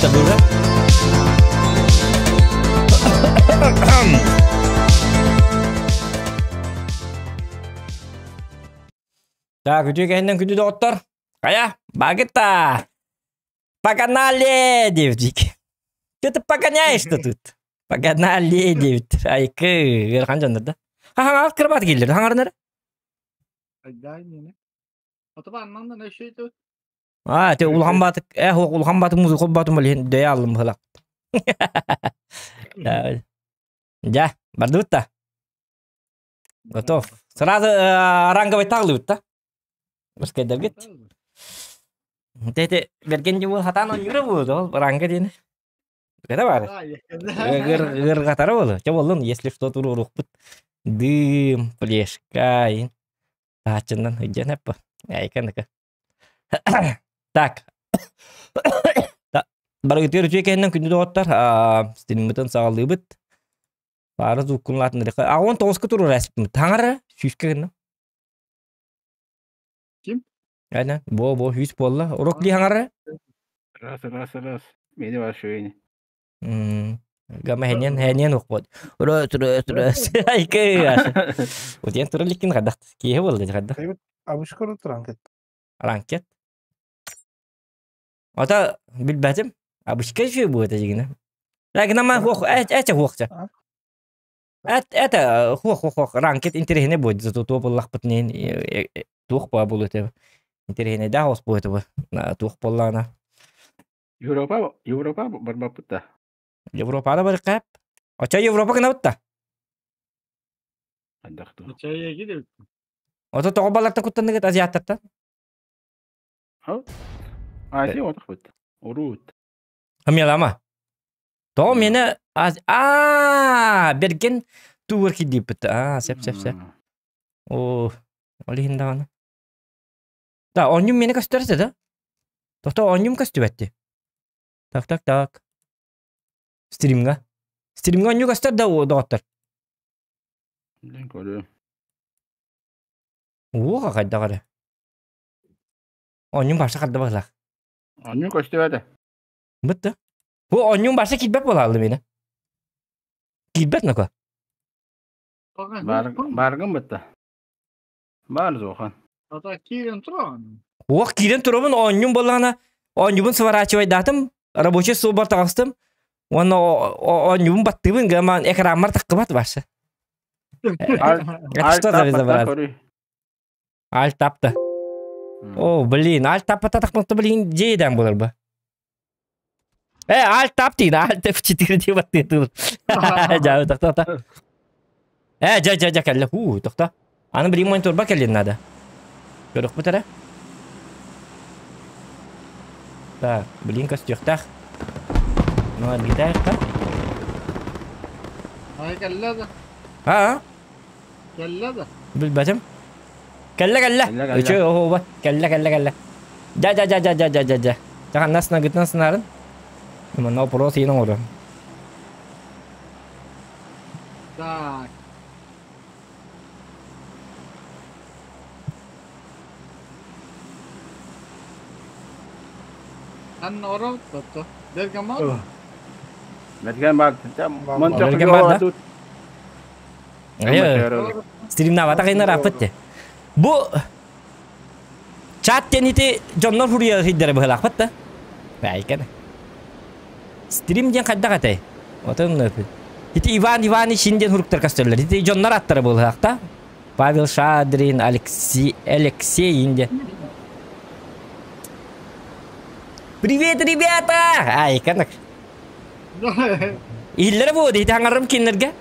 Табыга. Так, үтүө кэһиннэн күндү доҕоттор. Хайа, багыта! Погнали, диэбит. Ты ты погоняешь-то тут. Погнали, диэбит. Айкы, ыарахан дьоннор да. Хаҥаҕа кырбаат кииллэр, хаҥарынар. Аа, те улахан баатык, э, улахан баатык музыка баатым билин дөйө аллым быһылак. Дьэ, бардыбыт да. Готов. Сразу ранговый тағылыбыт да. Бускайдаргыт. Тете берген дьыбыл хатаан онньура буолду ол ранга диэни. Ката бар. Ыргатара болу. Чэ боллун, если что туруорукпут. Дым, плешка, Тааччыннан ыйдьан эппэ. Айканыка. Так. Барыгытыгар үтүө кэһиннэн күндү доҕоттор, стриммытын саҕалыыбыт. Паара звуккун лаатыннарыха. А он тоҕуска туруор эспит. Таҥара сүүскэ гынна. Ким? Айна, бо бо сүүс буолла. Урок ли хаҥара? Раз, раз, раз. Мени бар шөйни. Гама хэнен хэнен укпот. Рөс рөс рөс. Айкы. Утен тура ликин гадах. Киһи болду гадах. Абышкор ранкет. Ранкет. Ата билбэтим. Абышка же будет дигине. Ләкин ама хуох эче хуохча. Это хуох хуох хуох ранкет интересне будет зато то буллахпыт нен туох ба булут интересне да хос будет туох боллана. Европа, Европа барбаппыт да. Европада бар кап. Оча Европа гына бутта. Андахту. Оча гидер. Ото тоҕо баларта куттанныгыт азиаттартан? Азия отахпыт. Урут. Хамьялама. Тоҕо мені а берген туыр кидиппит. А, сеп сеп сеп. О, ол иһин даҕаны. Да, онньум мені көстөрсө да? Тохто онньум көстүбэтти. Так, так, так. Стримга. Стримга онньу көстөр да доҕоттор. Мен көрүм. Уоха хайдах эрэ. Онньум барса харда баһылаах. Онньум көстүбэтэ. Бытта. Бу онньум барса киирбэт буолааллы мені. Киирбэт ноко. Баргын бытта. Бар зохан. Ата киирен туран. Уох киирен турабын оонньум буоллаҕына оонньубун сворачивайдаатым рабочий столбар таҕыстым уонна оонньубун баттыыбын гаман экранмар таххыбат барса. Это что за безобразие? Альт тапта. О, блин, альт таппата тахмакта блин, дьиэдэн булар ба. Э, альт тап дейін, альт F4 деп аттыы. Жа, тоқта, тоқта. Э, жа, жа, жа, кэллэ. Ху, тоқта. Аны билин мониторба кэллин надо. Көрөхпүт эрэ. Так, билин көстүөхтээх. Ну, эргитээххэ. Ай кэллэ да. А? Кэллэ да. Билбэтим. Кэллэ, кэллэ. Үчү, оһуоба. Кэллэ, кэллэ, кэллэ. Жа, жа, жа, жа, жа, жа, жа, жа. Жахан нагытынан сынарын. Манна опрос иин оҥорон. Так. Ан орол тотто. Берген бар. Берген бар. Берген бар да. Стримнавата кайнар аппыт. Бу чат тенити дьоннор хуруйа сыйдара быһылаахпыт да. Бәйкен. Стрим диэн хайдах этэй? Отон Ити Иван Иванович диэн хуруктар көстөллөр. Ити дьоннор аттара буолуохта. Павел Шадрин, Алексей, Алексей инде. Привет, ребята! Ай, канак. Иһиллэрэ буо ити хаҥарым кинилэргэ.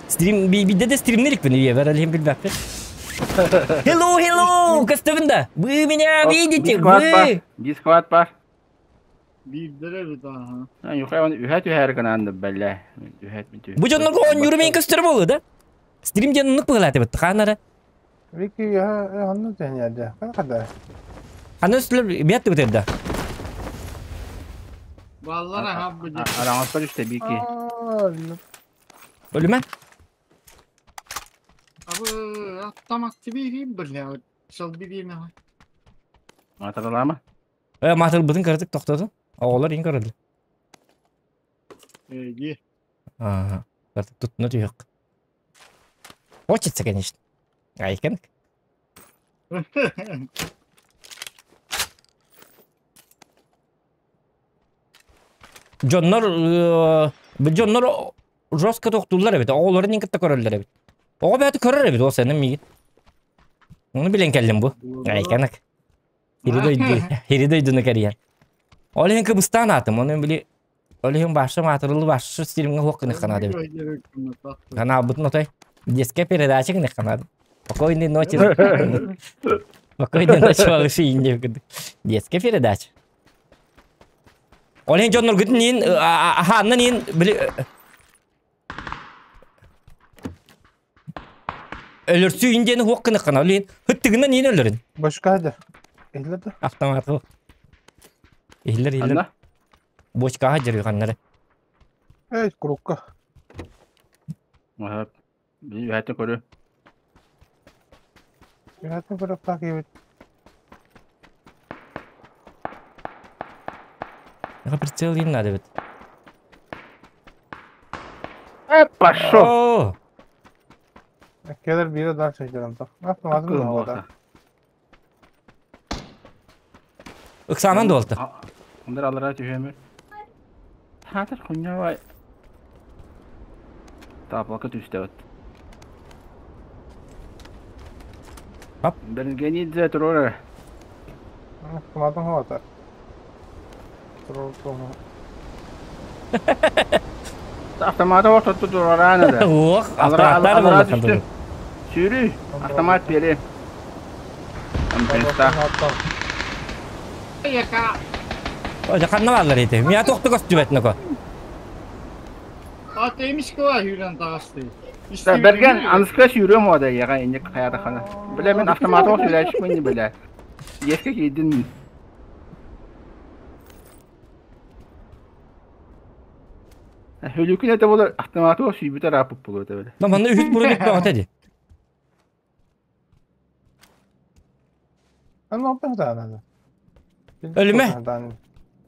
Стрим бидде де стримнерик бин үйе бер алихим билбэппин. Hello, hello! Көстөбүн да. Вы меня видите? Вы! Дискват бар. Биирдere bir daha. Юхай үһэ түһэр гынан бэллэ. Үһэ Бу дьоннорго оонньууру мен көстөр буолу да? Стрим диэн оннук быһылааты бытты хаанара. Вики я онну тэньяде. Кана Аны үстүлөр биятты бутэрда. Баллар аха бу. Араҥаспар үстэ бики. Өлүмэ? Абы аттамак тибири бир. Шал бирими. Матаралама. Э, матырбытын кыратык тохтотун. Оҕолор ин көрөллөр. Эги. Ага. Тут ну yok. Хочется, конечно. Айкенк. Дьоннор дьоннор жестко тохтууллар эбит. Оҕолорун кытта көрөллөр эбит. Оҕо бэйэтэ көрөр эбит ол сенин миигин. Ону билэн кэллим бу. Айкенк. Хири дойдуну кэрийэн. Ол иһин кыбыстаан аатым. Оны били ол иһин башы маатырылы башы стилимҥэ хуох гыныхханаады эбит. Ханаабытын отой детская передача гыныхханаады. Спокойной ночи. Спокойной ночи, малыши, инде детская передача. Ол иһин дьонноргутун иин аһааннан иин били өлөрсүү иин диэни хуох гыныххана. Ол иһин хыттыгынан иин өлөрүн. Башка да. Иһиллэр да? Автомат. Иһиллэр иһиллэр. Анна? Бочкаҕа дьарыйганнары. Эй, курукка. Ага. Үһәтэ көрө. Үһәтин көрөктаах киһибит. Яха прицел им надо бит. Пошел. О, Келер биирэ дальше дьарантах. Автоматын да да. Ыксаанан дуолта. Ондар алара түһөмөр. Хатыр хуйня бай. Таплака түстэ бат. Hop. Бергени турора. Автоматын хуата. Турор. Автомата ортоту турорана да. Ох, Алара автоматтар алара болла түстү. Сүүрүү. Автомат бере. Ампеста. Яка. Ожа ханна бааллар ити. Мия тоқту көстүбэт нако. А темишке хүрен тагасты. Берген анска сүүрөм ода яга инник хаята хана. Биле мен автомат ор сүләшмин биле. Еске кийдин. Хөлүкүн эте болар автомат ор сүйбүтэ рапып болот биле. Lan manna үһүт бурун үт баҕата ди. Аны оппен да. Өлүмэ.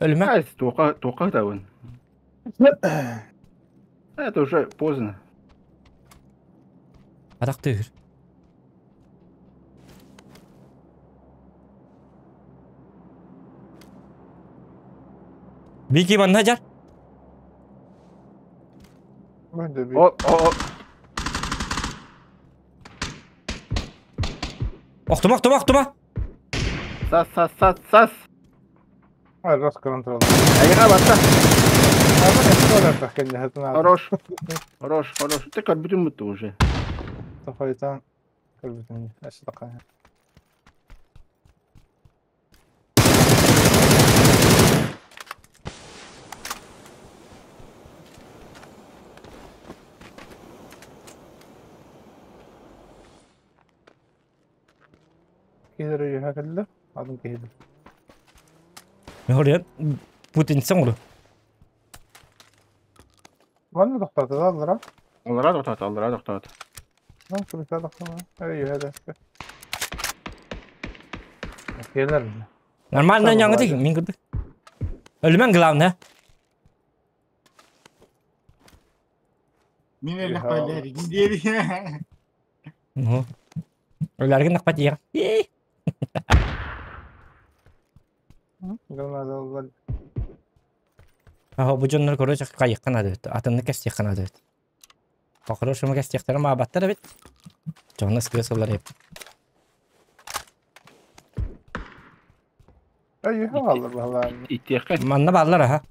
Өлүмэ. Ай, тока тока табын. Это уже поздно. Атак тыгыр. Бики манна жар. О, о, Охтума, охтума, охтума. сас, сас, сас, сас. Ай, рас контрол. Айга батта. Хорош. Хорош. Хорош, хорош. Ты как бүтүн бутты уже. Тофайтан. Көрбүтүн. Ашытака. Кидер үйе келді. Адым кидер. Мен Путин соңру. Ванна тоқтаты да аллара. Алара токтот, алара токтот. Lan күрүтэ тоқтама. Эй, үйе да. Келер. Нормально няңы ди, мин көрдүк. Өлүмэн главное. Мен эле байлар гиндери. Ну. Өләргин накпат ия. Гранада Аха бу дьоннор короче кайыккан ады. Атынны кестияккан ады. По-хорошему кестияктары маабаттар бит. Жоны скы сылар эп. Эй, үйе аллар балар. Иттиэхке. Манна бааллар аха.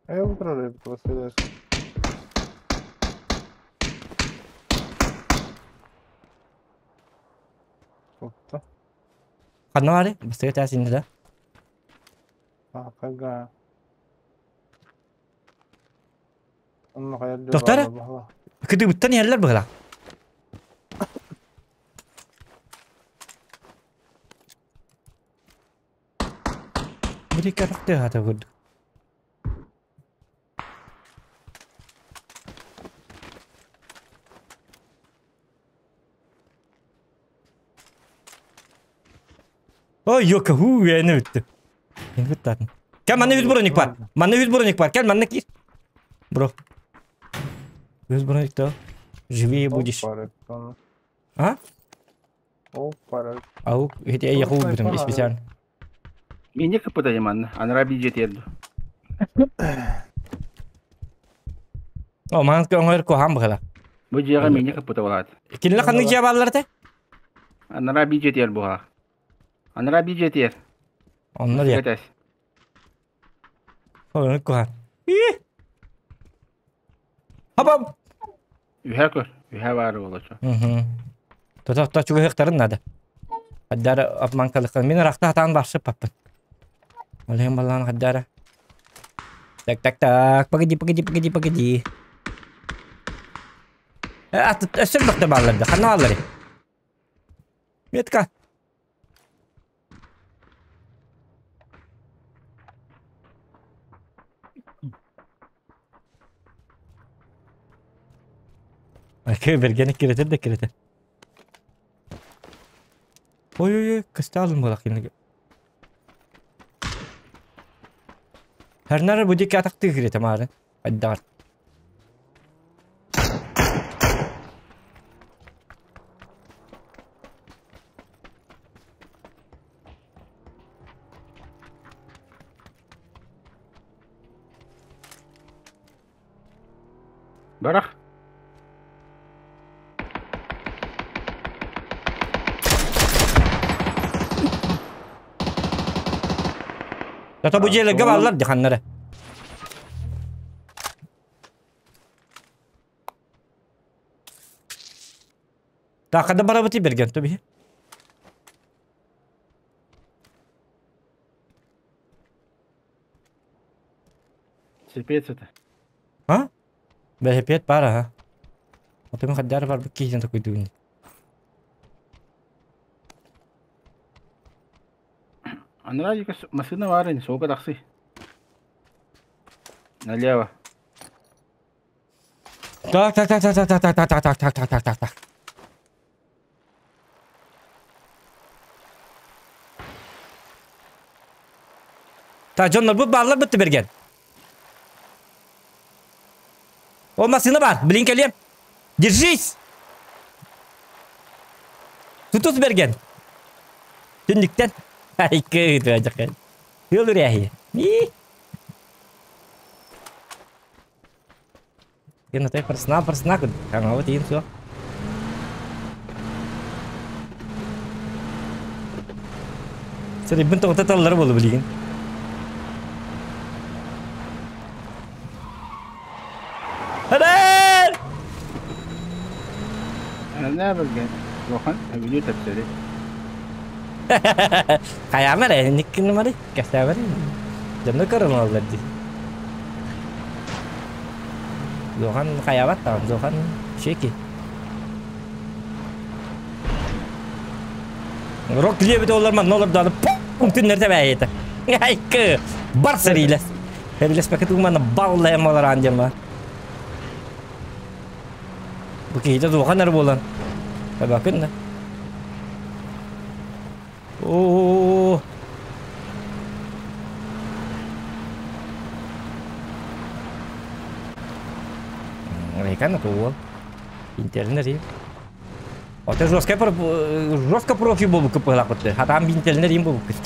Эй, утырар просто. Опта. Ханна бары, быстыга тәсинде да. Акага. Онно каярды. Доктор? Кыды буттан ерлер быгла. Бiri каракты хата көрдүк. Ой, йока, ху, эне бүттү. Кыттатын. Кел манна үс броник бар. Манна үс броник бар. Кел манна кир. Бро. Үс броник то. Живее будешь. А? Ау, эти я хуй бутым специально. Меня капыта манна. Анара бюджет ерду. О, ман көңөр куһаан быһыла. Бу дьиэҕэ миинэ кыппыта буолаат. Кинилэр ханнык дьиэ бааллар этэ? Анараа биир дьиэтигэр буолаа. Анараа биир дьиэтигэр. Онно диэ. Кэтэс. Оннук куһаан. Ии! Хабам! Үһэ көр. Үһэ баар буолаччу. Мгм. Тото чугаһыахтарын наада. Хаддара обманкалыктан. Мин ырахта хатаан барсыппаппын. Ол иһин баллаан хаддара. Так, так, так. Погоди, погоди, погоди, погоди. Өссө бөхтө бааллар да. Ханна бааллар? Метка. Бергени киретер да киретер. Ой-ой-ой, кысталым буолах кинигэ. Харнара бу диэки атахтыы кириэтэ маары. Айдаҕар. Барах. Зато бу дьиэлэргэ бааллар диханнары. Таакада барабыты берген туби. Сепец это. А? Бэһэпиэт баар аха. Отуми хаддаар барбыт киһитин такуйдугун. Анараа массыына баар ини, суолга тахсыы. Налево. Так, так, так, так, так, так, так, так, так, так, так, так, так, так. Та дьоннорбут бааллар бытты берген. О, массыына бар, блин кэлиэм. Держись! Тутус берген. Түннүктэн. Ай, кыыт, Тыал үрээһи. Генатай прсна прсна хаҥабыт тиин суох. Сэрибин тоҕута таллары буолу билигин. Хадэр! Нэ билген. Лохан өбүнү тэпсэри. Хайаамар э, никкин мары, кэстээмэр. Дьонно көрөн дии. Зохан хайаабат даҕаны, Зохан шеки. Рок диэбит олар манна олордоonu пум түннэртэ бэйэтэ. Айкы бар сэрилэс. Сэрилэспэкэ тугумана баллайам олараан диэн Бу киһитэ Зохан эрэ буолан. Табакын да. Оо. Американо туол. Интернет. Ото жестко жестко профи болу кыпылакыты. Хатам бинтелнер им болу кыт.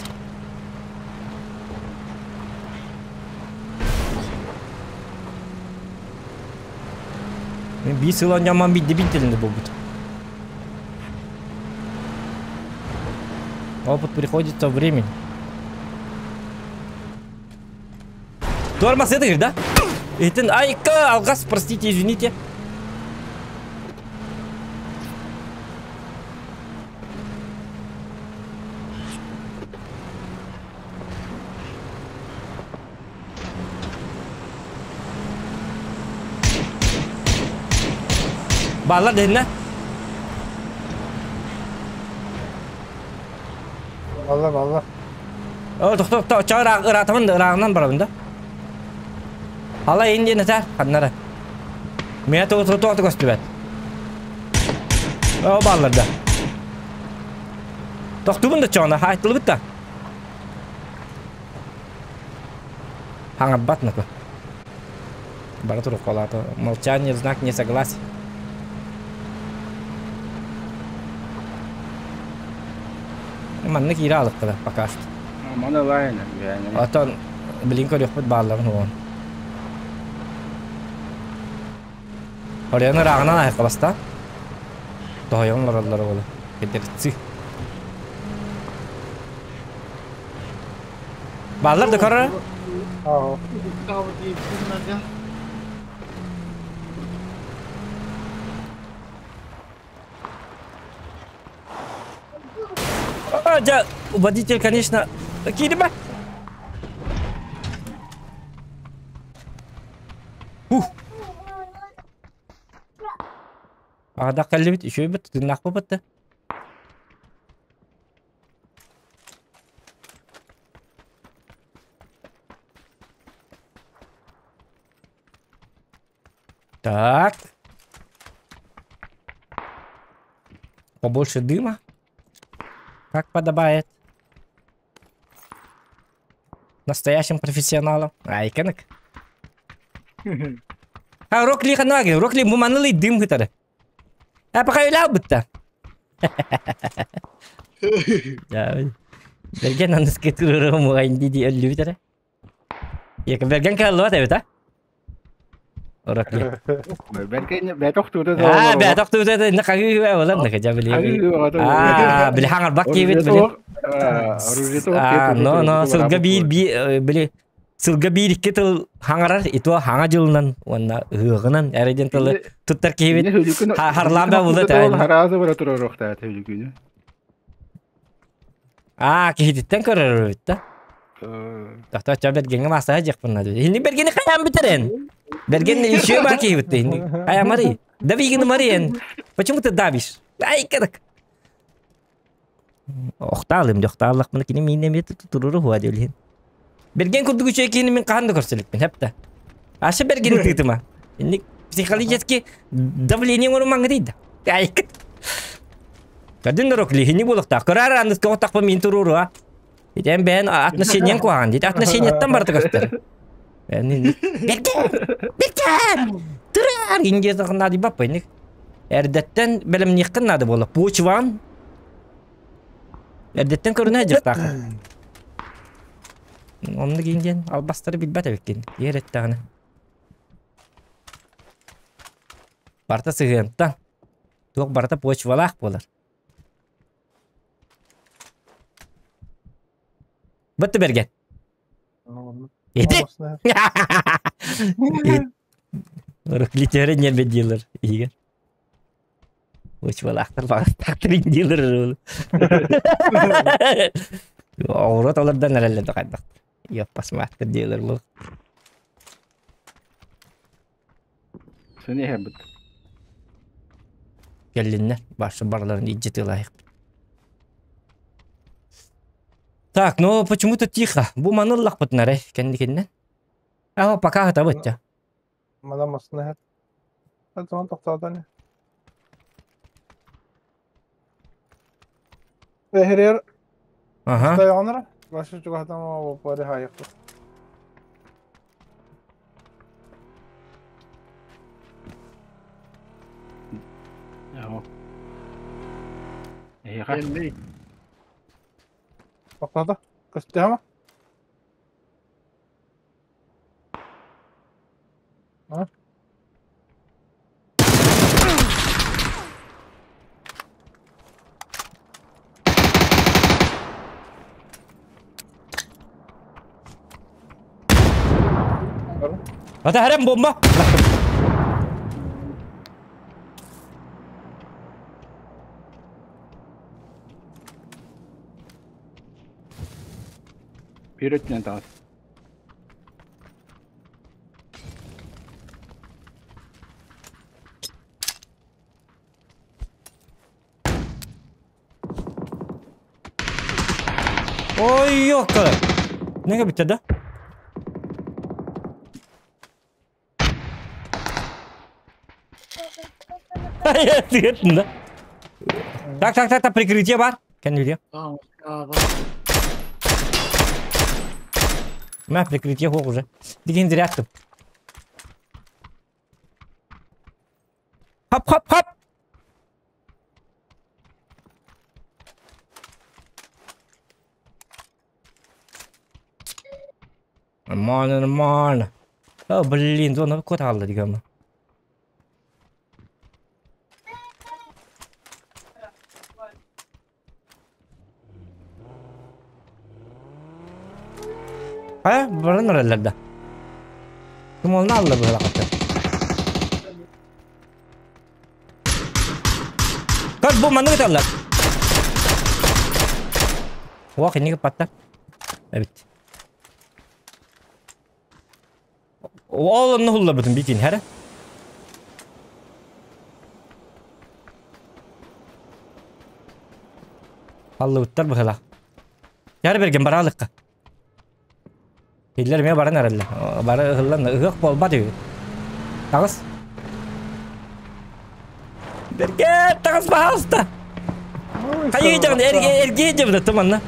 Мен би сылан яман бидди бинтелинде болбут. Опыт приходит со временем. Тормоз это, да? Это, айка, алгас, простите, извините. Баалар дehиннэ? Балла балла. О, тохто, тохто, чаа ыраатамын, ырааҕынан барабын да. Ала ин диэн этэр, ханнара. Миэ тугу тугу көстүбэт. О, бааллар да. Тохтубун да чоҕуна, хаайтылыбыт да. Хаҥарбат наку. Бара туруккалаата. Молчание знак не согласия. Маннык киирэ алыктара пока что. Маны лайна. Отон билин көрүөхпүт баалларын уон. Оройон ырааҕынан айхаласта. Тоһойон олороллор оҕолор. Кедерцы. Бааллар да көрөр. А, дя, водитель, конечно, киирбэ. Ух. Ада кэллибит, үчүгэйбит, тыыннаахпыт да. Так. Побольше дыма. Как подобает. Настоящим профессионалам. Айканак. А, Рокли ханаги, Рокли муманылый дым гытары. А пока юля бытта. Берген аныскы туруру мугайнди ди өллүбүтэрэ. Яка берген каллуат эбит а? Рокли. Берген бэтох тууда. А, бэтох тууда на кагы олар на кажа били. А, били хаңар бак кибит били. А, но но сылга бир били сылга бир икки тыл хаҥарар ито хаҥа дьылынан уонна ыһыаҕынан эрэдин тылы туттар киһибит харлаан ба булат хараазы бара турар хүлүкүнү. Аа, киһититтэн көрөр эбит да. Тохтоо ча бергеҥҥэ маасаһа дьиэхпин наада. Хинни бергени хайаан бүтэрэн? Берген еще бар киһибит хинни. Хайа Мари. Давигин Мариен. Почему ты давишь? Ай, кадак. Охтаалым, дьохтааллахпына кини миин эмиэ туруру хуа диэлиһин. Берген курдук үчүгэй киһини мин хаһан да көрсөлүкпүн, хэпта. Аша бергени тыытыма. Инник психологически давление оҥорумаҥҥа тиийдэ. Айкыт. Кадын рок лихини буолуохтаах. Көрөр анныска оттахпын мин туруору а. Итэн бэйэн отношениең куһаҕан диит. Отношениеттан барыта көстөр. Берген! Берген! Турар! Индия наады баппа инник. Эрдэттэн бэлэмниэххин наада буолла. Почван эрдэттэн көрүнэ дьахтаах. Оннук индиан албастары билбэт эбиккин. Иэр эттэҕинэ. Барыта сыһыантан. Туох барыта почвалаах буолар. Бытты берген. Ити. Рухлитеры нерве дилер. Игорь. Почвалаахтар баҕастаахтар дилер. Оҕуруот олордон эрэллэр да хайдах. Йоппасмаахтар дилер бу. Сени хэбит. Кэллиннэр башы барыларын илдьи тыылаайык. Так, но почему-то тихо. Бу маны ыллахпытын эрэ кэнникиннэн. А, пока хатабыт дьа. Мадам астына һэр. Тохтоотони. Эхерер Ага. тайонара. Башы чугатама опари хайык. Эйха. Тохтоото. Көстөмө? А? Ата харам бомба. Вперед таас. Ой, ёка. Неге битте да? Да. Так, так, так, так, прикрытие бар. Кән видео. Мә прикрытие хуох уже. Дигин зряттым. Хоп хоп хоп. Нормально, нормально. О, блин, зона кот алды дигәнме. Хайа, баран эрэллэр да. Тумалны алла быһалахаттар. Көр, бу маннык ыталлар. Уох, инники патта. Эбит. Ол онно хулларбытын битин, хәрэ? Аллыбыттар быһылаах. Яр берген бараалыкка. Иллер эмиэ баран эрэллэр. Бары ыһыллан ыһыах буолбат үһү. Таҕыс. Берген таҕыс баһаалыста. Хайыы дьаҕын эргиэ дьабыта туманна.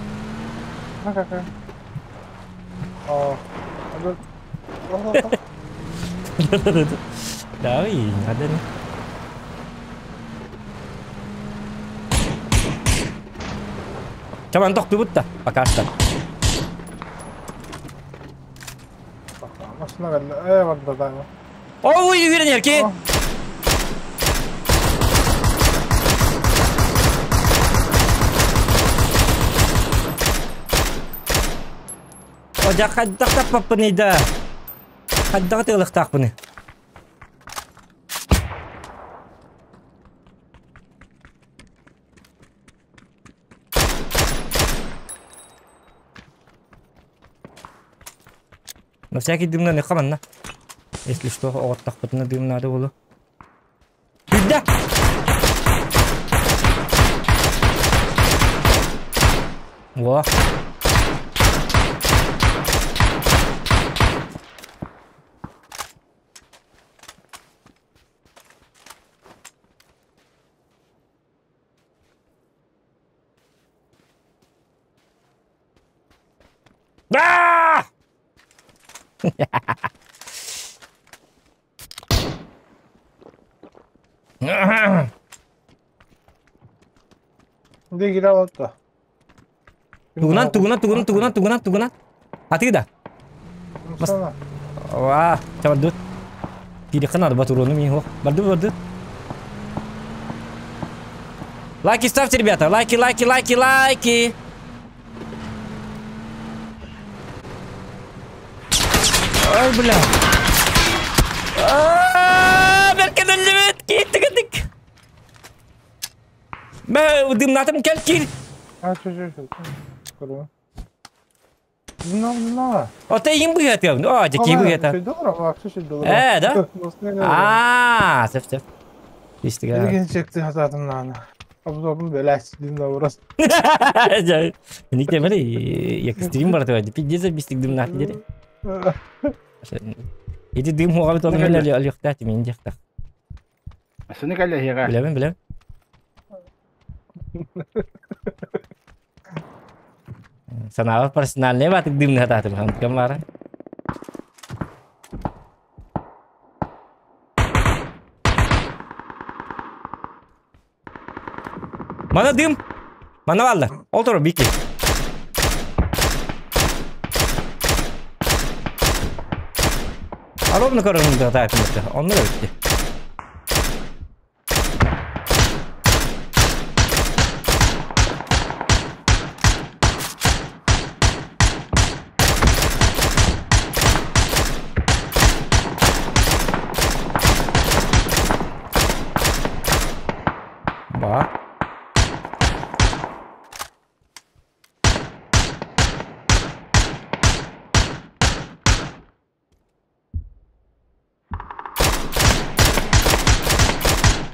Давай, надо. Чаман тохтубут да, пока что. Машина кэллэ. Ээ барда даҕаны. Ой, үөрэнэр ки. Одя хайдах таппаппыный да. Хайдах тыалыхтаахпыный. На всякий дымна не хаманна. Если что, оҕоттохпутуна дым надо было. Бүддэ! Во. Да! Дигире алатта. Тугунан, тугунан, тугунан, тугунан, тугунан, тугунан. Атыы да. Ва, чабардыт. Киириэххэ наада батуруону мин суох. Барды барды. Лайки ставьте, ребята. Лайки, лайки, лайки, лайки. Ой, бля. Бэркэ өллүбүт, киирдик Мэ, дымнатым кэл киир. А, чө, чө, чө. Көрө. Дымнаа, дымнаа. Ота иин быһыатыам. О, дьэ быһыата. Ээ, да? Аа, сөп сөп. Истигэ. Билигин чекти хатаатым наана. Обзорун бэлээч дымна урас. Ник темери, якстрим бар тыва. Пиздец бистик дымнаат дири. Ити дым хуга бит оны мен алыктаат мен диэхтах. Асыны кэллэ эһиэхэ. Билэбин, билэм. Санаабар профессиональный баатык дымны хатаатым ханткам баара. Мана дым. Мана бааллар. Ол турар бики. Ровно көрөрүм хатаатым Онно да бүтті. Ба.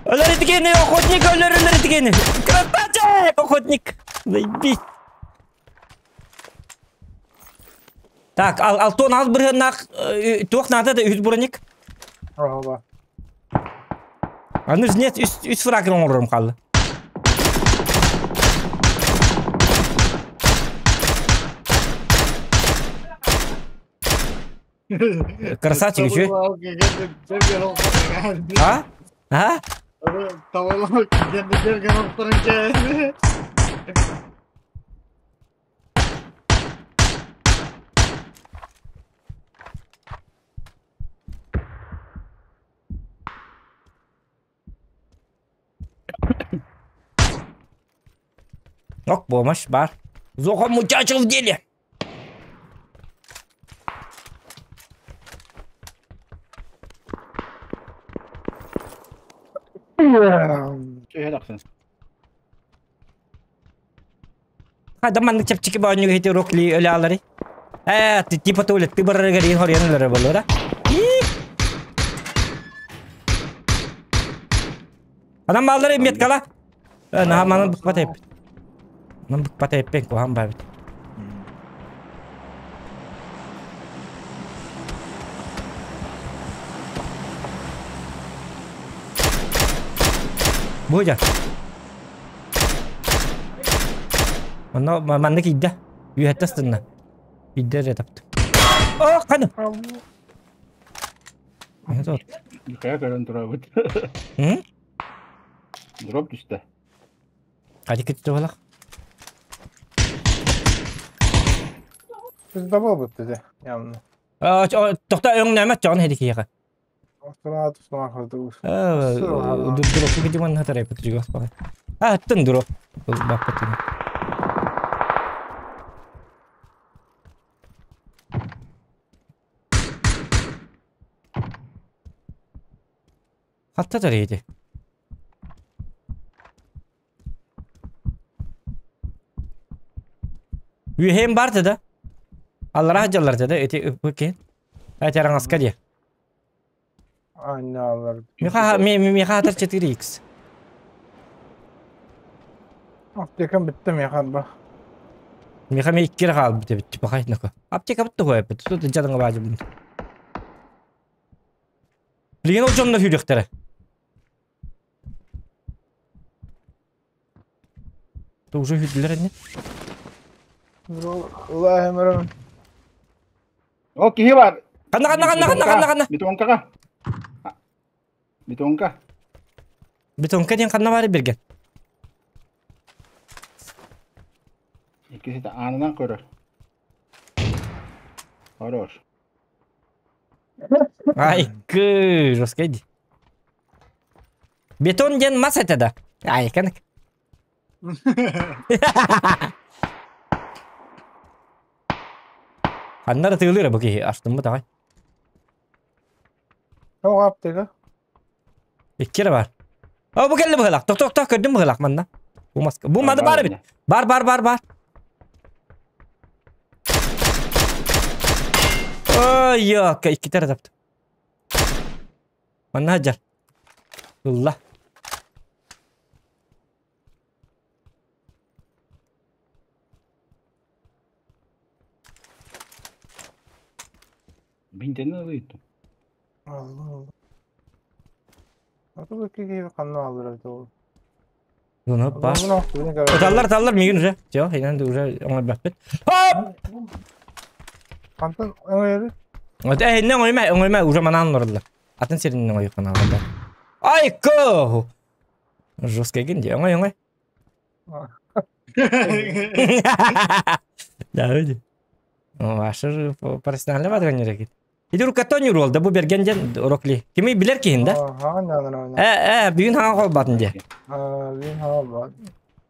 Өлөр итигени, охотник, өлөр, өлөр итигени. Красавчик, охотник. Заебись. Так, ал алтон аз бырыһыннаах туох наада да үс броник. Ага. Аны нет, үс үс фрагын оҥорорум хаалла. Красавчик еще. А? А? Ок, помощь, бар. Зоха мучачо в деле. Хада маннык чэпчэки баанньуга ити рокли өлөалары. Э, типа туалет ты барарыгар иин хорьян өлөрө болура. Анам баалары меткала. Наха манан букпат эппит. Манан букпат эппен куһан баабит. Бу дьа. Онно маннык иидэ. Үөһэттэ астынна. Иидэ эрэ тапты. О, ханы. Хайа көрөн турабыт. Дроп түстэ. Хати кытты болах. Biz de bu dedi. Явно. Тохта өҥнөмөт чоҕун хедикиэхэ. Дроп кити манна тарайпыт жугас баҕай. А, аттын дроп. Баппытын. Хатта тарайды. Үһэм бар да. Аллара жаллар да эти ыппыкен. Эти араҥаска дии. Anne Миха ми миха атар 4x. Аптека bitti mi yakar Миха ми иккире хаалбыт эбит бахай нака. Аптека битти хуайпыт. Тут жадыңа баажы. Билген ол жонно хүрүхтэрэ. То уже хүрдүлэр энне. Улаһы мөрөм. О, киһи бар. Ханна ханна ханна ханна ханна ханна. Бетонкаға. Бетонка. Бетонка диэн ханна бары берген. Иккиси аанынан көрөр. Хорош. Ай, кы, жестко иди. Бетон диэн мас этэ да. Ай, канык. Ханнара тыылыра бу киһи астыммыт аҕай. Тоқ аптека. Иккире бар. О, бу кэллэ быһылах. Тох тох тох көрдүм быһылах манна. Бу маска. Бу маны бар эбит. Бар бар бар бар. Ой, yok, икки тапты. Манна жар. Ылла. Бинтени ылыйттым. Allah Allah. Аты bu iki kanını alır evde oğlum. Ну, бар. Таллар таллар мигин уже. Жо, инан уже оңой баппыт. Хоп! Кантан оңой Э, не оңойма, оңойма, уже манан ордылар. Атын серинен оңой канал. Ай, ко! Жестко ген, оңой, оңой. Да, види. Ваша профессиональный вадган рекет. Иди рукатони рол, да бу берген ден рокли. Кими билер кихин да? Ага, на. Э, бүгүн хага кол батын де. А, бүгүн хага бат.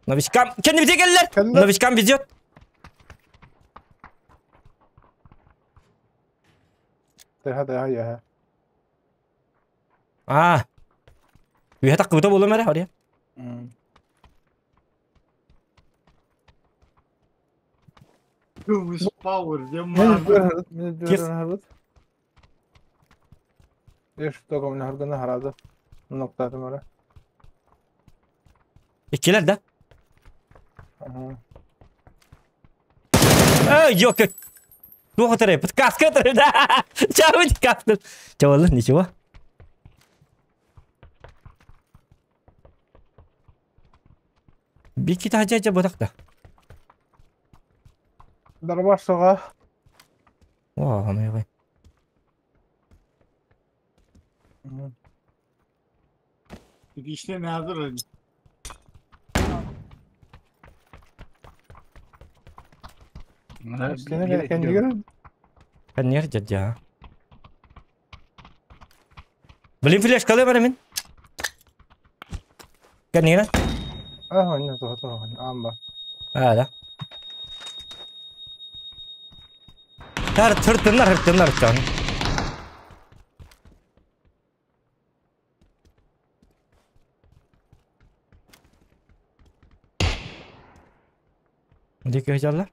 Новичкам, кенди бите келлер. Новичкам везет. Тыха, я. А. Үйе таккыбыта болу мере, ория. Who's power, Ких. Еш тоғым нахаргана харады. Ноктаты мара. Иккилер да? Эй, ёк. Туох тарай, подсказка тарай, да. Чавыть как-то. Чего, ничего. Бики тажа бодакта. Дарбаш соға. О, аны. İşte nadir öyle. Кэннигэр дьадьаа. Блин, флешкалы бар мин. Кэннигэр. Аа да. Тар тыртыннар тыртыннар чон. Диэки сылдьаллар.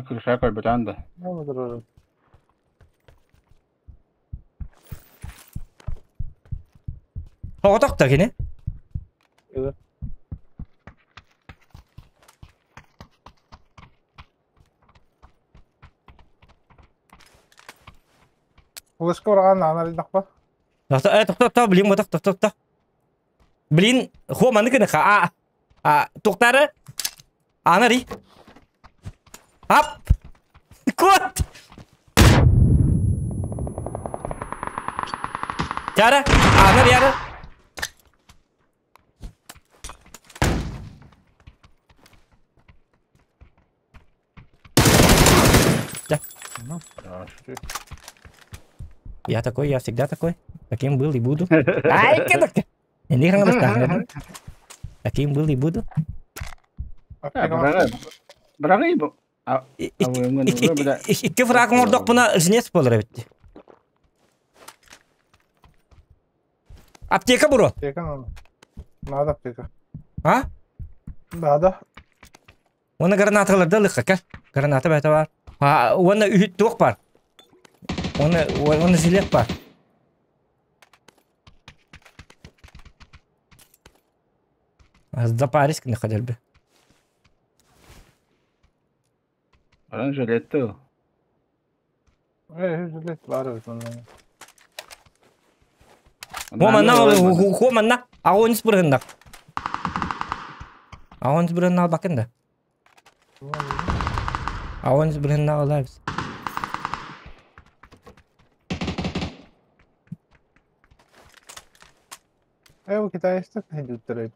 Крыша көрбүтэн да. Соҕотох да кини. Тохто, блин, тохто, тохто. Блин, хо маны кыны ха. А, тухтары. Анари. Ап. Кот. Чара, анар яра. Да. Я такой, я всегда такой. Таким был и буду. Ай, кедок. Таким был и буду. Икки фраг мордок буна жнец болар эбит. Аптека буро. Аптека надо аптека. А? Надо. Оны гранаталарда лыхха, граната бәті бар. А, оны үхіт туқ бар. Оны, оны жилет бар. Запарись не хотел бы. Баран жилетті. Жилет бар. Хоманна, хоманна. Агонис бұрғындақ. Агонис бұрғындақ бақында. Агонис бұрғындақ олайбыз. Э, китайстар хидүттэр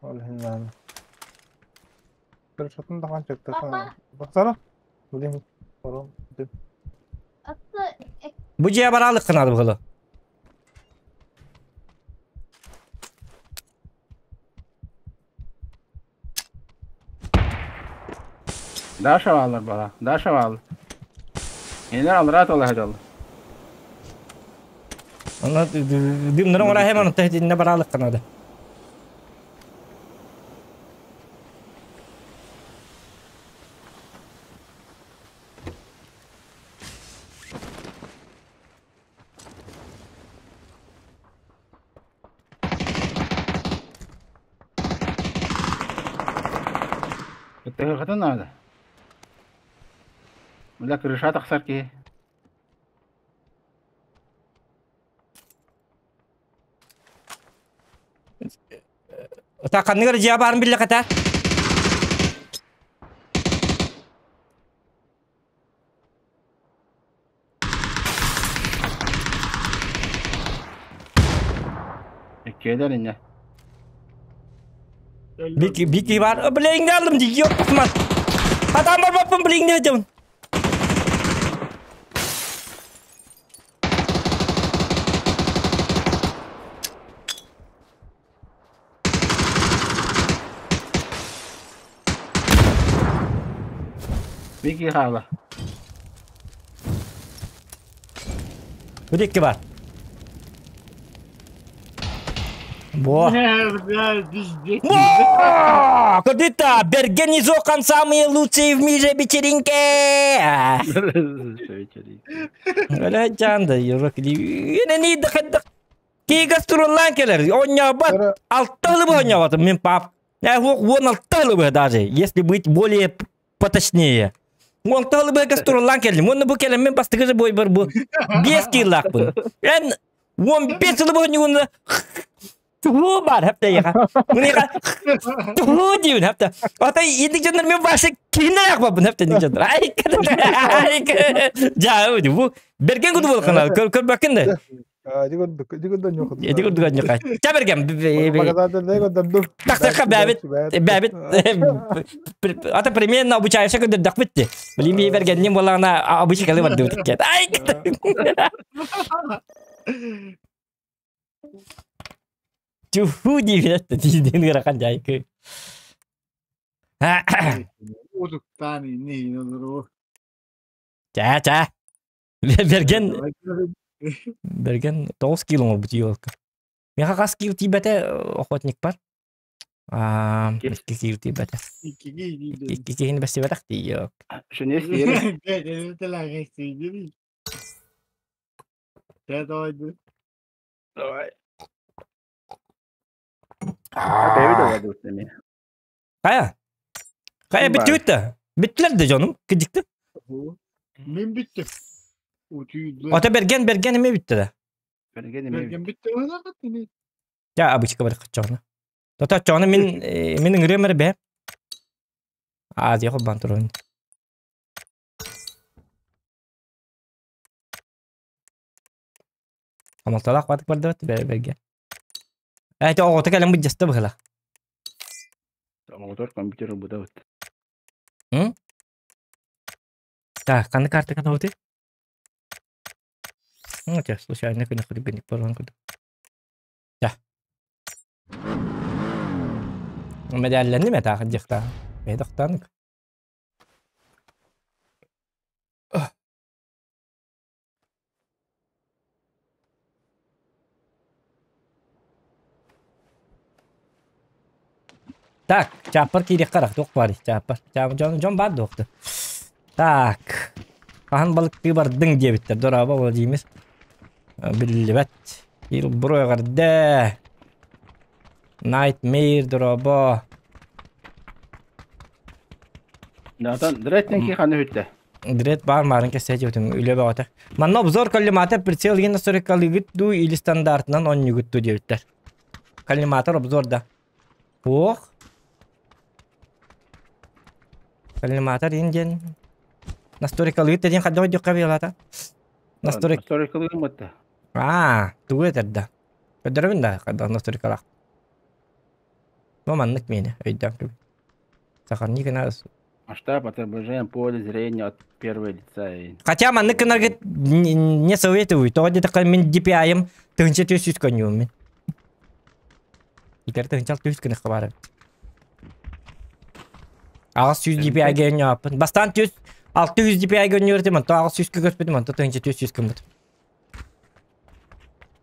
Ол хиннан. Шотун дахан чектасан. Баксара. Билим. Ором. Бу жия баралык кынады бугулу. Даша алар бала. Даша ал. Энер алрат ола хадал. Ана димнер ора хеман тehдинне баралык кынады. Хатын надо. Бля, крыша тахсар ки. Та канныгар жия барын билле ката. Эккелер инне. Бики бики бар. Билеңди алдым yok кысмат. Адам бар баппын билеңди өтемін. Бики хала. Бүдекке бар. Во. Во! Кодита, Берген из окон самые лучшие в мире вечеринки. Öyle candı yürük. Yine ni dıkıdık. Ki гастроллан келер. Ойнабат. Алтылы бы ойнабат. Мен пап. Я вон алтылы бы даже, если быть более поточнее. Алтылы бы гастроллан келдим. Оны бу келем мен бастыгы бой бар бу. Бес килак бу. Эн 15 бы ойнаганда. Тугу бар хапта яха. Муниха тугу диюн хапта. Ата индик жоннор мен башы кийинен акпаппын хапта индик жоннор. Ай ай жа бу берген куду болкана көрбөккүн да. Эти курдук ньока. Ча берген. Тактака бәбит бәбит ата примерно обучаешься көдөрдөх битти. Билим бергеннин болағына обучи калы бар деп кетет. Ай. Чуху дип дин гырахан жайкы. Удуктан не олору. Ча ча. Берген берген 9 кило бут елка. Меха кас кил тибете охотник бар. А, 2 кил тибете. 2 кил бәсебетак тиек. Шуне сиер. Давай. Кая? Кая битти битти. Биттилер де жаным. Кидикти. Мен битти. Ата берген берген эме битти да. Берген эме. Берген битти. Я обычка бар каччоны. Тата чоны мен менин ремер бе. Азия хоббан турун. Амалталак батык бар деп берген. Эти оҕото кэлэн быдьаста быһыла. Оҕотор компьютер буда бут. Так, ханны карта канабыты? Ну, тебя случайно күнэ кудук барган кудук. Да. Медалленни ме тахын дихта. Медохтанык. Так, чаппар киирек карах, туох бар, чаппар. Жон, жон бар дуохты. Так. Ахан балыктыы бардың диэбиттэр. Дораба Владимир. Биллибэт. Ил буруйгарды. Nightmare дораба. Натан, дреттен ки ханы хүтте. Дрет бар марын кессе өтүм үле багата. Манна обзор коллиматор прицел ген настройкалыгыт ду или стандартынан он ду диэбиттэр. Коллиматор обзор да. Ох. Коллиматор инден. Настройкалыгыт дедин хадда ойдукка биялата. Настройк. Настройкалыгын мытта. А, тугу этер да. Көдөрөбүн да хадда настройкалак. Бу маннык мени өйдөн күбү. Сахарник гына. Масштаб отображаем поле зрения от первого лица. Хотя маннык гынаргыт не советую. Тоҕо диэтэххэ мин DPI-ым тыһынча түс сүүс көнньүбүн мин. Итер тыһынчал түс гынах баар. Аҕыс сүүс DPI гөнньү Бастаан түс 600 DPI гөнньү онто аҕыс сүүскэ көспүтүм, онто тыһынча түс сүүс гыммыт.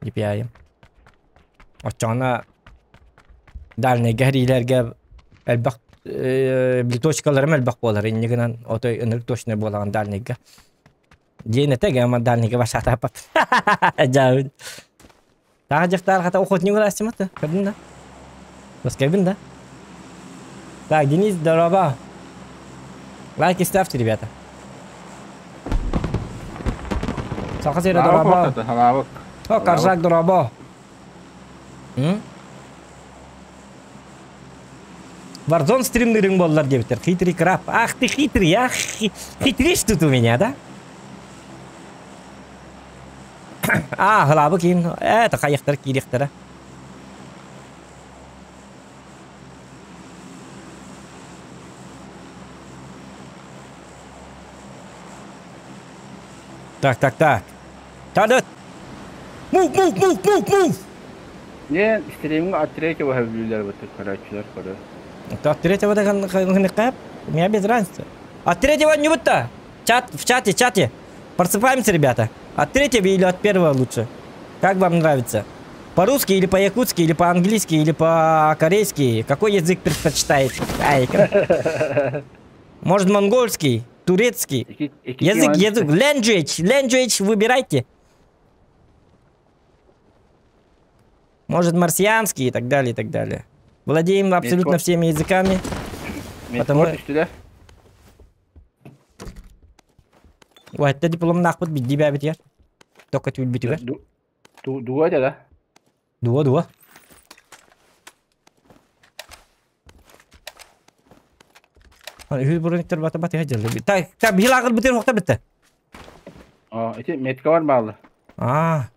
DPI-ым. Оччоҕуна дальнайга хириилэргэ элбэх точкаларым элбэх буолар иннигинэн отой ынырык точный буолаган дальнайга. Диэн этэ гэмэ дальнайга башатааппат. Жаабын. Тағы жақтар хата охотник уластыматы. Көрдүн да? Баскайбын да? Так, Денис, здорово. Лайки ставьте, ребята. Саха сире здорово. О, Каржак здорово. Warzone стримнерин боллар диэбиттэр. Хитрый краб. Ах ты хитрый, ах, хитришь тут у меня, да? А, главы кин. Это кайыктар кирихтара. Так, так, так. Тадат. Move, move, move, move, move. Не, стриминг от третьего хавлюлер вот короче, короче. От третьего да у меня без разницы. От третьего не будто. Чат, в чате, чате. Просыпаемся, ребята. От третьего или от первого лучше? Как вам нравится? По-русски или по-якутски, или по-английски, или по-корейски? Какой язык предпочитаете? Ай, может, монгольский, турецкий? Язык, язык, language, language выбирайте. Может, марсианский и так далее, и так далее. Владеем абсолютно всеми языками. Потому... Ой, это диплом нахуй бит дибя бит Только тюль бит Дуа да? Дуа, дуа. Үһүс брониктар бата бата дьалла. Та та биһил агыр бутер хохта битте. А, ити метка бар баалы. А.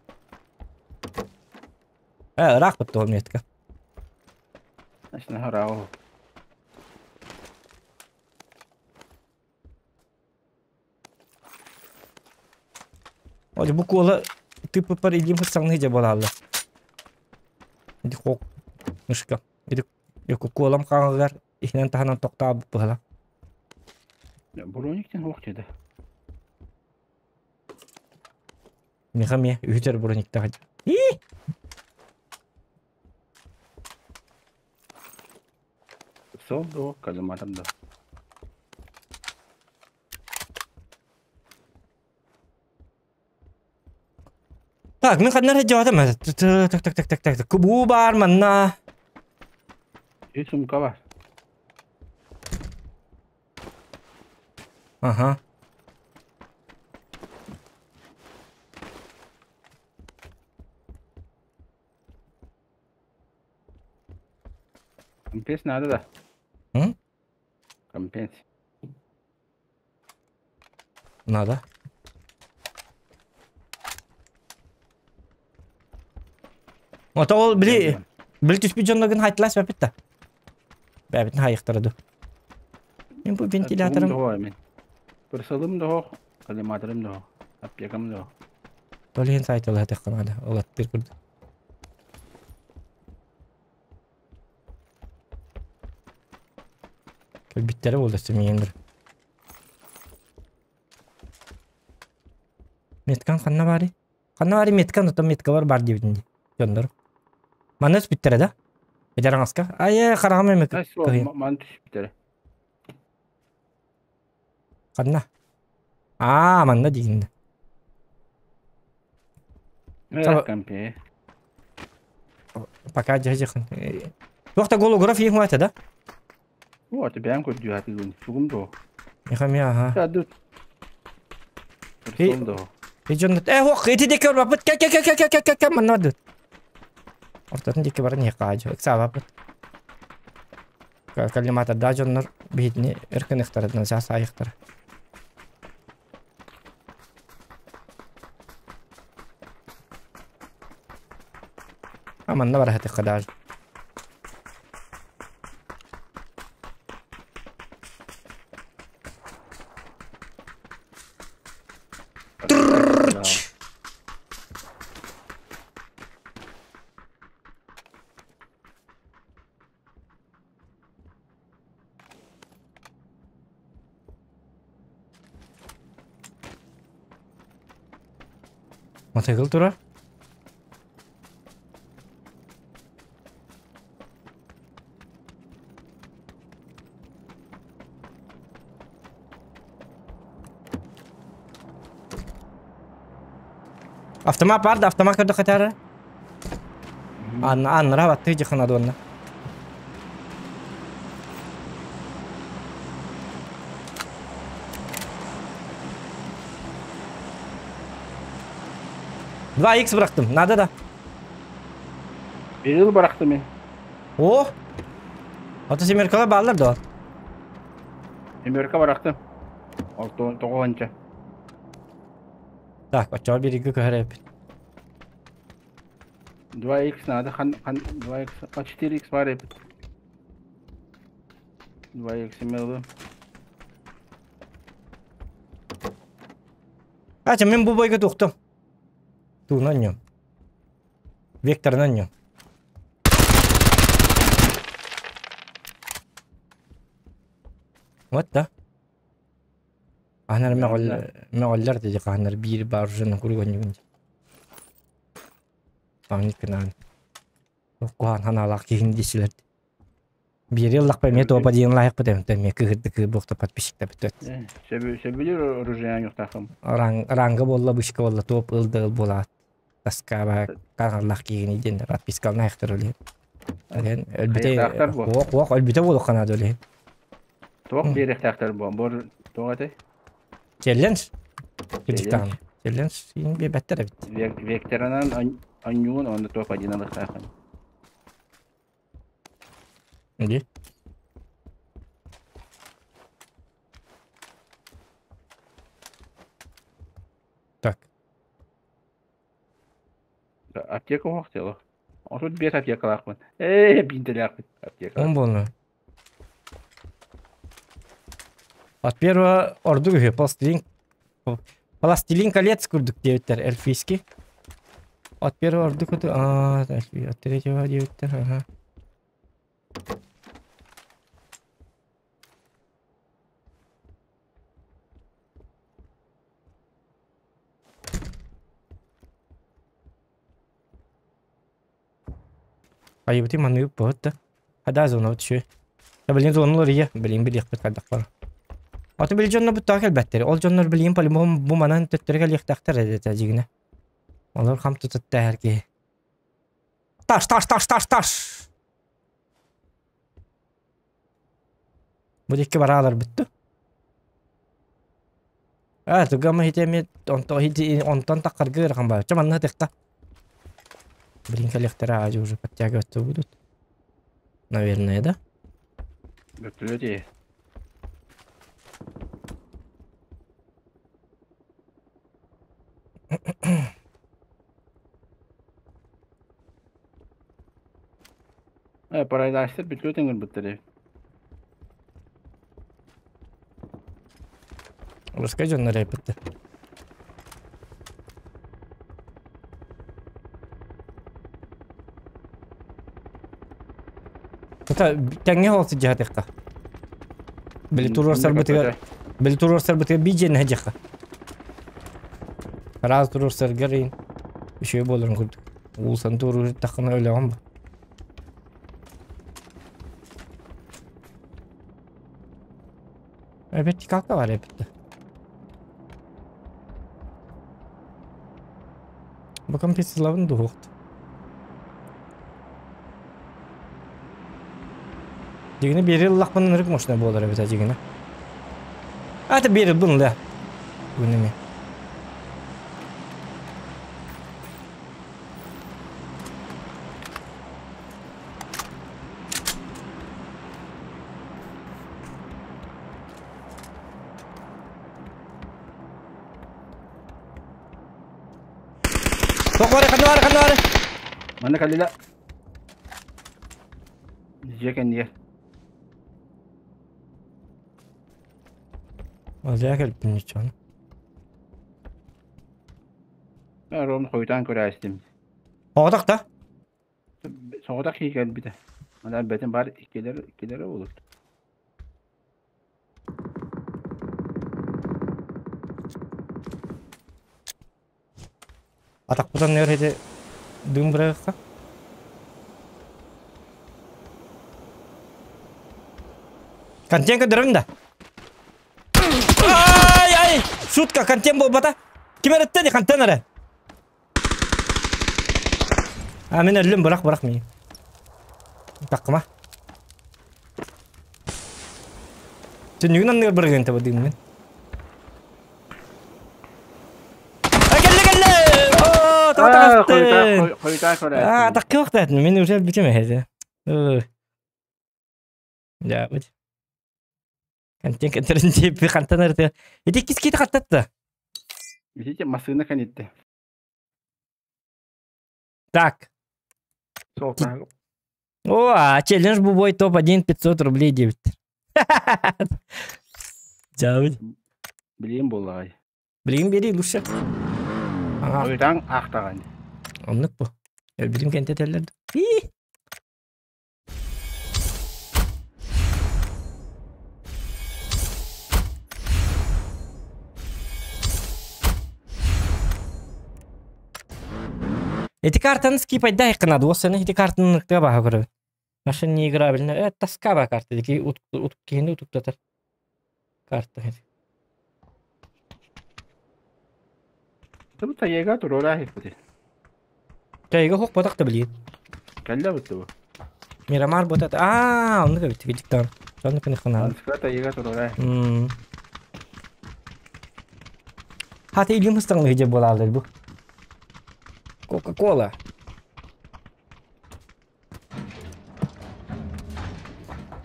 Э, ыраах битте ол метка. Значит, харау. Ол бу куола тыппыппар илиим саҥны дьэ буолаалла. Ити хок мышка. Ити куолам хаҥыгар иһинэн таһынан тохтообут быһыла. Броник диэн суох деді. Миха миэ үһүтэр брониктаах. Ии! Сол да, коллиматор да. Так, мин ханна эрэ дьоотом. Так, так, так, так, так. Кубуу баар манна. Үс сумка бар. Ага. Компенс надо да? М? Компенс. Надо. Ото ол били били түспүт дьонноргун хайтылаас бэппит да. Бэбитин хайыктара ду. Мен бу вентиляторым. Мен. Пырсылым да коллиматорым да, аптекам да. Толиһин сайтылаһа тэххэ надо. Олаттыр курдук. Кэлбиттэрэ буолла семейендер. Меткан ханна баарый? Ханна баарый меткан, оттон меткалар бар диэбитин дии. Дьоннор. Манна түспүттэрэ да? Эдэр аҥаска. Айе, хараҕым эмэ кыһыйан. Ман түспүттэрэ. Ханна? Аа, манна диигин. Компе. Пока дьэ-дьэ. Туох да голограф иһин это да? Вот, бэйэм көрдүү Тугум доо. Михами аха. Садут. И ох, ити диэки барбаппыт. Кэ кэ кэ кэ кэ кэ кэ манна бардыбыт. Ортотун диэки баран иһиэххэ аадьы. Ыксаабаппыт. Коллиматордаа дьоннор биһитини өр кыныхтарынан саас аайыхтара. А манна бараһатыхха даже. Мотоцикл турар. Автомат бар да, автомат көрдө катары. Анна, аннара батты жыхына донна. Два икс bıraktım. Надо да. Bir yıl bıraktım мен. О! Ото семеркалар баалар да. Семерка bıraktım. Тоғанча. Так, очоо бирги көһөрөп. 2х надо, хан, хан, 2х, а 4х бар эпит. 2х имелді. Ача, мен бу бойга тухтум. Туунан нем. Векторынан нем. Вот да. Анар меголлар деди канар бир бар жын кургон юн. Паникынан. Кухан ханалак кихин десилер. Бир yılлак бай мет опа диэн лайык битем тем кыгырды кы бохта подписчикта бүтөт. Сөбүлүр оружие юктахым. Ранг ранга болла бышка болла топ ылды болат. Таскаба каналлах кигини ден подпискал найхтыр өле. Ален өлбүтэ ок ок өлбүтэ болу канады өле. Тоқ беректактар бу. Бор тоғаты. Челлендж. Кырдыктан. Челлендж ин бе беттер бит. Векторынан анюн онда топ один алыктахым. Ди. Аптека оһох дело. 35 аптекалаахпын. Ээ, биинтэлээхпин аптека. Он буолла. От первого ордук үһү пластилин пластилин колец курдук диэбиттэр эльфийский. От первого ордук үтү а от третьего диэбиттэр ага. Айыбытын манныгы быһыт да. Хада зона түшү. Билин зонулар ие, билин билиэхпит хайдах бар. Аты били дьоннор буттаға кэлбэттэр. Ол дьоннор билин полимон бу манан төттөрү кэлиэхтээхтэр эдэтэ дьигинэ. Олор хам тутаттаһар киһи. Таш, таш, таш, таш, таш! Бу диэки бараалар бүттү. Аа, тугама хитеми онто хити онтон таххарга ыарахан баар. Чэ манна тыхта. Блин, коллектора ази уже подтягиваться будут. Наверное, да? Вертолете. Э, парайдаштар бүтүө тэҥэр Русская дьоннор эппиттэр. Тута тэҥҥэ ол сыдьаатыхха. Били туруорсарбытыгар били туруорсарбытыгар биир дьиэни садьыахха. Араас туруорсаргар иин үчүгэй буоларын курдук. Уулуссаны туруордаххына өлөҕүн бу. Вертикалка бар эбит. Бу компьютерлабын дуһуохт. Дигини биэри ыллахпын ынырык мощная буолар эбит дигини. Аты биэри бун да. Бүгүн эми. Туох бары, ханна бары, ханна бары? Манна кэллилэ. Дьиэ кэннигэр. Азия кэлбин ничего. Ром хойутаан көрөөстүм. Оҕотох да? Соҕотох киһи кэлбитэ. Аны бэтин баар иккилэр иккилэрэ буолут. Атахпыт анныгар ити дым бырайыахха. Контент көрдөрөбүн да? Ай, ай! Шутка, контент буолбата. Ким эрэтте ди контент эрэ? А мин өллүм, бырах, бырах миигин. Таккыма. Түннүгүн анныгар бырыгын таба дыыммын. Кэллэ кэллэ! Оо, тоҕо таҕыстын? Хойутаа көрөөччү. Аа, таккыахтаатын, мин уже бүтүм эһэти. Дьэ, бут. Контент кэнтэрин диэппи хантан ырытыа. Ити иккис киити хаттатта. Ити массыына кэнитте. Так. О, а челлендж бубой топ-1 500 рублей диэбиттэр. Дьабыт. Билигин буоллаҕай. Билигин биэрии лучше. Ага. Ойутаң аахтаҕан. Оннук бу. Өлбүтүм кэнтэтэллэр. Эти картаны скипайда айкынады. Осыны эти картаны ныктыга баха көрөбүн. Машина не играбельна. Э, тоска карта. Дики утук киһини утуктатар. Карта. Бу тайга туруора иһиппити. Тайга хук батак да билиин. Кэллэ бутtu бу. Мирамар бутат. Аа, оннук эбит диктан. Соннук кынаханаа. Анска тайга туруора. Хата илим хыстаҥны хидже буолаалар бу. Кока-кола.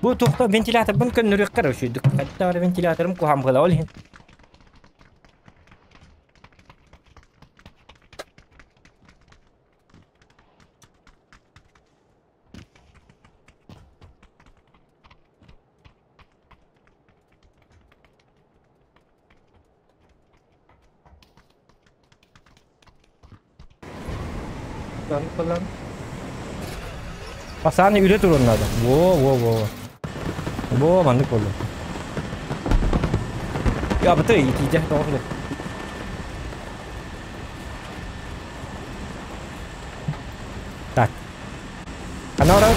Бу туохта вентиляторбын көннөрүөххэ үчүйдүк. Хайдах вентиляторым куһаан буола ол иһин. Балан. Пасаны үлэ турун надо. Во, во, во. Во, маннык болду. Я быты итиде тоҕо Так. Ана ора.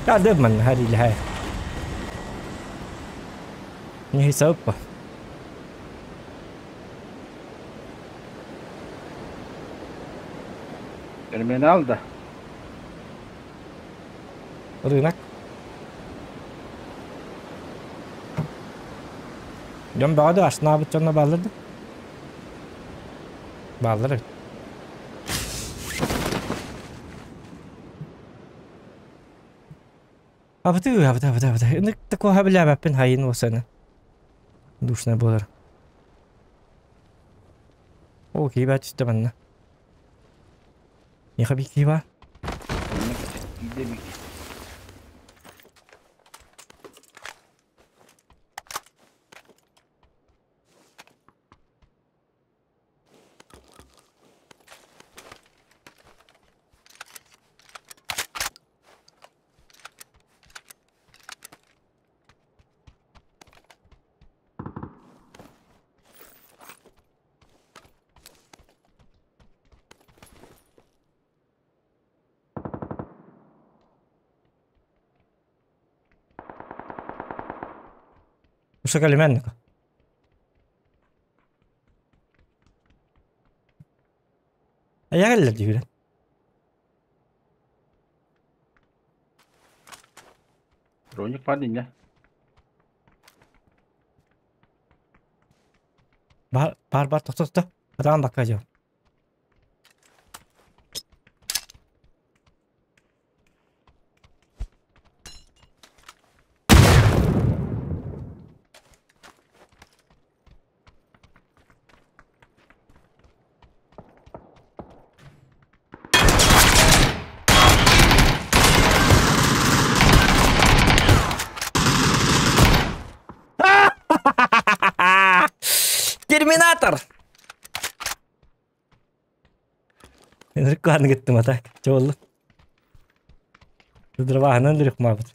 Я дөп ман хари лхай. Не хисаппа. Терминал да. Рынок. Дьон бөҕө да астынаабыт дьонно бааллар да? Бааллар эбит. Абыты, абыты, абыты, абыты. Ынык такого билээбэппин хайын уосаны. Душная буолар. О, киһи түстэ манна. Миэхэ биир киһи баар. Өссө кэлимэн. Эйэ кэллэ дии Броник бар динне. Бар бар бар тохто тохто. Атаан бакка дьон. Терминатор! Ынырыккааны кыттым а так. Чэ Дырбаһынан дырыкмаабыт.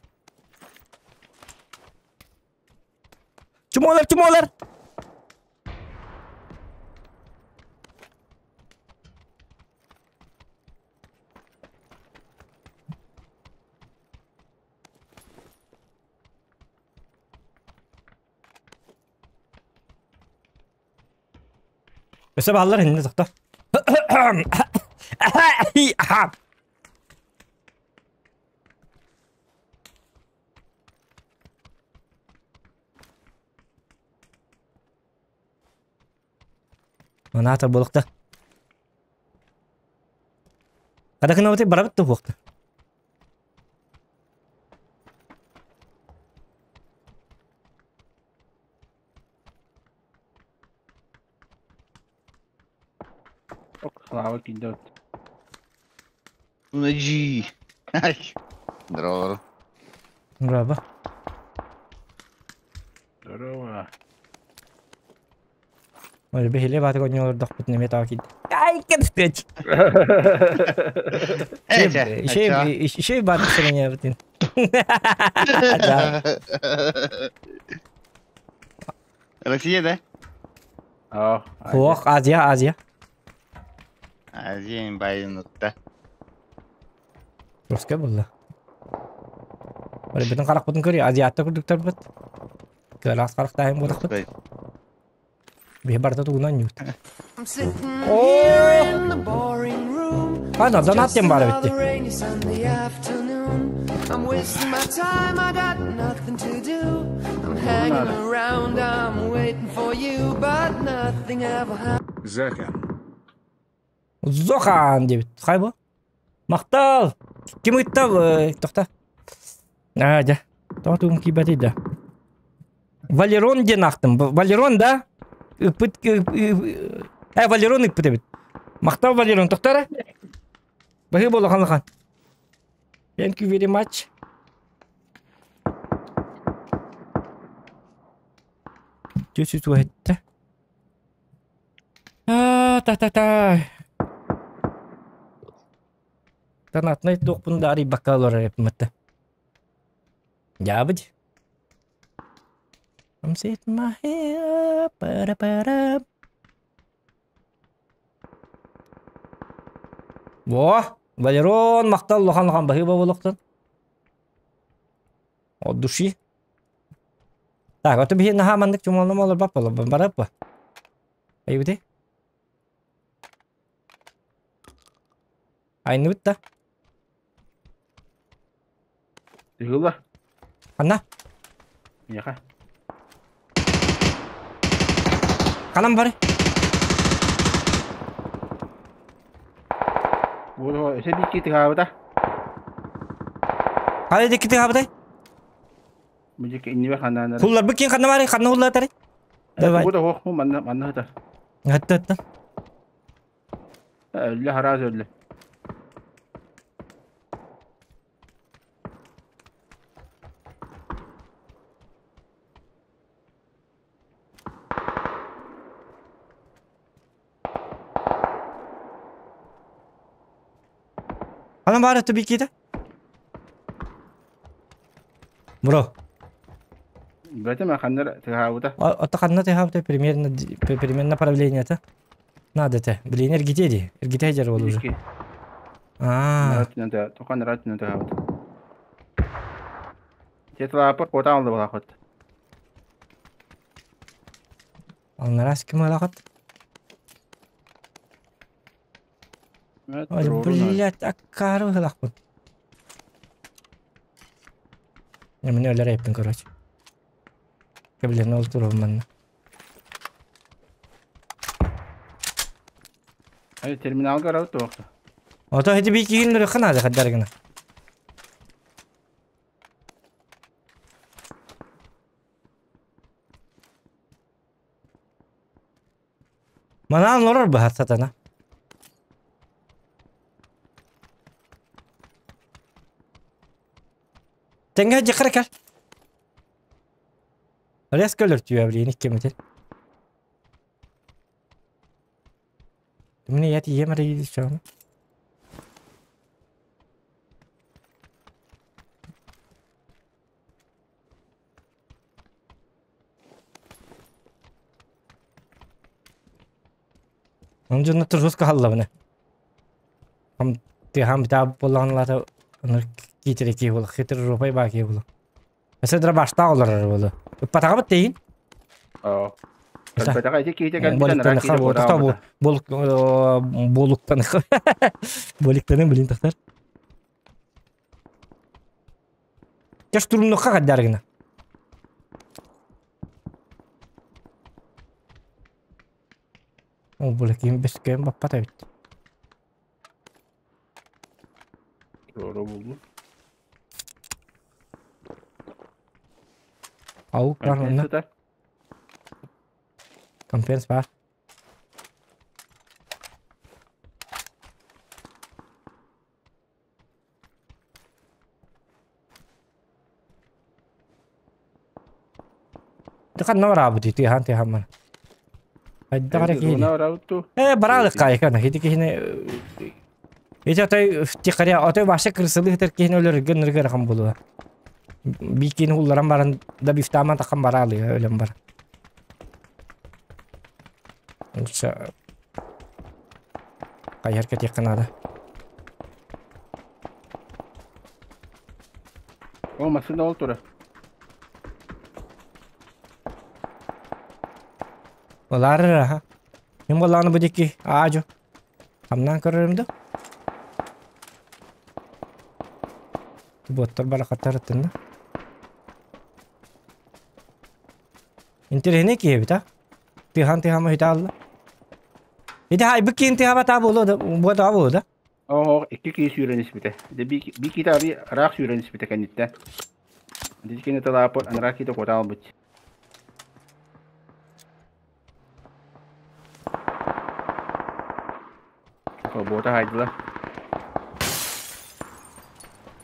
Чумолар, чумолар! Өссө бааллар иннэ тохто. Манаата буолукта. Хадакынабыты барабыт да буолта. Слава кидет. G. Здорово. Браво. Здорово. Ой, бихиле бааты коньолор дохпут неме таа кид. Ай, кэт Ишей бааты сырыня бутин. Россия, да? О, Хуох, Азия, Азия. Азия байынутта. Русская была. Ой, бутин карак бутин көрі, азиатта күрдүктөр бут. Көлас карактайым будак бут. Бихи барда тугунан нют. I'm sitting Oh! here in the boring room. Ана, донат Just тем бар another битти. rainy Sunday afternoon. I'm wasting my time, I got nothing to do. I'm hanging around, I'm waiting for you, but nothing ever happens. Захан. Зохан дебит. Хай бу. Мактал. Ким ыттал? Тохта. А, да. Тоқтуым кибәти да. Валерон ден ақтым. Валерон да? Ыпыт... Ә, Валерон ыппыт эбит. Мактал Валерон. Тоқтара. Бахы болу хан. Thank you very much. Түс үт А, та та та. Танатнай туохпун да арыйбакка олорор эппимэтэ. Дьаабыт. I'm sitting my hair, para-para. Во, Валерон, махтал улахан-улахан баһыыба буолуохтун. От души. Так, ото биһи наһаа маннык чумаллама олорбат буолла, барап ба. Айбыты. Айныбыт да. Тыгыла. Ханна? Миэхэ. Ханан бары? Буолуо, өсө биир тыгаабыта. Хайа дикки тыгаабытай? Бу дьикки иннибэ ханнаанара. Хулларбыт кин ханна бары? Ханна хуллатары? Давай. Бу да хоох манна манна хытар. Хатта хатта. Өллө хараас өллө. Ханан баар өттө бикиитэ? Бро. Бэтим ханнар тыгаабыта. Ото ханна тыгаабыта примерно примерно направление-то. Надо это. Блин, эргите ди. Эргите дьэр ол уже. Аа. Тоқан ратина тыгаабыта. Тетлаапыр котаан алды балахот. Алнарас ким алахот? Ой, блядь, аккары быһылахпын. Мин өлөр эппин, короче. Блин, ол турабын манна. Ай, терминалга арабыт туохта. Ото хити би киһин нөрөххө наада хаддаргына. Манаан олорор быһа сатана. Тэҥҥэ дьиэхэр кэл. Резко өлөртүө блин иккимитин. Мне я тиийэм эрэ дии Onun дьонно жестко халлабына. Хам тыһам битаа буоллаҕына киитире кии буола хитр рупай баа кии буола. Өсө баштаа олорор буолу. Ыппатаҕабыт тейин. Оо. Кэлбэтэҕэ ити киһитэ кэлбитэ нара киһитэ куотаабыта. Болуктан боликтаны блин тахтар. Чэ штурмнукка хаддаргына. Ол бу ким бескем баппат эбит. Doğru buldu. Аук бар онно. Компенс бар. Ханна бараабыт тыахан тыахан Хайдах эрэ киһини. Э бараалык кайкана хити киһини Ити отой тихаря отой баша кырсылы хитер киһини өлөргө ныргы рахан булуа. Бикин хулларан баран да бифтаман тахан бараалы өлөн бар. Онча кайар кетеккан ада. О, машина ол тура. Олар аха. Мен болланы бу дикки аажу. Хамнан көрөрүм да. Боттор баракаттар да. Интересне киһи а? Тыхан тыхама хита алла. Ити хай бу кин тыхама та болу да бу та болу да. Оо, икки киһи сүүрэн испитэ. Де би би киһи ари ыраах сүүрэн испитэ кэнниттэн. Дити кини талааппыт анараа киһитэ куотаан ылбыт. Бота хайдылар.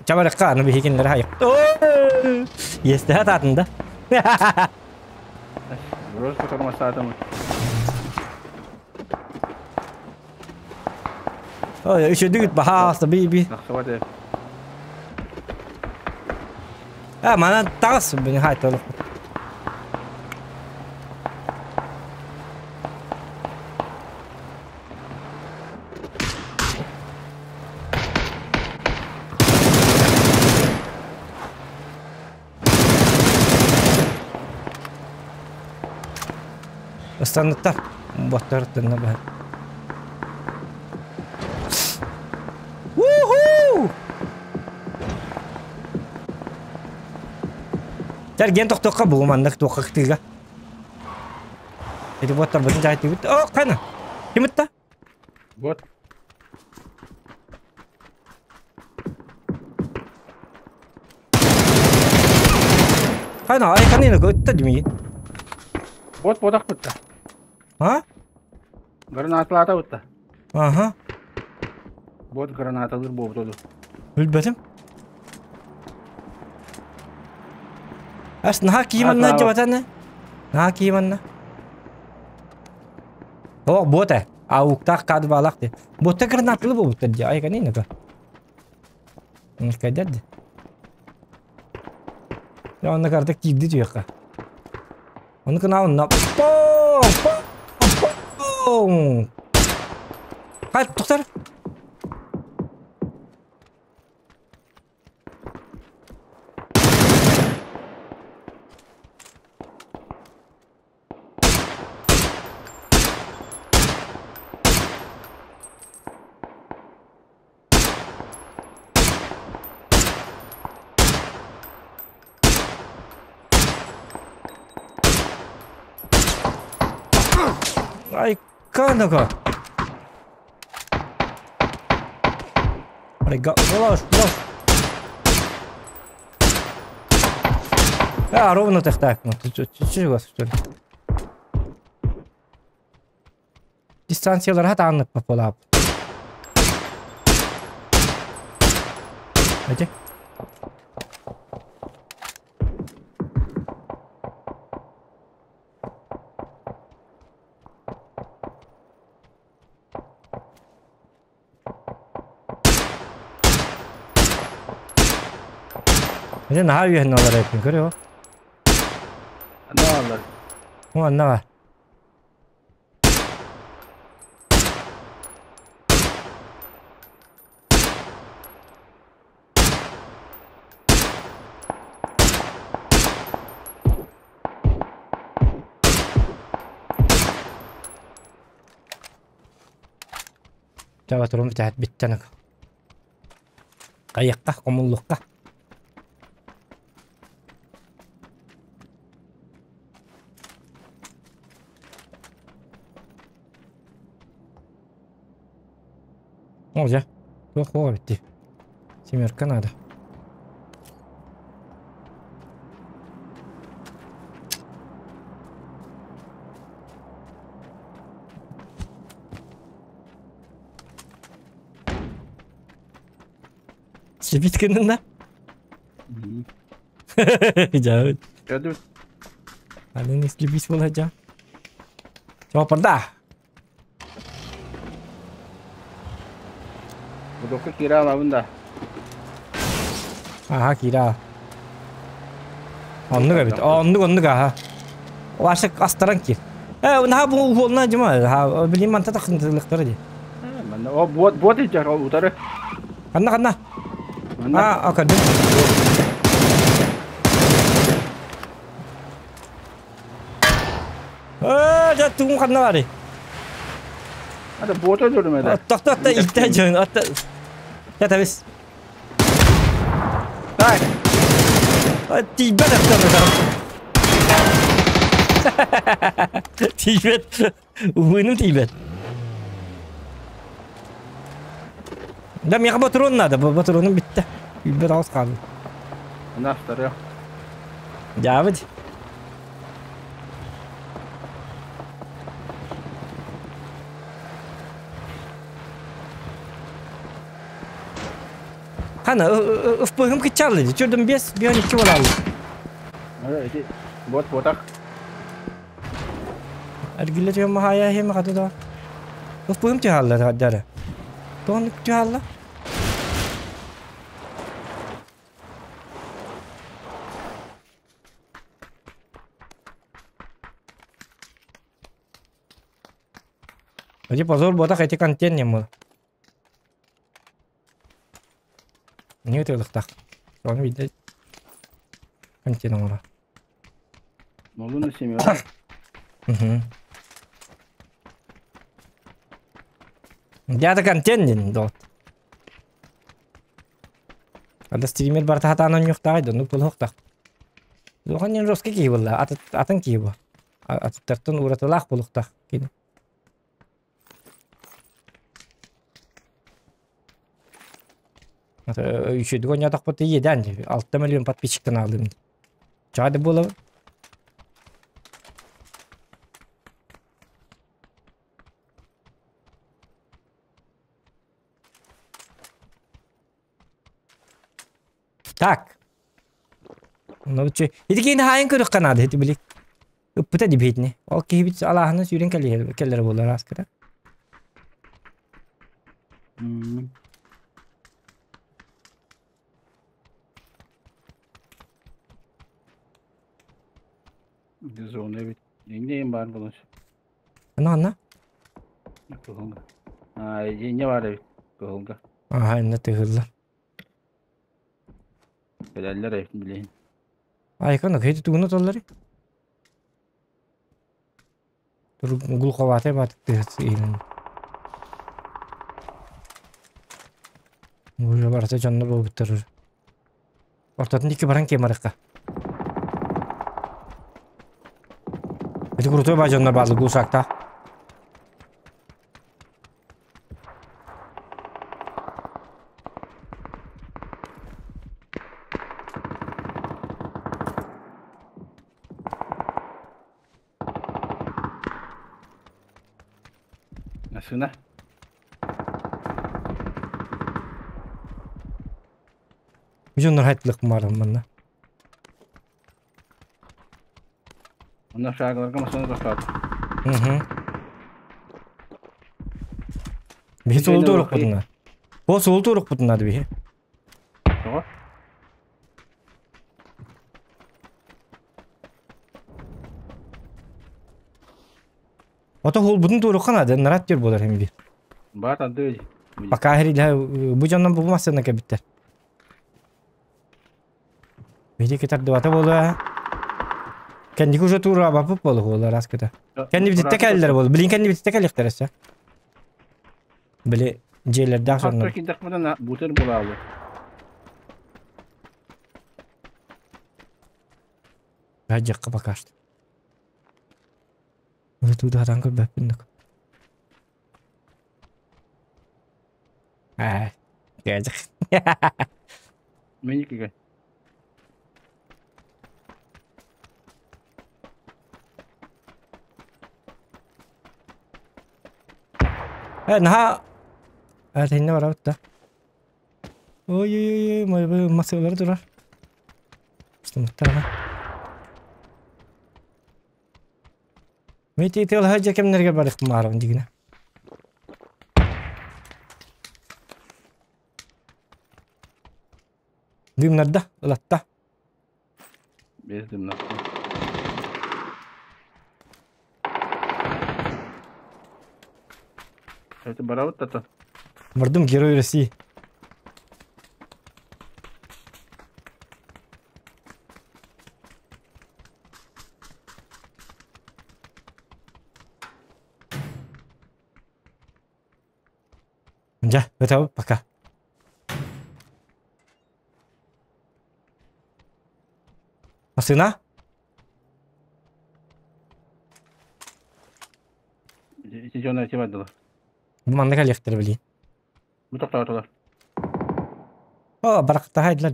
Чабарыкка аны биһикиннер хайык. Есте татында. Рос потормастаатым. Ой, үчүдүгүт баһаалыста би-би. Тахсыбат ээ. А, манан таҕыс бини хаайталык. Ыстаныттар. Боттар тынна баһар. Woohoo! Тэрген тохтуохха бу маннык туохха кытыыга. Ити боттарбытын дьаһайтыбыт. О, кана. Ким ытта? Вот. Кана, ай канина ытта димигин. Вот бодах бытта. А? Гранаталаата бытта. Аха. Вот гранаталыр буолбут Билбэтим. Ас наһаа кииманна дьабатаны. Наһаа кииманна. О, бота. Ауктах кадвалах де. Бота гранаталы буолбуттар дии. Ай канина ка. Кайдер ди. Я онно картык киирди түһүөххэ. Ону кына онно пом пом Хай тохтор. Ай, канага. Ложь, ложь. А, ровно так так. Ну, ты что, что ли? Дистанциялар хат аннык пополап. Hadi. Дьэ наһаа үөһэн олорор эбиппин көрүө. Анна бааллар. Манна баар. Чаба турум бүтэһит бүттэн Хайыахха, хомуллуохха. О, дьэ, туох буолар эбит дии. Семерка надо. Сибит гынна. Дьэ. Көрдүбүт. Аны слепить буола дьа. Чопорда. Будокка киирэ алабын да. Аха киирэ. Оннук эбит. Оннук оннук аха. Ваша астаран киир. Э, наха бу уолна дьима. Ха, билим манта тахынтылыктары ди. Манна о буот буот илдьэр ол утары. Ханна ханна? Манна. А, көрдүм. Э, дьэ тугун ханна барый? Ата буота өлөрүм этэ. Тохто атта иттэ дьон атта. Я табис. Так. Тиийбэт атта Тиийбэт. Уһуйнум тиийбэт. Да миэхэ ботурун надо, ботурунум бүттэ. Билбэт аҕыс хаалла. Настарыах. Дьаабыт. Хана, ыфпыһым кыччаалла дии. Чүрдүм биэс, биэн икки буолаалла. Ити бот ботах. Эргиллэ түһэн маһаайа иһиэмэ хата да. Ыфпыһым түһаалла дара. Тоҕо түһалла? Эти позор буотах эти контент не был. Не ытыалыктаах. Ону видно контент оҥоро. Молуна семера. Угу. Дьэ контент дин дот. Ада стример барта хатаан онньуохтааҕый да, ну булуохтаах. Улахан диэн жесткий киһи буолла, атын киһи бу. Атыттартан уратылаах булуохтаах кини. Үчүгэй оонньоотохпут иэдээн дии. 6 миллион подписчиктан аҕалым. Чаҕа да буолабын. Так. Ну, ити киһини хаайын көрүөххэ наада ити били. Ыппыта дибиһитини. Ол киһибит алааһынан сүүрэн кэллэрэ буолар ааскыта. Зона эбит. Иннеем баар буолуон сөп. Ана анна? Кыһылга. Аа, инне баар эбит. Кыһылга. Аха, инне тыһыллар. Кэлэллэр эбит билигин. Айкан окей тугуна толлары. Глуховатый баатык тыас иһин. Уже барыта дьонно буолбуттар. Ортотун икки баран киэмарыкка. Ити крутой баа дьоннор бааллар гусактаах. Массыына. Дьоннор хайтлык маарым манна. Онно шагаларга массыына тохтоото. Угу. Биһи суолу туорукпутуна. О суолу туорукпутуна биһи. Тоҕо? Ото холбутун туорукка наада, нарат түр буолар хим бир. Баар арды Пока бу дьоннон бу массыына кэбиттэр. Биһи кытардыбата буолуо. Кэнники уже туурабаппыт буолуо раз кыта. Кэнни бититте кэллэр буолу. Билин кэнни бититте кэлиэхтэр өссө. Били дьиэлэрдээх соннор. Киирдэхпинэ бутер булаалы. Дьахха пока что. Туда хатан көрбөппүн док. Аа, кээдьэх. Меникиге. Э, наһаа Э, тинне барабыт да. Ой-ой-ой, массыылары турар. Устумуттар аха. Мити тыл хажа кемнерге барых маарым дигине. Дымнарда, ылатта. Без дымнар. Это барабыт тата. Бардым Герой России. Дьэ, өтөбүт пока. Массыына? Ити дьоно эти бардылар. Бу манна кэлиэхтэрэ билиин. Бу тохтоотулар. О, барахтаһайдылар.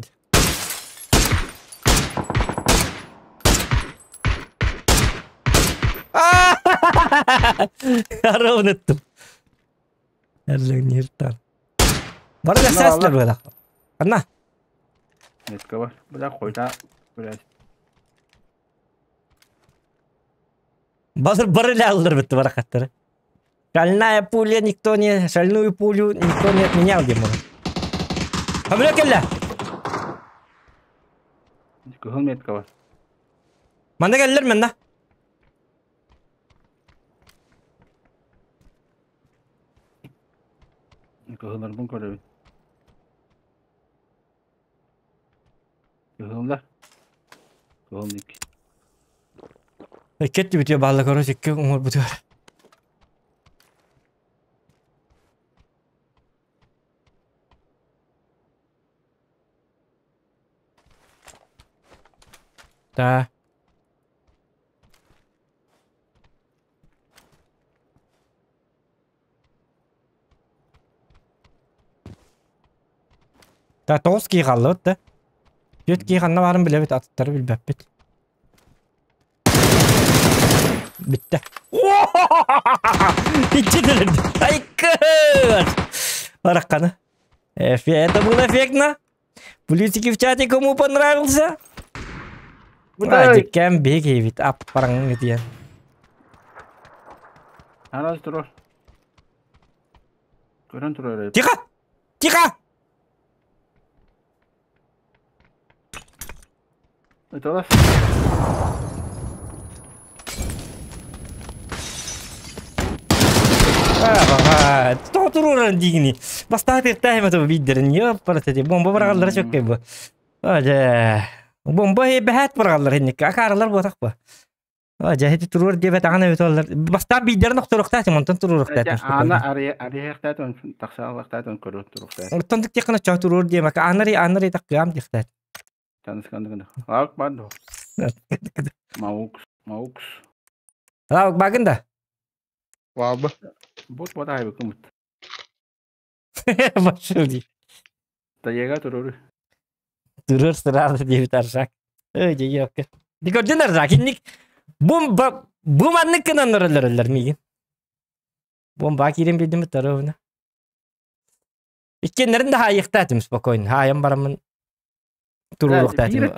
Ровно ыттым. Эрлэҥнииртан. Бары да сээстилэр быһалаах. Анна. Метка бар. Бля, хойта. Блядь. Базыр бары эле аллар битти баракаттары. Шальная пуля никто не... Шальную пулю никто не отменял, Димон. Хамля кэллэ! Кыһыл метка бар. Манна кэллэр манна. Кыһылларбын көрөбүн. Кыһыллар. Кыһыл ник. Икки бүтүө баалла короче икки оҥорбутугар. Да. Да тоҕус киһи хааллыбыт да. Түөрт киһи ханна баарын билэбит, атыттары билбэппит. Бүттэ. Иччитилер. Айкыр! Баракканы. Это было эффектно. Плюсики в чате кому понравился? Радик кэм биһиги ап параҥ диэн. Арас турар. Көрөн турар. Тихо! Тихо! Ыталас. Тоҕо туруоран диигини. Бастааты иртээһим биддерин ёппарат бомба барагаллара чөккэй бу. Ажа. Бомба бэһэт барагаллар хинникка акааралар буотах бу. Ажа хити туруор диэбэт аҕана эбит оллар. Бастаан биддерин охторуохтаатым онтон туруоруохтаатым. Ана арыйахтаатон тахсаалахтаатон көрө туруохтаат. Оттон тиккана чоо туруор диэмэк анари анари таккыам диэхтаат. Таныскандыгына. Лаак баадо. Маукс, маукс. Лаак багын да. Ваба. Бот бот айбы кымыт. Башыл ди. Таяга туруру. Турur сразу диэбит Аржак. Эй, дьэ, Ди көрдүн Аржак, инник бомба бу маннык кынан өлөр миигин. Бомба киирэн билдим таровна. Иккеннерин да хаайыктаатым спокойно. Хаайан барамын туруруктаатым.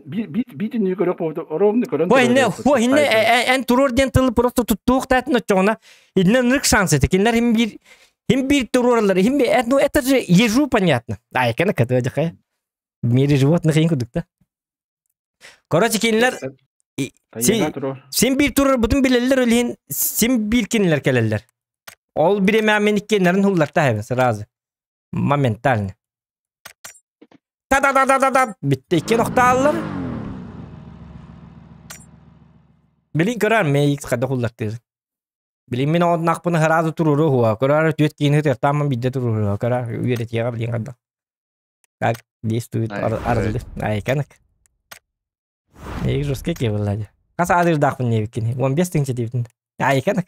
Биитин көрөк болду, ровно көрөн. Бу инне, бу инне эн турур диэн тылы просто туттуохтаатын оччоҕуна инне ынырык шанс этэ. Кинилэр хим бир туруоралар, хим бир, ну это же ежу понятно. Ай, кана катыа В мире животных ин кудук да. Короче, кинилэр син бир турар бутун билеллер өлүн син бир кинилер келеллер. Ол бир эме мен иккеннерин хулларта хэбин сразу. Моментально. Та-да-да-да-да-да. Битте иккен охтааллар. Билин көрөр ме икс када хуллартыр. Билин мен оон нақпыны сразу туруру хуа. Көрөр түөт кийини тертамын бидде туруру. Көрөр үйретиэҕэ билин када. Как действует арзылы. Ай, канак. Эй, жесткий кебыллади. Хас адырдаахпын небиккини. 15 тыһынча диэбитин. Ай, канак.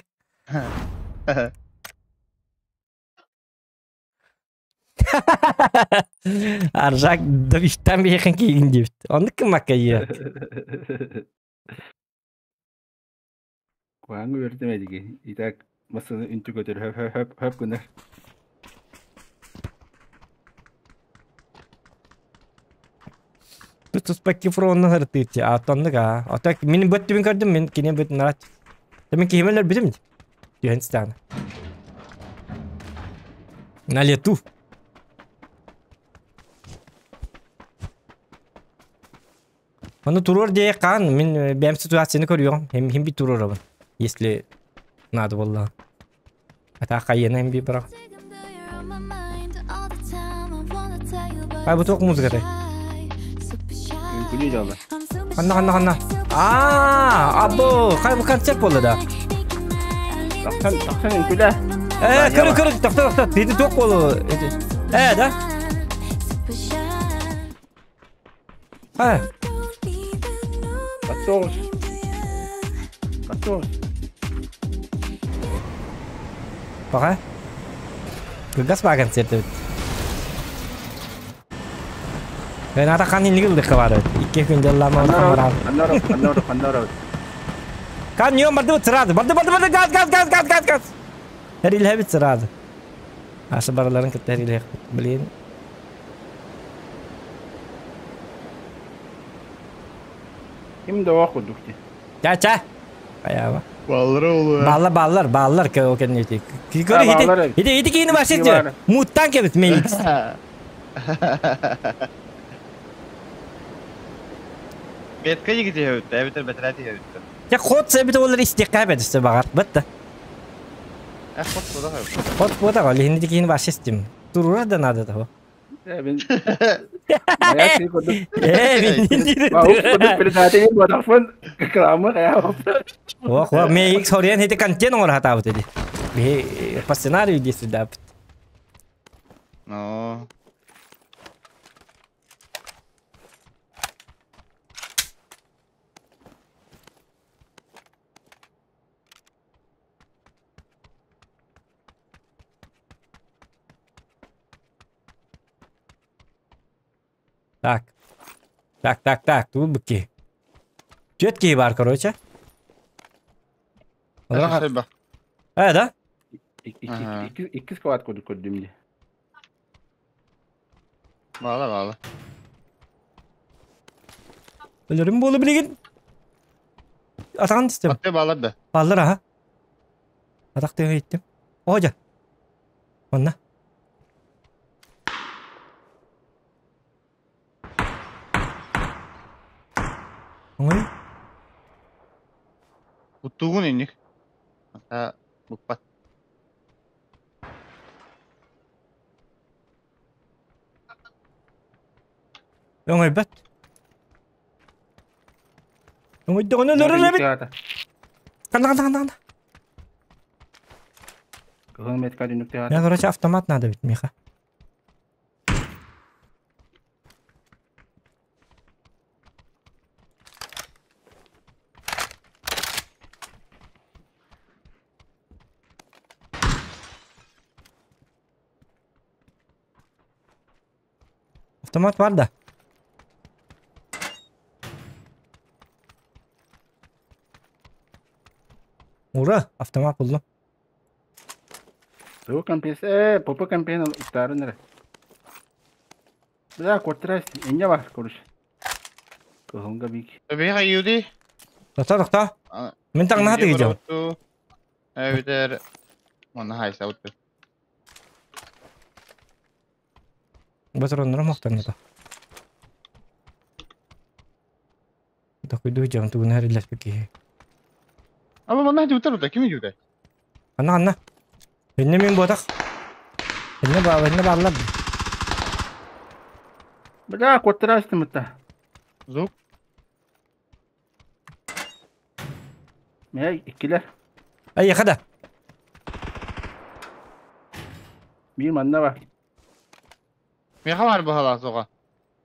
Аржак давиштан биэхэн киигин диэбит. Оннук кымакка ийэ. Куһаҥҥа үөрдүм эдиги. Итак, масыны үнтү көтөр хөп хөп хөп хөп гынар. Тут туспакки фронна хартыытти. Атоннук аа. Ото мин бөттүбүн көрдүм, мин кини бөттүн нарат. Мен киһимелер битим. Түһэн станы. На лету. Оны туруор диэ хаан мин бэйэм ситуацияны көрүөҕүм. Хим хим би туруорабын. Если надо буолла. А хайына хим би бара. Ай бу туох музыкатай? Үҥкүлүү дьалла. Ханна ханна ханна. Аа, або, хай бу концерт буолла да. Тахсан тахсан үҥкүлээ. Э, көрү көрү тохто тохто. Ити туох буолу. Э, да? Э, Батоос. Батоос. Пока. Кылгас баа концерт эбит. Ната хан иннигил дыкка бар. Икки күн дьаллаама Аннара аннара аннара аннара. Кан ньон барды сразу. Барды барды барды газ газ газ газ газ газ. Эрилэбит сразу. Аша бараларын кытта эрилэхпит. Блин. Ким да оох курдук дии. Ча ча. Хайаба. Баллара олу. Баллар баллар баллар о кэннити. А, баллар эбит. Ити ити киини Икки басит. баар. Муттан кэбит мен. Бетка дигити хөттө, эбитер бетрати хөттө. Я ход себит олар истекка бедисте багат бытта. Э, хот бода хөттө. Ход бода гол хинди киини басистим. Турура да надо того. Э, мен... Моя сии курдук. Э, мен Маук курдук предатель бодохпун. Кыламы кая Ох, ох, мен ик сориан хити контент оңор хатабыт эди. Бе по сценарию действует да. Но. Так. Так, так, так, тут быки. Четкий бар, короче. Спасибо. Э, да? Ага. Икки сквад курдук көрдүм ди. Бала бала. Өлөрүм болу билигин. Атаган дистем. Атты бала да. Баллар аха. Атак деген иттим. Ожа. Онна. Оңой. Уттугун инник. Ата букпат. Оңой бат. Оңой догон өлөрөр эбит. Канда канда канда канда. Кыһыл метка дүнүк Я, короче, автомат надо ведь, Миха. Автомат бар да. Ура, автомат buldum. Туу компенс, э, попа компенс уттарын эре. Бля, квартира инне бар, короче. Кыһылга бик. Беха юди. Тоқта, тоқта. Мен таңна хаты гидем. Эбитер. Онна хайса утту. Батыр оннора мохтан да. Такой дujам тугун харилас пики. Ама манна жутар ута кими жута? Анна анна. Инне мен ботак. Инне ба инне баллар. Бля, квартира мытта. Звук. Мэ, иккилер. Ай хада. Бир манна бар. Меха бар бахала соға.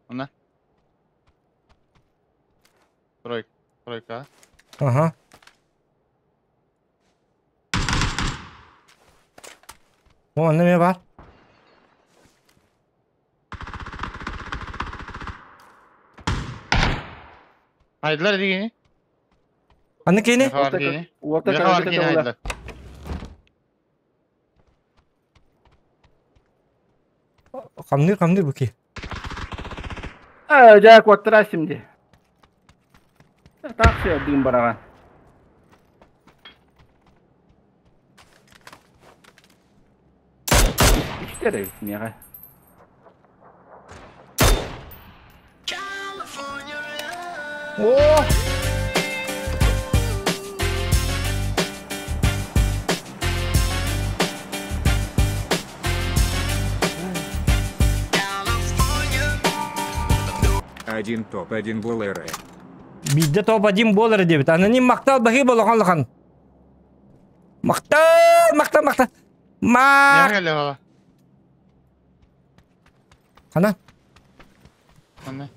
Онна. Тройка. Тройка. Ага. О, неме бар? Haydılar дегені. Анны кейне? Меха бар дегені. Уолта Меха бар калбыта дегені тола. haydılar. Камныр камныр буки. Э, жа квартира симди. Так все дым бараган. Үчтер мега. О! Один топ, один болеры. Бидде топ один болар дебит. Аноним мактал бахи болгон лахан. Мактал, мактал, мактал. Мак. Меха келе бала. Ана. Онна.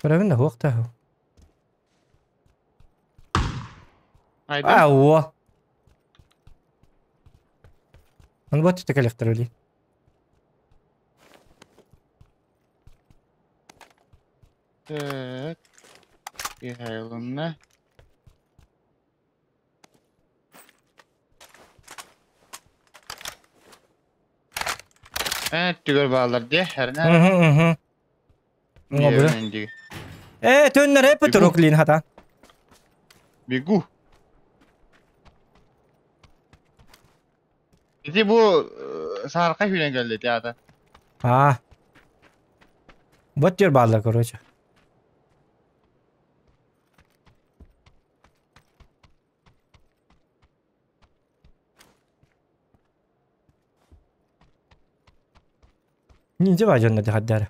Көрөбүн да хуакта. Haydi. Ауа. Аны бот текелектер өли. Так. Михайловна. Түгөр баалар дии, хэрнэ. Угу. Э, төннөр эп туруклин хата. Бегу. Ити бу саарка хүнен келди театр. А. Вот тер баалар, короче. Нинзе бажонна дихаддара.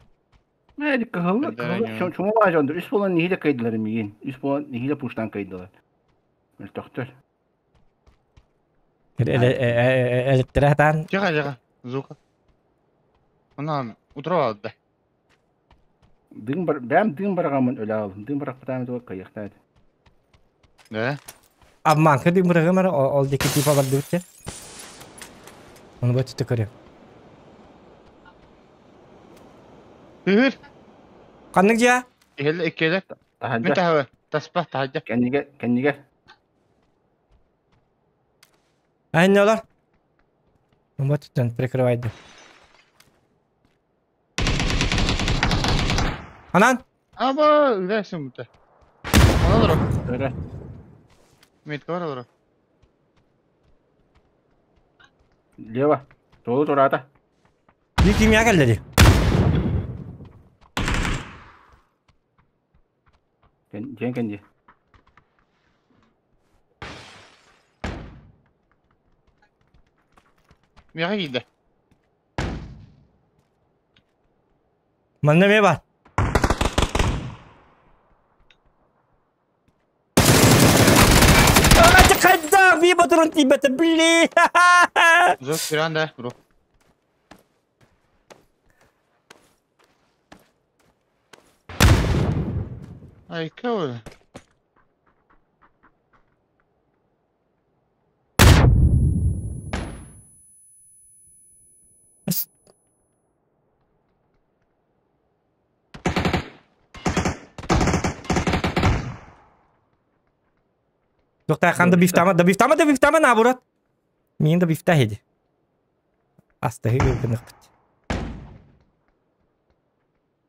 Мәди кыһыллы кыһыллы чума бажонdur. Үс болан нихиле кайдылар мигин. Үс болан нихиле пуштан кайдылар. Мөлтөхтөр. Электре Жака жака. Зука. Она утро алды. Дың бар, бәм дың баргамын өлә алдым. Дың барак бутам туга кайыктады. Да. Обманка дың баргамар ол деки типа бар дыбытте. Оны бөтү көрөм. Үһүр. Каннык жа? Эхеле эккеле. Таханжа. Мен таспа таханжа. Кенниге, кенниге. Айны олар. Вот түттен прикрывайды. Анан? Аба, үләсің бұта. Она дұры. Öyle. Метка бар олар. Лево. Толу турата. Bir kimya geldi. Кен кенди. Мияға кейді. Манна ме бар? Қайда би батырын тибеті, бли. Зок пиранда, бро. Ай, кого? Доктор қанды бифтама, да бифтама, да бифтама наоборот. Мен да бифта хеди. Асты хеги бит.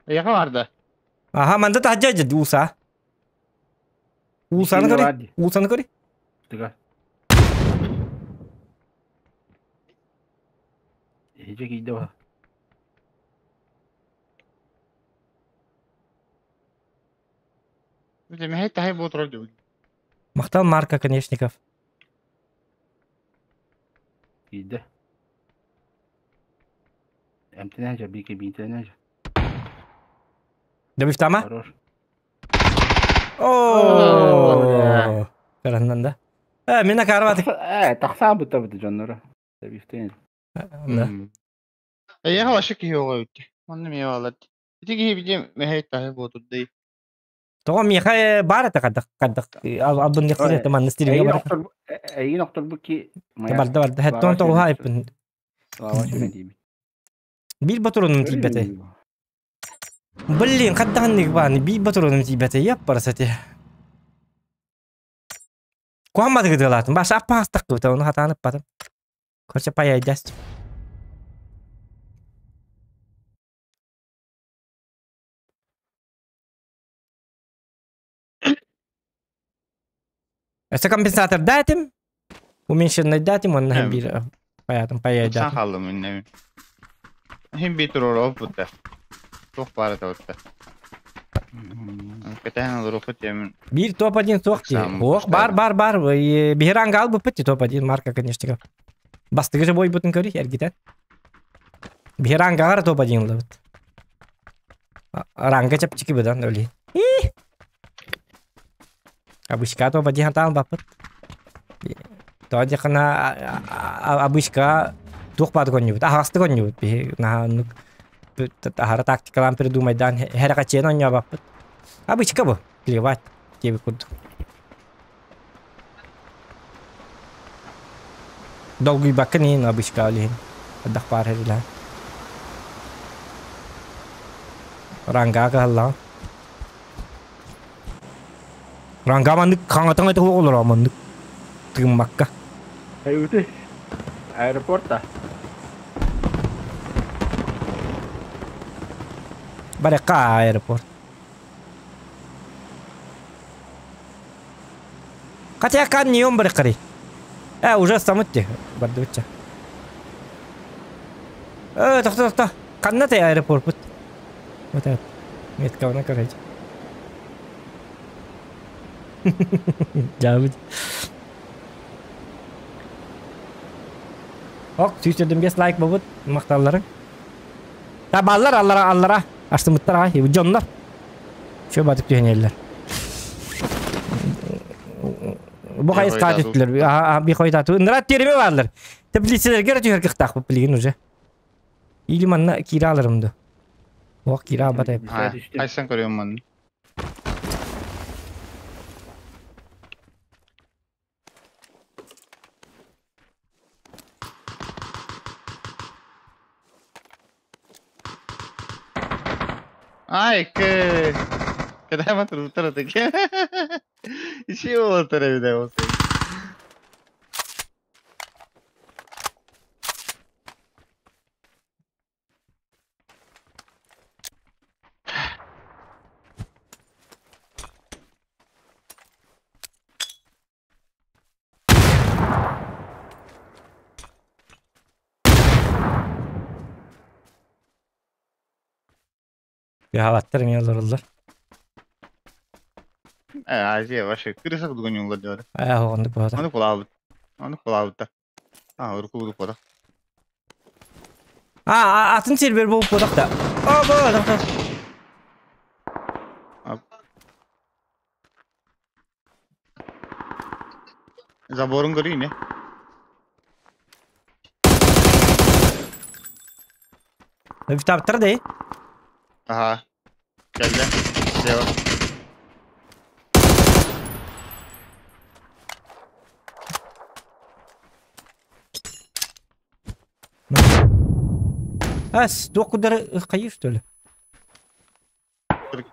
Яға барды. Аха, манда тахжа жид уса. Усаны көри. Усаны көри. Тыга. Эже кийди ба. Мехет тахай ботурар деп. Мақтал Марка Конечников. Кийди. Эмтенәжә, бике бинтенәжә. Да бифтама? Хорош. О! Караннан да. Э, мен карватык. Э, тахсан бутта бут жоннора. Да бифтен. Да. Яға башы кихи оға өтті. Манны мия алады. Ити кихи бидем мехет тахай ботур дей. Тоға миха бар это кадак кадак абын яхсы это ман стилге бар. Эйин октор бу ки. Барда барда. Хеттон тоға айпын. Бил батурунум тибете. Блин, кадданник бани бил батурунум тибете. Яп барсати. Куаммады гыдылатын. Баш аппастак кыта оны хатанып батым. Корча пай айдаст. Это компенсатор датим. Уменьшенный датим, он на бир. Понятно, пай Сан қалдым мен. Хим бит роль бутта. Тоқ бары да бутта. Кетен олар темин. Бир топ-1 тоқ Ох, бар, бар, бар. Бихеранг ал буппетти топ-1 марка, конечно. Бастыгы же бой бутын көри, эргитен. Бихеранг агар топ-1 лыбыт. Ранга чапчики быдан öyle. Абышка топ-1 хатан бапыт. Тоди хана абышка туох баады коннюбут, ахасты коннюбут. Бихи наха нук ахара тактикалан придумайдан херакачен онья бапыт. Абычка бу, плевать, тебе курду. Долгий бакын абычка олин. Адах пар херила. Ранга калла. Ранга маннык каңатың айтып олар маннык. Тыммакка. Өте. Аэропортта. Барыка аэропорт. Хотя кан не он барыкари. Э, уже самыт ти. Бардыбытча. Э, тохто, тохто. Ханна те аэропорт Вот это. Меткавна, короче. Дьаабыт. Ок, 125 лайк болбут. Макталларың. Табаллар аллара аллара. Астымыттар ай, дьоннор. Чө батып түһэнэллэр. Бу хайысха түттүлэр. Аха, би хойдату. Ындыра тереме баалар. Теплицелерге түһэр кыхтаах билигин уже. Или манна киирэ аларым ду. Ох, киирэ албат эбит. Хайсан көрүөм манна. Ай, кы. Когда мы тут таки. Иши олтар эбит болсо. Яһалаттар эмиэ олороллор. Э, Азия вообще кырыса кудугун юлла диyor. Э, оннук буолар. Оны кулаабыт. Оны кулаабыттар. А, урукку кудук А, атын сервер болуп бодох да. О, бо, Заборун көрүй не? Витаптар дей. Аха. Кэллэ. Дева. Ас, туох кудары хайыр что ли?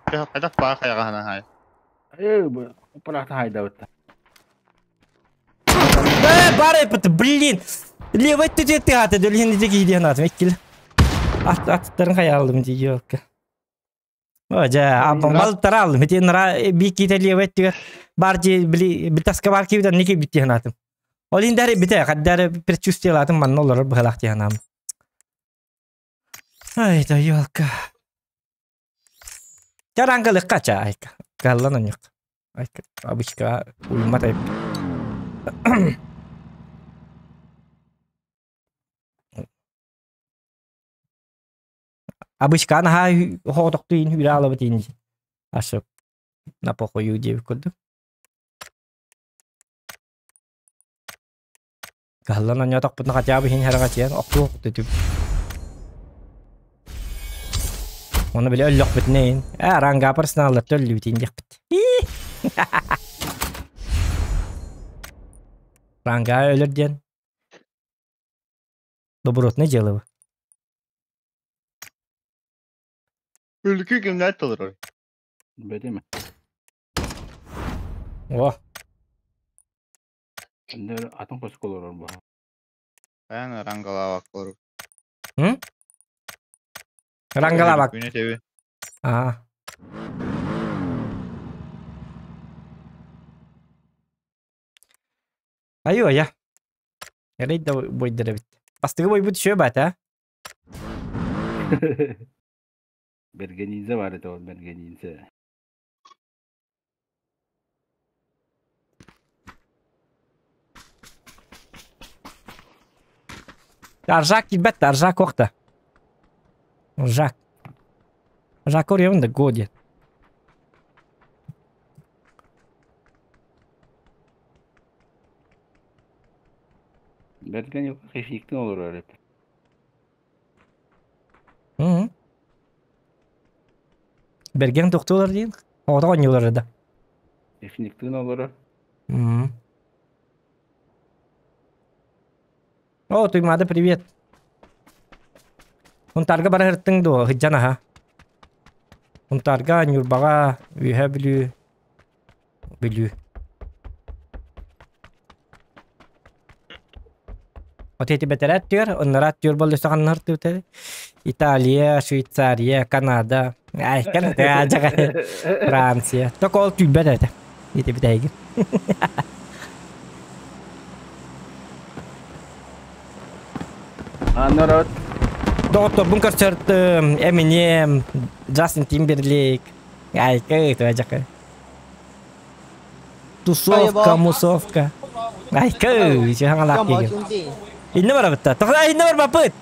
Хайдах баа хайаҕаһына хай. Э, бу палата хайдабыт. Э, бары пыт, блин. Левый ты ты аты, дөлген де кийден атым эккил. Ат аттарын хаялдым ди ёлка. О, жа, абам балыктар алдым. Ити нара би ките левый тигер. Бар же били битаска бар кибиден неке биттен атым. Ол индери бите, каддары предчувствие атым манна олар быгалак диянам. Ай, да ёлка. Чарангалы кача айка. Галлан оньок. Айка, абычка уймат айып. Абычка наһаа хоотохтуйун хүрэ алабыт ин Ашып на похую диэбит курдук. Каһаллан онньоотохпутуна хотя бы иһин хараҕа охтуох түтүк. Оны биле өллөхпүтүнэйин. Ээ, рангапар сынааллар төллүбүтин диэхпит. Ранга өлөр диэн. Добротное дело. Өлкү кимнәт толорор? Бетеме. О, Эндер атын косук олорор бу. Баян рангалавак олорор. Рангалавак. Күнэ теби. Аа. Айо, я. Эрей да бойдыр эбит. Бастыгы бойбут үшө бат, а? Бергенинзе бар edi ол бергенинзе. Аржак килбет, аржак охта. Жак. Жак орьявын да годи. Берген yok, хишниктин olur öyle. Hı. Берген тоқтулар дейін. Оға ойнылар да. Хишниктин olur. М. О, Туймада, привет. Унтарга барахырттың до, хыджан аха. Унтарга, Нюрбаға, Үйе білю. Білю. Отети бэтэрээт түөр, оннораат түөр боллу саҕаннар түөтэ. Италия, Швейцария, Канада, айкан Франция. Только ол түйбэт этэ. Ити бүтэйгин. Анарат. Доҕотторбун көрсөртүм, Eminem, Justin Timberlake, айка ыытыа Тусовка, мусовка. Айка, хаҥалаах киһи. Инне барабытта. Тоҕо инне барбаппыт.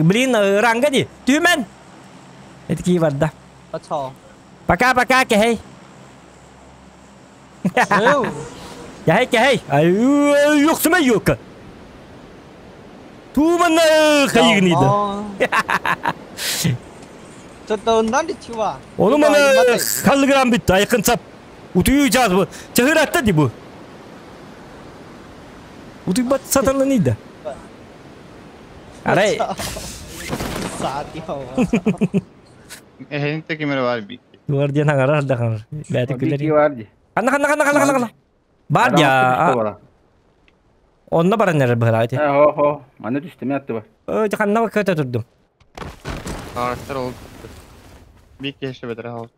Блин, ранга ди. Түмэн. Эти кии барда. Пока-пока, кэһэй. Кэһэй, кэһэй. Ай, юксума юка. Тумана хайыгныйда. Ону маны халлыгыран бүтті, айқын сап. Утуйуу чаас бу. Чаһыратта ди бу. Утуйбат саталаныйда. Арай. Эһин кимер бар би. Дуар диэн хаҥарар да хаҥар. Бэти күлэр. Бар ди. Ханна ханна ханна ханна ханна. Бар я. Онно баран эрэр быһалаа ити. Хо хо. Манна түстүм атты бар. Ой, ханна көтө турдум. Характер ол. Би кеше бетер хал.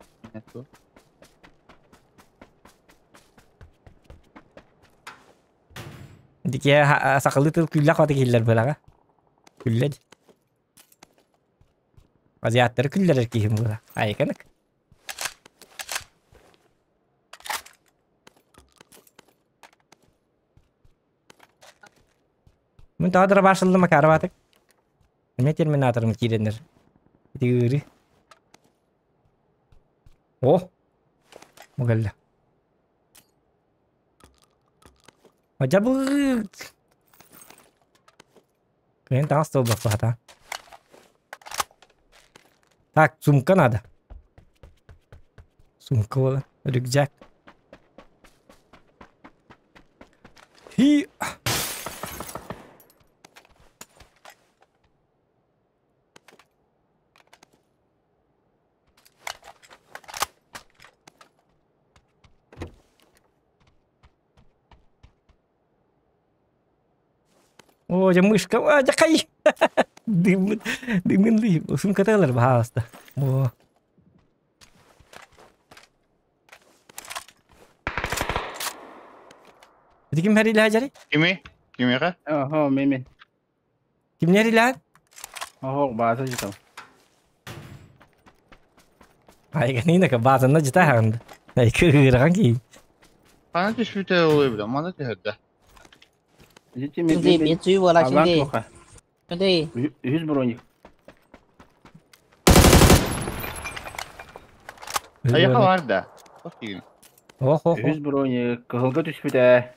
Дикие сакалы тыл күллэ хата киллер быһалаға. Күллэ. Азиаттары күллер киһим була. Айканык. Мен тағадыра башылды макарабатык. Эме терминаторым киренер. Дигири. О! Мугалла. Ажабы. Мен таңас стол бақта. Так, сумка надо. Сумка была. Рюкзак. И... О, я мышка, а, я кай. Дымын, дымын ли. Сумка талар баста. О. Ити ким хэрилэ жари? Кими? Кимиға? Охо, мен. Ким хэрилэ? Охо, бааса житам. Ай, канина баасанна жита хаганда. Ай, кырган ки. Хана түшпүтэ олой биле, мана түһөрдө. 兄弟，别追我了，兄弟。兄弟。 Үһүс броник. Аяка бар да. Ох, ох. Үһүс броник, кыһылга түспүтэ.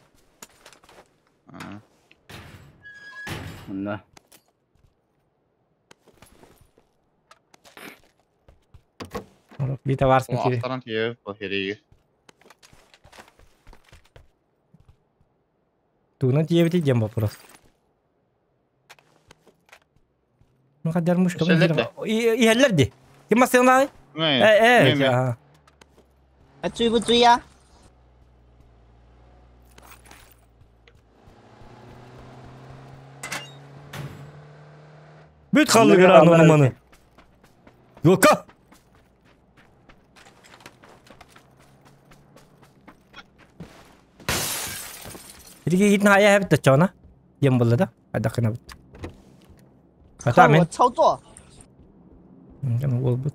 Мында. Бита барсын кири. Астаран тиеп, бахерigi. Тугунан тиебити дем вопрос. Ну кадер мышка. Иһэллэр ди. Ким масыгнай? Э, э. 还追不追呀？ Бүт халлыгыран оны маны. Yoka. Иди хая хэбит чона. Ем болла да. Адакына бит. 看我操作。 Кем ол бут.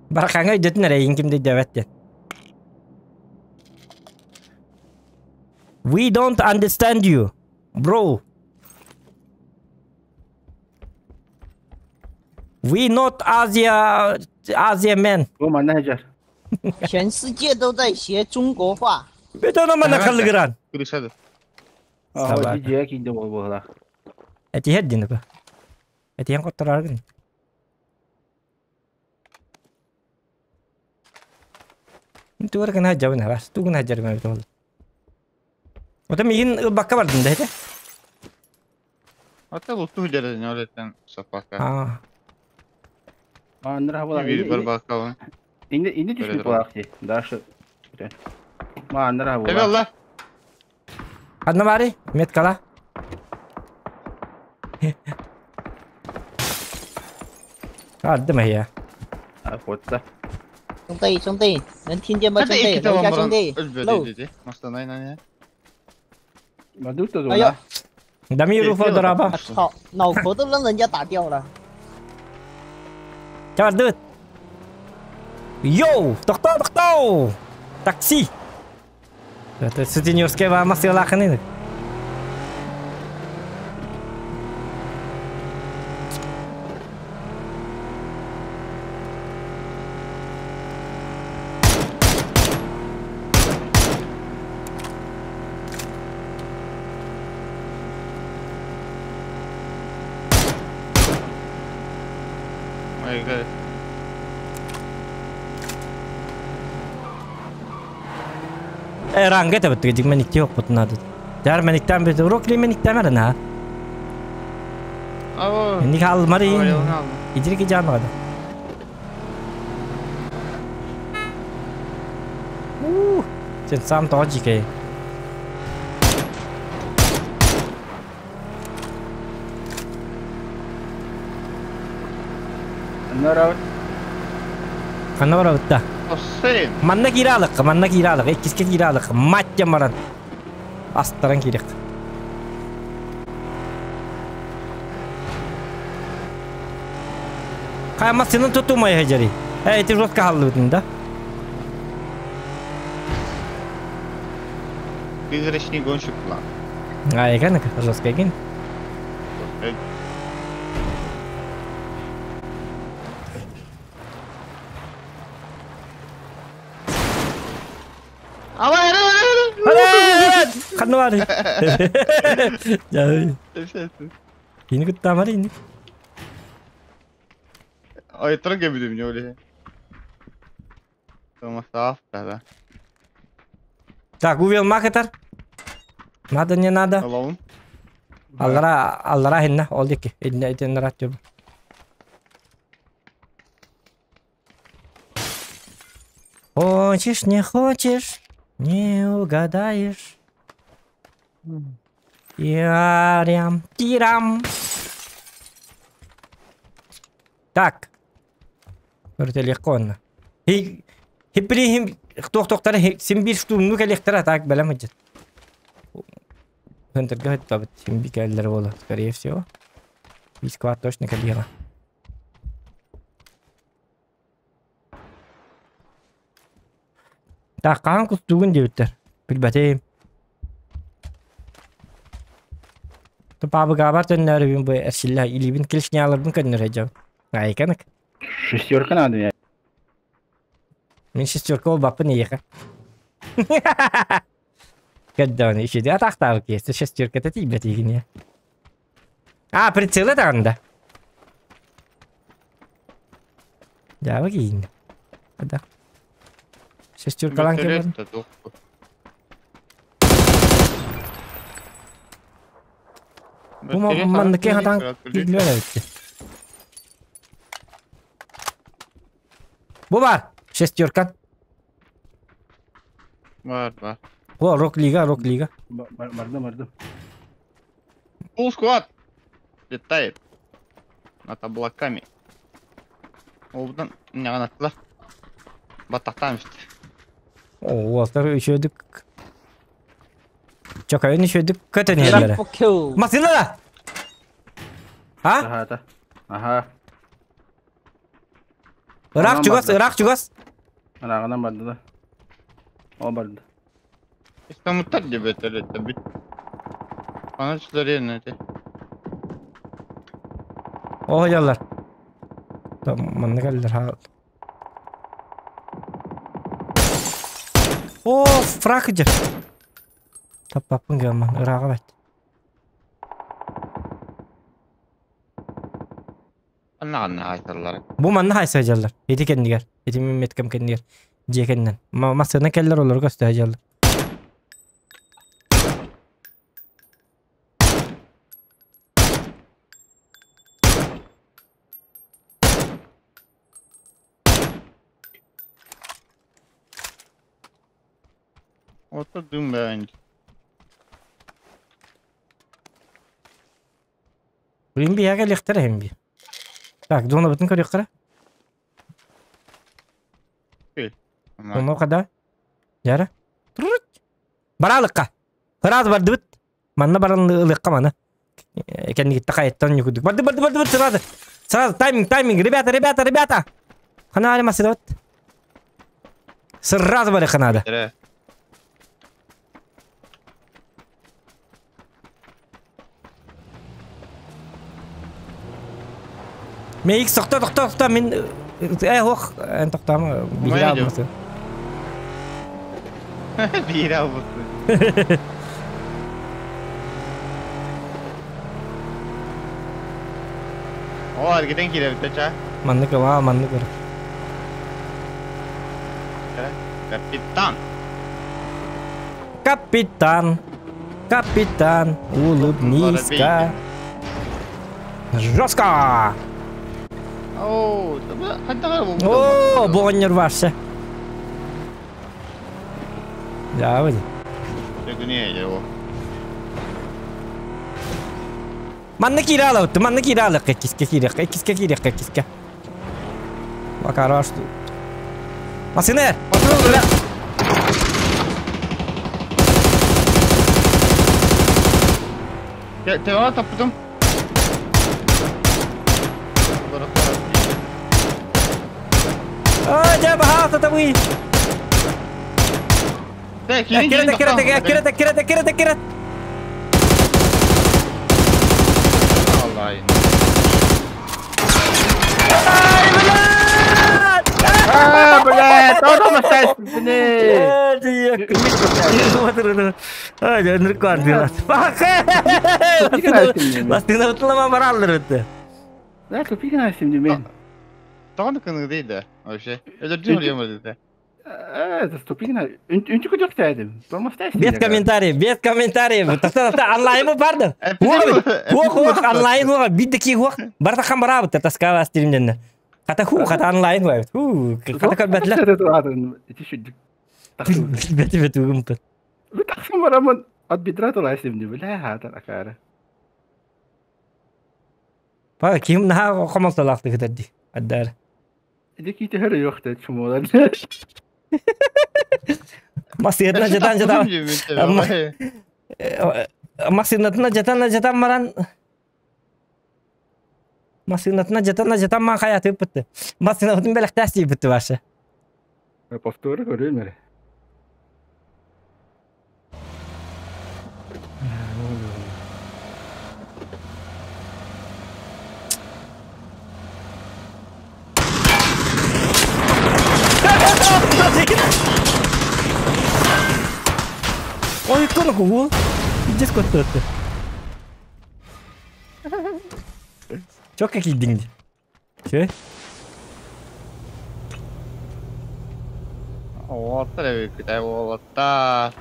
Баракаңа өйдөтүн эрейин кимди дебет. We don't understand you, bro. We not Asia Asia man. Бу манна хажар. 全世界都在学中国话。 Бет аны мана халлыгыран. Күрүсәді. Охо, жия кинде бол була. Эти хеддин ба. Эти ян коттораргын. Тугар кана жабын хабас, тугун хажар мен бит ол. Ота мигин бакка бардым да хете. Ата луту жерде не олеттен сапака. А. Аннара була. Bir bir bakalım. Инде инде түспүт була ди. Дашы. Ма аннара була. Эбе Алла. Адна бари, меткала. Ардым эһиэ. А, куотта. 兄弟，兄弟，能听见吗？兄弟，楼下兄弟，漏。哎呀！ Дамир Федорова. 我操，脑壳都让人家打掉了。 Чардыт. Йоу, тохтоо, тохтоо. Такси. Это сутенерская вам сыалаханы. Ранга это вот меник yok бутнады. Дәр мениктен бит урок ли мениктен мерен ha. Ник ал мари. Идрики жан гада. Сен сам тожике. Нара. Ханна барабытта. Манна киралык, манна киралык, эккиске киралык, мать маран. Астаран кирек. Кайма сенин тутумай хажари. Эй, ты жестко халлыбытын да? Призрачный гонщик план. А, экен, жестко экен. Ханна бар. Ini кытта ini. Ой, трогай меня, Оли. да. Так, увел макетар. Надо, не надо. Аллара, аллара хинна, ол дики. Инна итен рат Хочешь, не хочешь, не угадаешь. Ярям, тирам. Так. Көрте легко. Хипри тоқтоқтары сен bir штурмну келектер так белем хыджат. Хынтырга хыттабыт сен би келлер боло, скорее всего. Бискват точно келега. Так, каан кустугун дебиттер. Билбетем. Пабы габар төннөрүбүн бу эрсилла илибин келишне алырбын көннөр хеджам. Айканык. Шестерка надо мне. Мен шестерка ол баппын ейха. Кәддән ишеде атақтағы кесті шестерка та тибет егіне. А, прицелы тағында. Жабы кейін. Да. Шестеркалан кем Бу манныке хатан кийлер битти. Бу бар. Шестерка. Бар, бар. О, рок лига, рок лига. Барды, барды. Фулл сквад. Летает. Над облаками. Обдан не анаттылар. Батақтан işte. О, уолтар үшөдүк. Чокайын үшөдүк көтөн ерлere. Масына да. А? Ага, Ага. Ырак чугас, ырак чугас. Ырагынан барды да. О барды. İstanbul'da gibi это бит. Bana yerine de. О, яллар. Там манна келдер ха. О, фрак жер. Таппаппын гаман, ырага бат. Анна айталар. Бу манна хайса жаллар. Эти кендигер. Эти меткем кендигер. Жекенден. Масына келлер олар көстө жаллар. Oturdum ben. Блин, би яга лехтер hem би. Так, зона бытын көрүөххэ. Зона када? Яра. Баралыкка. Сразу бардыбыт. Манна баран ылыахха маны. Кэннигитте хайаттан ньукудук. Барды, барды, барды, барды, сразу. Сразу, тайминг, тайминг, ребята, ребята, ребята. Хана масыдабыт. Сразу барыахха надо. Мейик тохто, тохто, тохто, мин ох, эн тохтома, биир албасы. Биир албасы. О, аргетен кииребит ча. Маннык ма, маннык өр. Капитан. Капитан. Капитан, улыбнись-ка. Жестко! О, О, боннер ваше. Да, вот. Манна киирэ манна киирэ кискэ киирэ кискэ киирэ кискэ. Бакараш. Масыны! Масыны! Тева таппытым. А, дьэ, баһаалта табый! Кирет, кирет, кирет, кирет, кирет, кирет! Аллай. Ай, блядь! А, блядь, тоҕо мастаспыны. Ай, ныркар Бастыгына бараллар өттө. Да, тупик şimdi мен. Тоҕо кыныгы дейdi вообще. Өлөрдүм өлөм dedi. Это тупик на. Үнчү көтөк тәдим. Тормостайсың. Без комментариев, без комментариев. Тохто, тохто, онлайн барды. Ох, ох, онлайн ох, биддики ох. Барта хамбарабыт, таскава стримден. Хата ху, хата онлайн бар. Ху, хата калбатлар. Бет бет угумпет. Битахсым барамын от бедра тулайсым бля, хата акара. Па ким наха хомолталаахты кытарди. Аддар. Иди кити хөрө yok да чумолар. Масыйытна жатан жатан. Масыйытна жатан жатан маран. Масыйытна жатан жатан ман хаяты бітті. Масыйытна белек тәсти бітті башы. Повторы көрөм Ой, кто нахуй? Иди скотт ты. Чё какие деньги? Чё? Оттар эбит, оттар.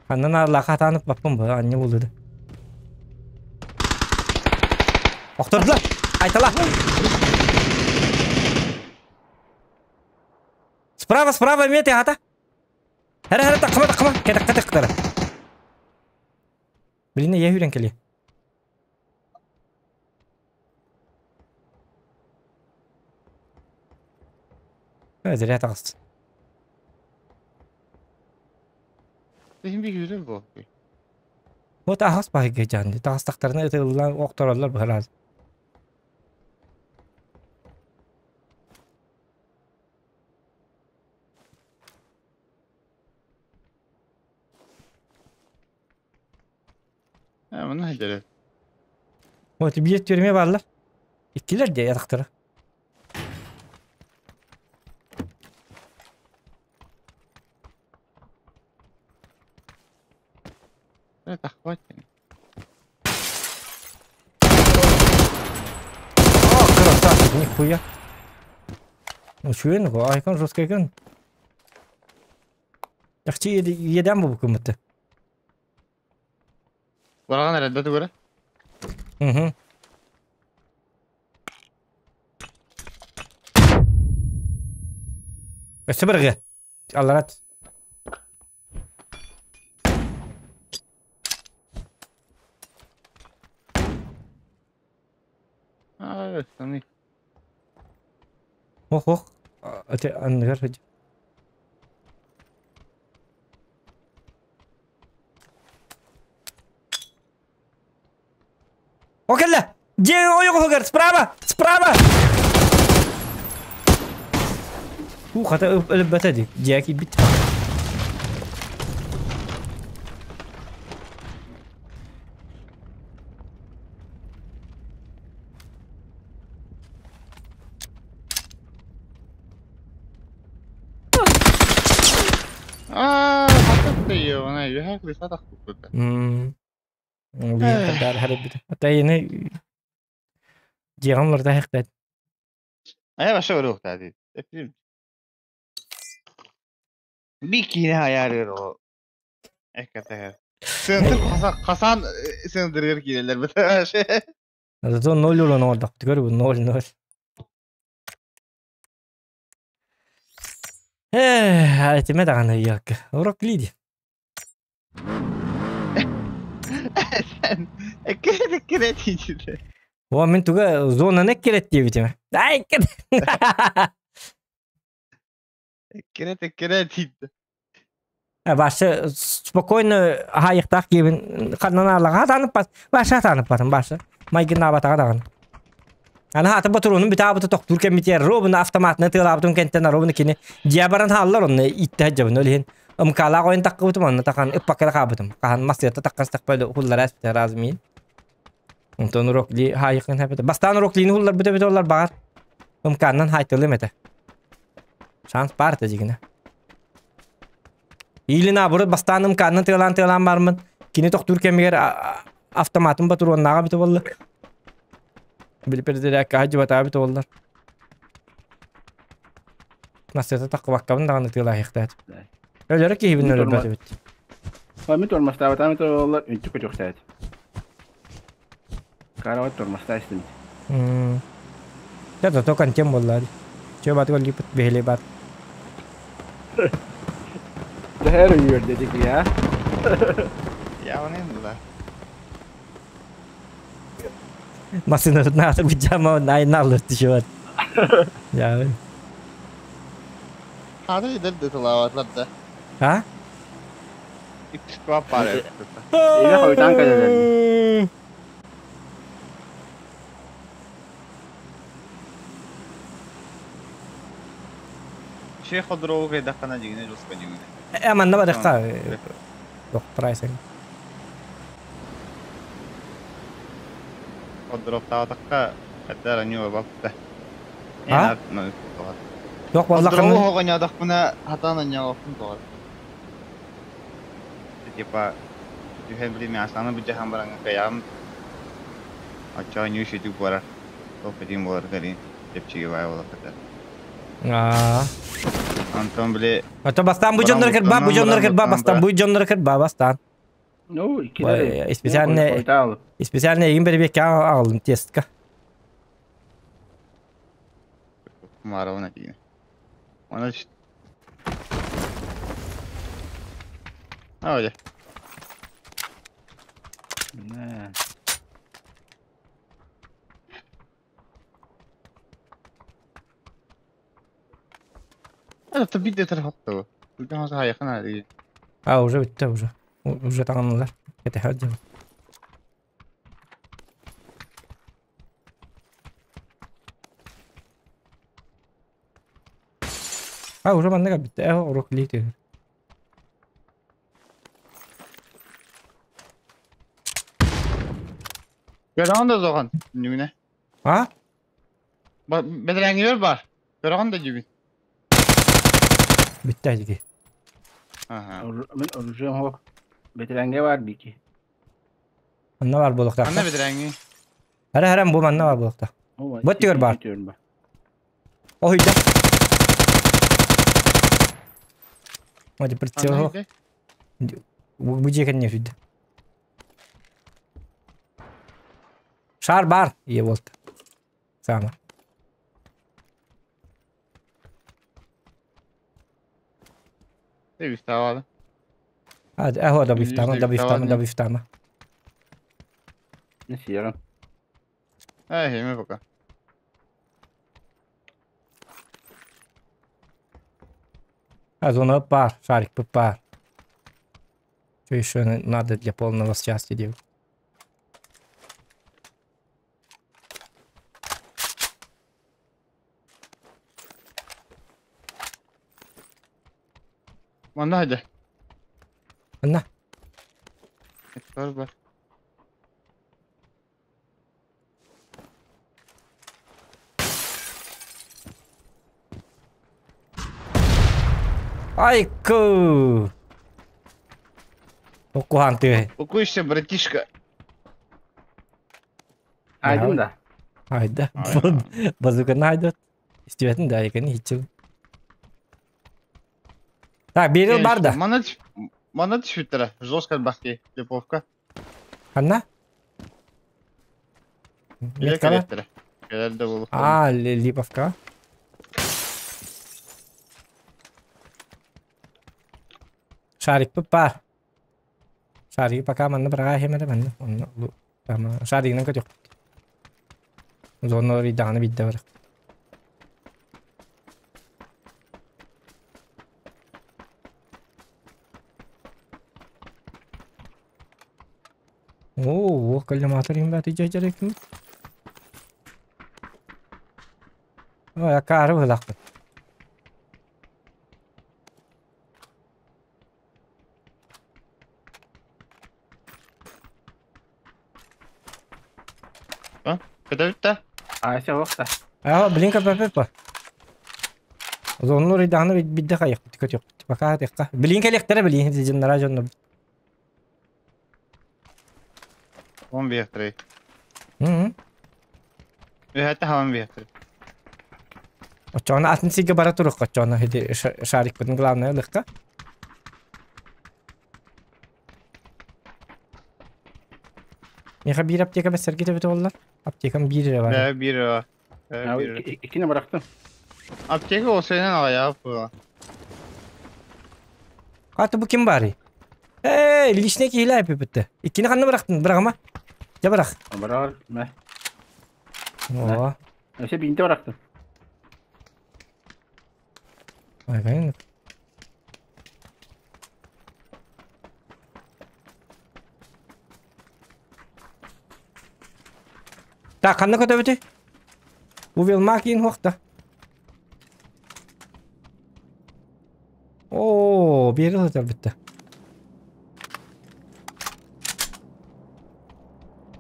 Ханнан арлаха танып баппын бу, анне болду. Охтордулар. Айтала. Справа, справа, мети хата. Хара, хара, такма, такма. Кетак, кетак, кетак. Блин, я хүрен кели. Зря тағыс. Бихин bir хүрен бу. Вот ахас бахы жанды. Тағыстақтарына өтелілер, оқтаралар бұхараз. Bunu hediye. Вот bir türme varlar. İkkiler de yataklara. Ne takvat. О, красавчик, нихуя. Ну чуен го, айкон жестко экен. Жакчы еден бу көмөттө. Бараган herhalde göre. Угу. Өссө бірге. Алларат. Ай, Ох, ох. Ate anныгар хыдь. Окелла! Дьиэ ойоҕоһугар справа! Справа! Уу, хата өлбөтө дии. Дьиэ киирбит. Аа, хатык тыйы, она үһэ кыса тахпыт. Биир харбит. Атайыны дьиэҕин олордо хэхтээт. Ая баша көрүөхтээ дии. Бир киһини хайаарыыр ол. Эккэтэ. Сыантыр хасан сыандырыгар киирэллэр бит. Зато 0 урон оҥордохпут көрү 0-0. Э, этиме даҕаны ыйыакка. Урок лиди. Sen эккирет эккирет диичиле. О, мин туга зонаны эккирет диэбитим. Ай, эккирет. Эккирет эккирет диитэ. Башы спокойно хаайыктаах киэбин ханнан аалаҕа хатаанып бас башы хатаанып батым башы майгыннаабатаҕа даҕаны. Аны хата ботуруунун бүтаабыта тохтуур кэммитигэр робуна автоматына тыалаабытым кэнтэн робуна кини дьиэ баран хааллар онно иитте сылдьабын ол иһин МК-лаах ойон таххыбытым онно тахан ыппакка да хаалбытым хаһан массыата таххастахпа хуллара эспитэ размин онтон урокли хаайыккын хэппитэ бастаан уроклини хулларбыт эбит олар баҕар МК-нан хаайтылым этэ шанс баар этэ дьигинэ Илин абырыт бастаан МК-нан тыалаан тыалаан бармын кини тохтуур кэмигэр автоматын ботуруоннааҕа эбитэ буолла били перезарядка сылдьыбатаҕа эбитэ буоллар Массыата таххыбаккабын даҕаны тыалааһыахтаат. Өлөрө киһибин өлөрбөт эбит. Мин тормостаабатаам это олар үнтү көтөхтөөт. Карават тормостаа истим. Я зато контент буолла. Чё бат липут бэһили бат. Дэхэр үйөр дедик я. Я онен да. Массыынатын ааты быдьаама айналлар түшүбат. Я. Хата идер да тылаабатлар да. А? Икки пара. Или хойутаан кэлэлэр. Шей ходроу кайдахана дигине жуска дигине. Э, манна барыхха. Док прайсинг. Ходроу таатакка кадара ньуа бапта. А? Yok vallahi Ходроу хоҕоньоодохпуна хатаан онньоҕоппун тоҕор. Типа түһэн били мясаны быдьахан бараҥҥа кыйаам оччоҕо ньүү сүтүк буолар. Ол пэтиин буолар кэлин чэпчэки баай буолар кытар. Аа. Онтон били Ото бастаан бу дьоннор кырба, бу дьоннор кырба, бастаан бу дьоннор кырба, бастаан. Ну, иккилер. Специально специально егин бербекке аҕалым тестка. Кумаровна дигин. Она А, Не. Это бит это хатты. Бүген хаса якын әле. А, уже битте уже. Уже таҥыннылар. Кэтэһэр дьон. А, уже маннык битте. Э, урок литер. Көрөҕүн да зоҕон нүгүнэ. А? Бэдэрээҥҥибэр бар. Көрөҕүн да дьүбүн. Битте дии. Аха. Мин оружием хох. Бетеранге бар бики. Манна бар буолуохтаах. Анна бэдэрээҥҥи. Хара харам бу манна бар буолуохтаах. Бу түгэр бар. Оһуйда. Мadi прицел. Бу дьиэ кэннэ сүрдэ. Шар бар. Ие болт. Сама. Бифтаабады. А, ахо да бифтама, да бифтама, да бифтама. Не сиэрэн. Эй, хеме пока. А зона пар, шарик пар. Что еще надо для полного счастья делать? Манна hadi. Анна. Бар бар. Айку! Окухан ты. Укуйся, братишка. Айдым да. Айда. Базука найдет. Истиветін да екен хитчил. Так, берил бар да. Мана түшүттөрө. Жестко бахти. Липовка. Анна? А, Липовка. Шарик пар. Шарик пока манна бара хемере манна. Онно шаригынан көтөх. Зона риданы бидде бар. Оо, коллиматор им бати жажарек. Ой, акары булакпын. Када битте? Айся вакта. А, блинка папа. Зоннор иданы бидде кайык көтөк. Пока текка. Блинка лектере блин, жиннара жонно. Он бехтри. Хәтта һаман бехтри. Очона атын сиге бара турук очона хеди шарик бутун главное лыкка. Меха бир аптека бесерге бит оллар. Аптекам бир бар. Да, бир бар. Икини бырактым. Аптека о сенен аяп була. Каты бу ким бар? Эй, личный кийлай битте. Икини канны бырактың, бырагама. Я бырак. Бырак, мә. О. Өсе бинте бырактым. Ай, кайын. Так, канны көтө бити? Увел макин хохта. О, бери өтөр битте.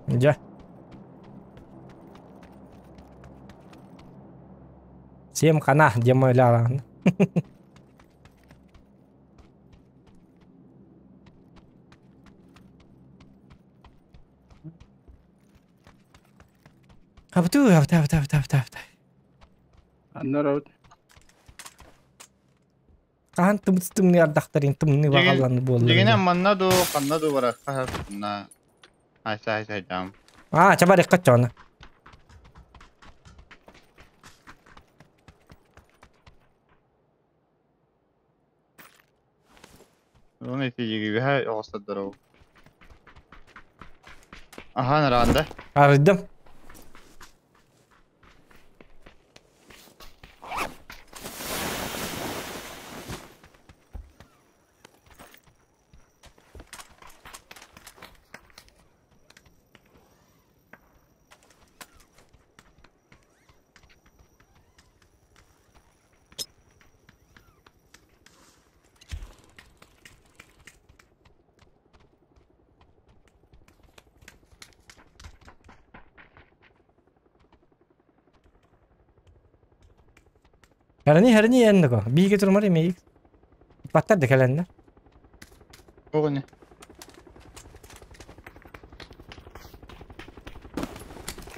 Ja. Всем хана, где мой ляла. Абту, абта, абта, абта, абта, абта. Аннар. Кахан тымны ардактарын тымны багалланы болду. Дегене манна ду, канна ду бара. На. Айса, айса, дам. А, чабар качона. Оны тиги бе оостадыру. Аха, наранда. Ардым. Herni herni yennego. Биге турмар эмей. Баттар декеленнер. Огоне.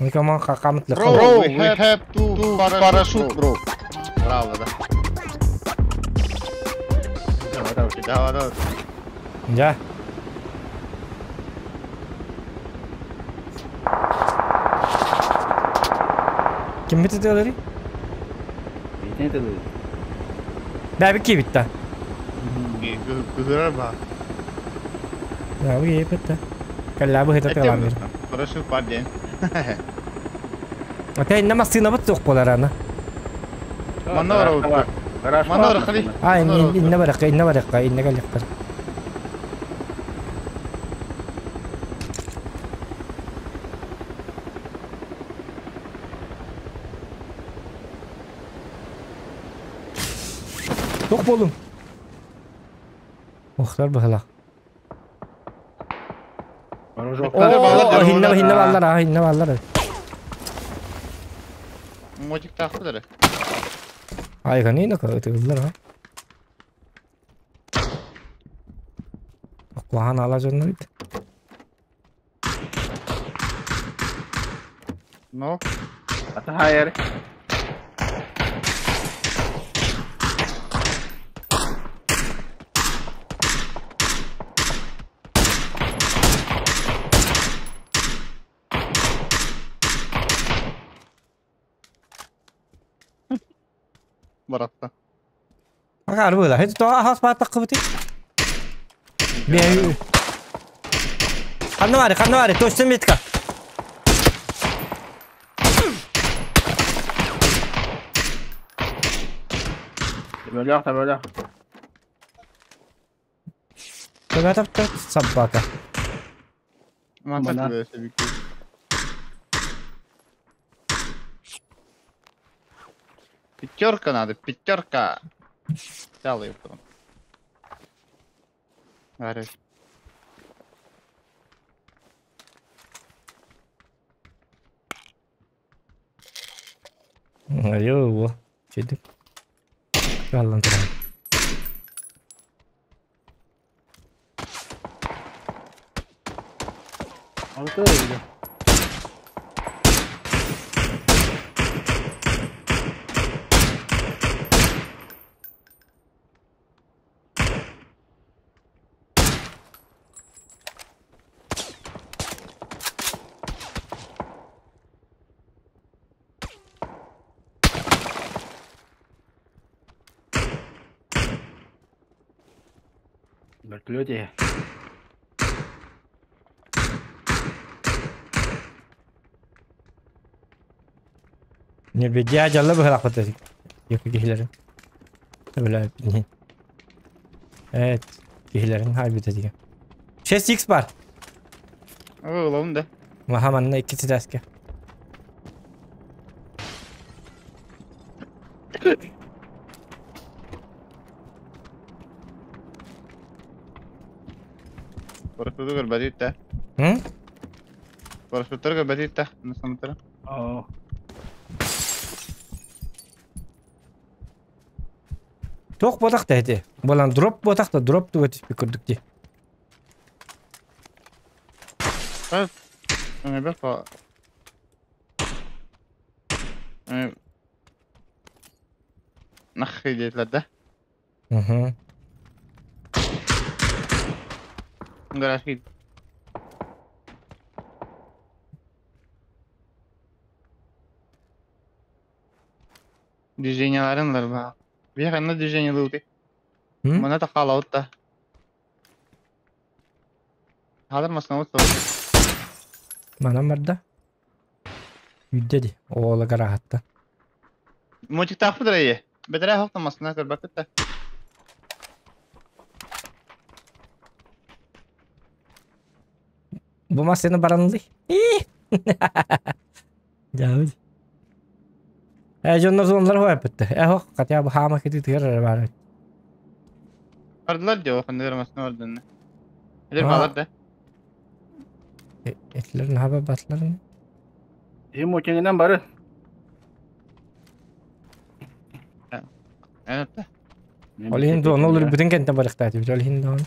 Никому какамыт Bro, we have two parachute, bro. Браво, да. Давай, давай. Ja. Ким битти олары? Не dedi? Бәби ки битти. Гүгүрөр ба. Бәби битти. Калла бу хета таламыр. Парашют бар ден. Ата инна масына бит сук болар аны. Манна бар. Манор хали. А, инне баракка, инне баракка, инне калякка. Тох болум. Охтар бахала. О, хинна хинна баллар, хинна баллар. Мотик тахтыдыр. Ай, канина кытыллар ha. Кухан ала жонно бит. Но. Ата хайыр. Баратта. Ага, арбыла. Хет то хас ба таккыбыты. Бе. Ханна бар, ханна бар, точно метка. Бөлөх, бөлөх. Төгәтәп собака. Мана. Пятерка надо, пятерка. Взял ее потом. Гарри. Айо, чедик. Аллан туран. Алты öyle. Вертолете. Не бедя жалла быһалах бата. Yok киһилерин. Öyle не. Evet. Киһилерин хайбыта диген. 6x бар. Oğlum da. Махаманна икки тәске. Парашюту көрбәтит Hı? Парашюттар көрбәтит Насамтара. Оо. Тоқ ботақ та әте. Болан дроп ботақ та дроп туга түспей көрдік те. Эме бер па. Нахи детлер да. Мгм. Гараж Движенияларын ба. Bir ханна движение луты. Мана та халаут та. Хадыр масна вот. Манам барда. Үйдеди. Ола гарахатта. Мотик тахпыдыр ие. Бетере хокта масна көр бакытта. Бу масына баранлы. Жауд. Жоннор зонлар хоя бітті. Эхо, хотя бы хама кети тигер бар. Бардылар дио, хандыр масна бардын. Эдер балар да. Этлер наба батлар. Им очеңинен бары. Evet. Ол хин дон olur бүтүн кенте барыкта дип. Ол хин дон.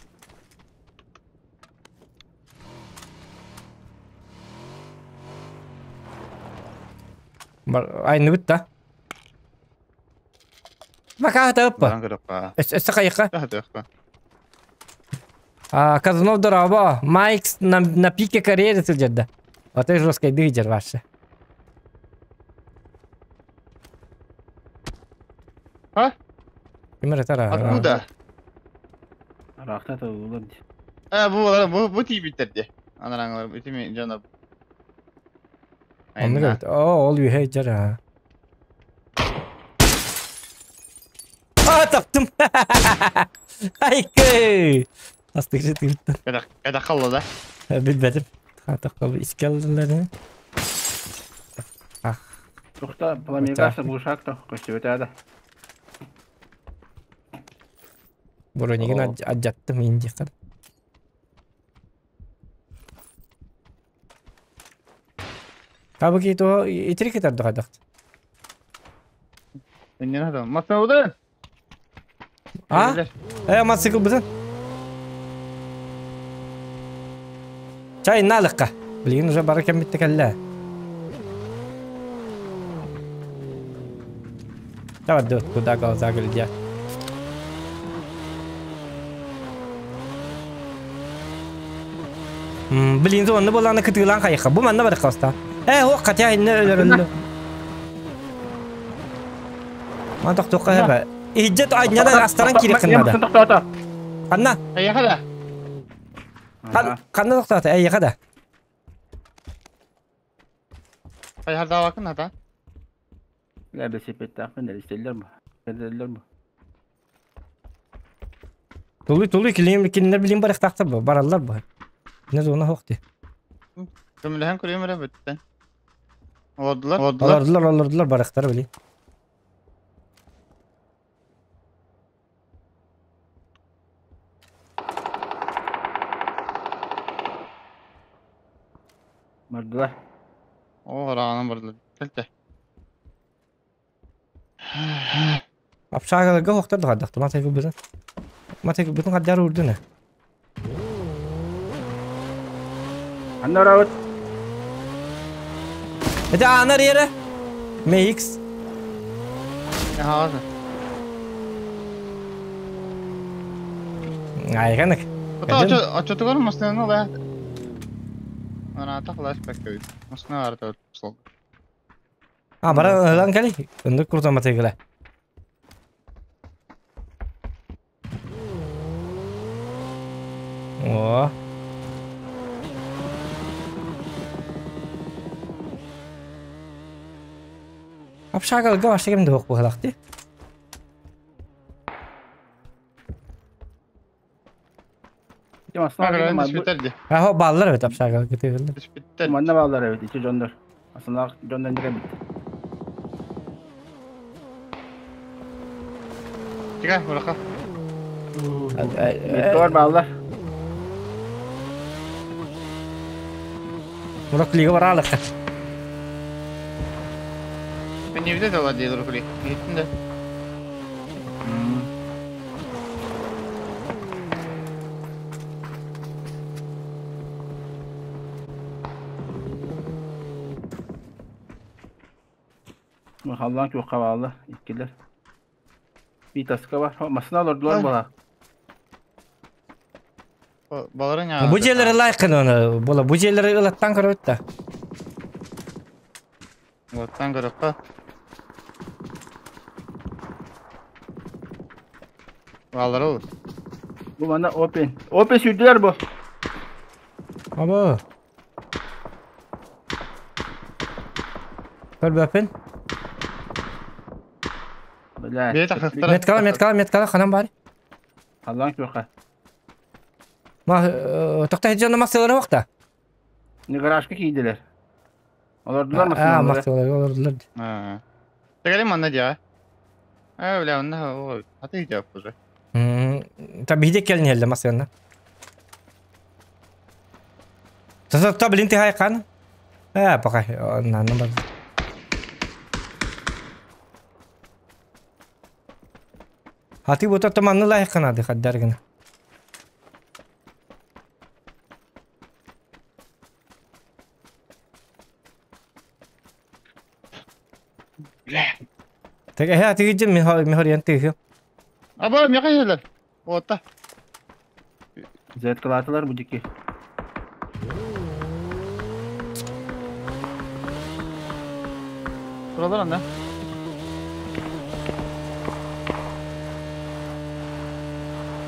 Бар ай нүт та. Мака таппа. Эс кайка. А Казанов дораба. Майкс на пике карьеры сылжырда. Вот это жесткий дыджер ваше. А? Откуда? Рахта та улар. А бу бу бу тибиттерди. Анараңлар итими жана. Онны О, ол үйе жара. Таптым. Айкы. Астык жытыгыттан. Када қалды да? Билбедим. Хатак искелдилер. Ах. Тухта пламегаса бушакта көстүбөтө да. Бронигин аджаттым инди кад. Табы то итри кетер дагадак. Не надо. Масна уды. А? Мотоцикл бузан. Чай налыкка. Билген уже бар экен битте келле. Давай, дот, куда глаза глядят. Блин, зонны боланы кытыылан кайыка. Бу манна бар каста. О, катя инне өлөрөллө. Ман токтокка хэбэ. Иджет айнядан астаран кири кыннада. Канна? Аяхада. Канна токтота, аяхада. Аяхада бакын ата. Ла бесепет тахмин истеллер бу. Келдерлер бу. Тулуй тулуй килим киндер билим бар тахта бу, бараллар бу. Не зона хокти. Көмләһән көрөм эрэ бүттен. Олордулар, олордулар. Олордулар, олордулар барыктар били. Бардылар. О, араанан бардылар. Келте. Апшагаларга хоктар да кадакты. Матайгы бүтүн. Матайгы бүтүн каддар урдуна. Анна раут. Это анар yere. MX. Ага. Айганык. Ото ачо тугар машинаны да. Ана тахлаш пәккә. Машина арта сол. А, бара лан кали. Өндөк курта матайгыла. О. Апшагалга башта кемде хок бухалакты. Аха баллар evet апшагалга тегилде. Манна баллар evet ичи жондор. Асына жондон деген бит. Тига, бурака. Тор баллар. Мурак лига бар алык. Мен не видел ла дейдер кули. Ниттин да. Махаллан çok havalı ikkiler. Bir taska var. Masına alırdılar bana. Баларын я. Бу жерлери лайкын оны. Була бу жерлери ылаттан көрөт да. Ылаттан көрөккө. Балары ол. Bu bana open. Open sürdüler bu. Aba. Көр бөпен. Меткала, меткала, меткала, ханам бар. Аллаң көкө. Ма токта жана масылары вакта. Не гаражка кийдилер. Олордулар масылары. А, масылары олордулар. А. Тегеле манна дия. А, бля, онна аты жап уже. Та биде келин хелде масыларына. Та та блин ты хайкан. А, пока нанна бар. Хати бу та манны лайкан ады хаддаргына. Теге хэ тиги жим ми михор янты хэ. Аба, мега хелер. Ота. Зет кылатылар бу дики. Туралар анда.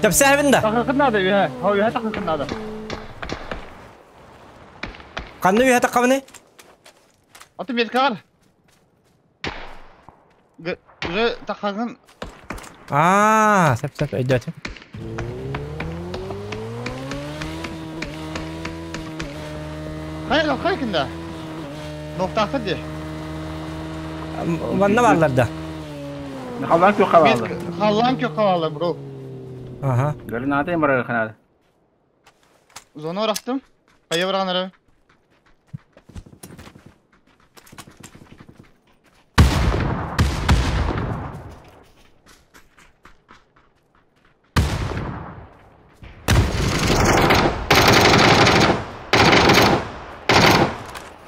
Тапсабын да. Тахыкын да, үһә. Хау, үһә тахыкын да. Канны үһә такабыны? Аты меткар. Уже тахагын. Аа, сеп-сеп өйдөөтүм. Хайа, хайа кинда? Ноктаахтар дии. Манна бааллар да. Халлаан күөххэ бааллар. Халлаан күөххэ бааллар, бро. Ага. Граната барар ханада. Зона ырахтым. Хайа баран эрэ.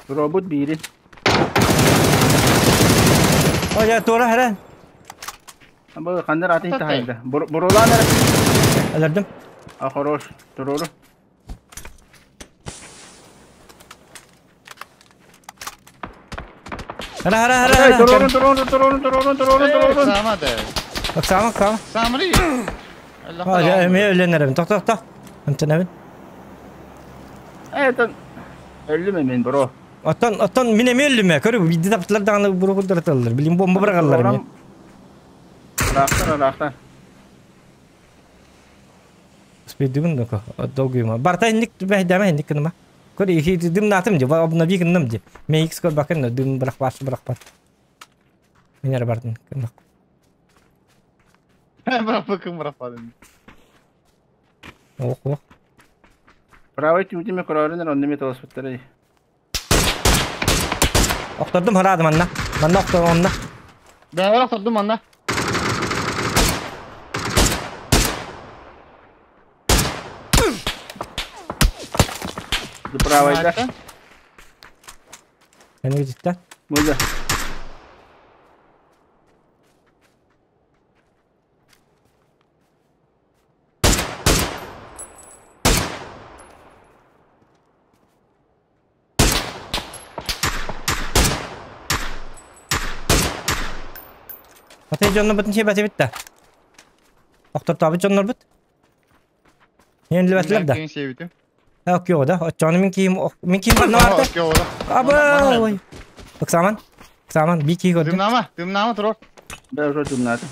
Робот бири. Ой, я туора хара. Бу хандар атын тахайда. Бурулан эрэ. Алардым. А хорош. Туруру. Хара хара хара хара. Туруру туруру туруру туруру туруру туруру. Сама да. Оксама, оксама. Самри. А, я эме өлөнөрөм. Тохто, тохто. Антонабын. Это өллүм мен бро. Оттон, оттон мин эме өллүм. Көрү, бидди таптылар даганы бурукулдар аталлар. Билим бомба бырагаллар мен. Рахтар, рахтар. Спидүгүн доко. Долгуйма. Барта инник бэйдәмә инник кыныма. Көр ихи дым натым ди, обнови кынным ди. Мен X көр бакын дым бирак баш бирак бар. Мен ары бардым. Кымак. Бирак бакын бирак бардым. Ох, ох. Правый тютеме көрөрүнөр онны металл спыттары. Охтордум харадым анна. Манна охтор онна. Бәбер охтордум анна. Правый да. Эне житте. Муза. Атay жонно бутун чебати битте. Охтор табы жоннор бут. Енді бәтлер да. Ок йо да. Очону мен кийим, мен кийим бар нарды. Аба ой. Оксаман. Оксаман би ки көрдүм. Дымнама, дымнама тур. Да, уже дымнады.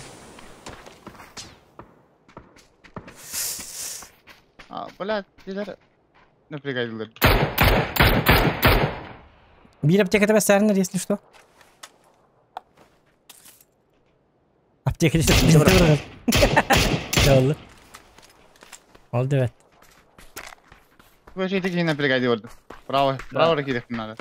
А, бля, дилер напрягайдылар. Бир аптека тебе если что. Аптека десе. Oldu. Oldu evet. Bu şey tek yine напрягайды orada. Bravo, bravo hareket bunlara.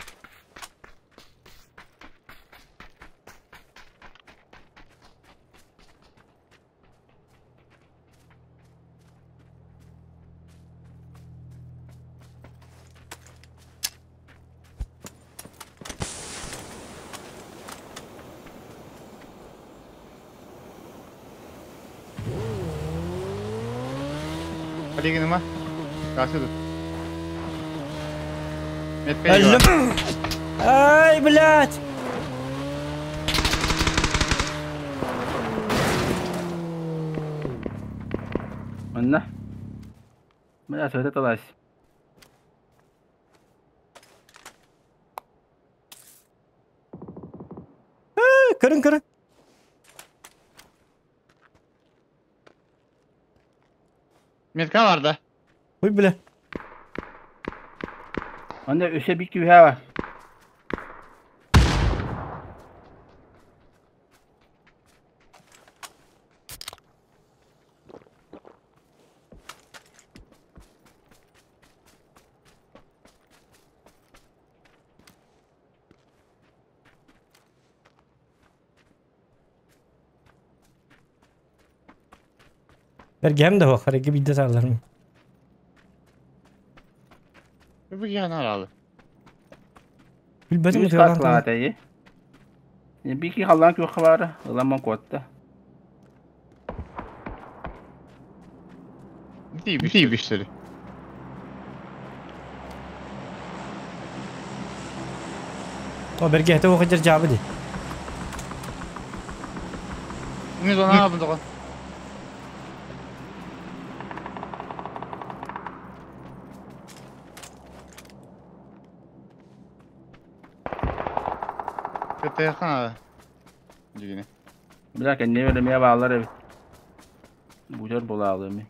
Hadi gidelim ha. Karşı dur. Öldüm. Ай, блядь. Манна. Бля, что это лазь? Көрün көрün. Metka vardı. Uy bile. Анда өсө бик күйә бар. Бергем да хох, хареги бидде салларым. Bu yanar aldı. Билбетим Үс катлаата, Бики халлан күөх бар, ыламан куотта. Değil bir О, берге это охо жер жабы ди. Ne zona yapın dokan? Kötü yakın abi. Cigini. Бля, кэнне беремия баалар эбит. Бутер булаалыми.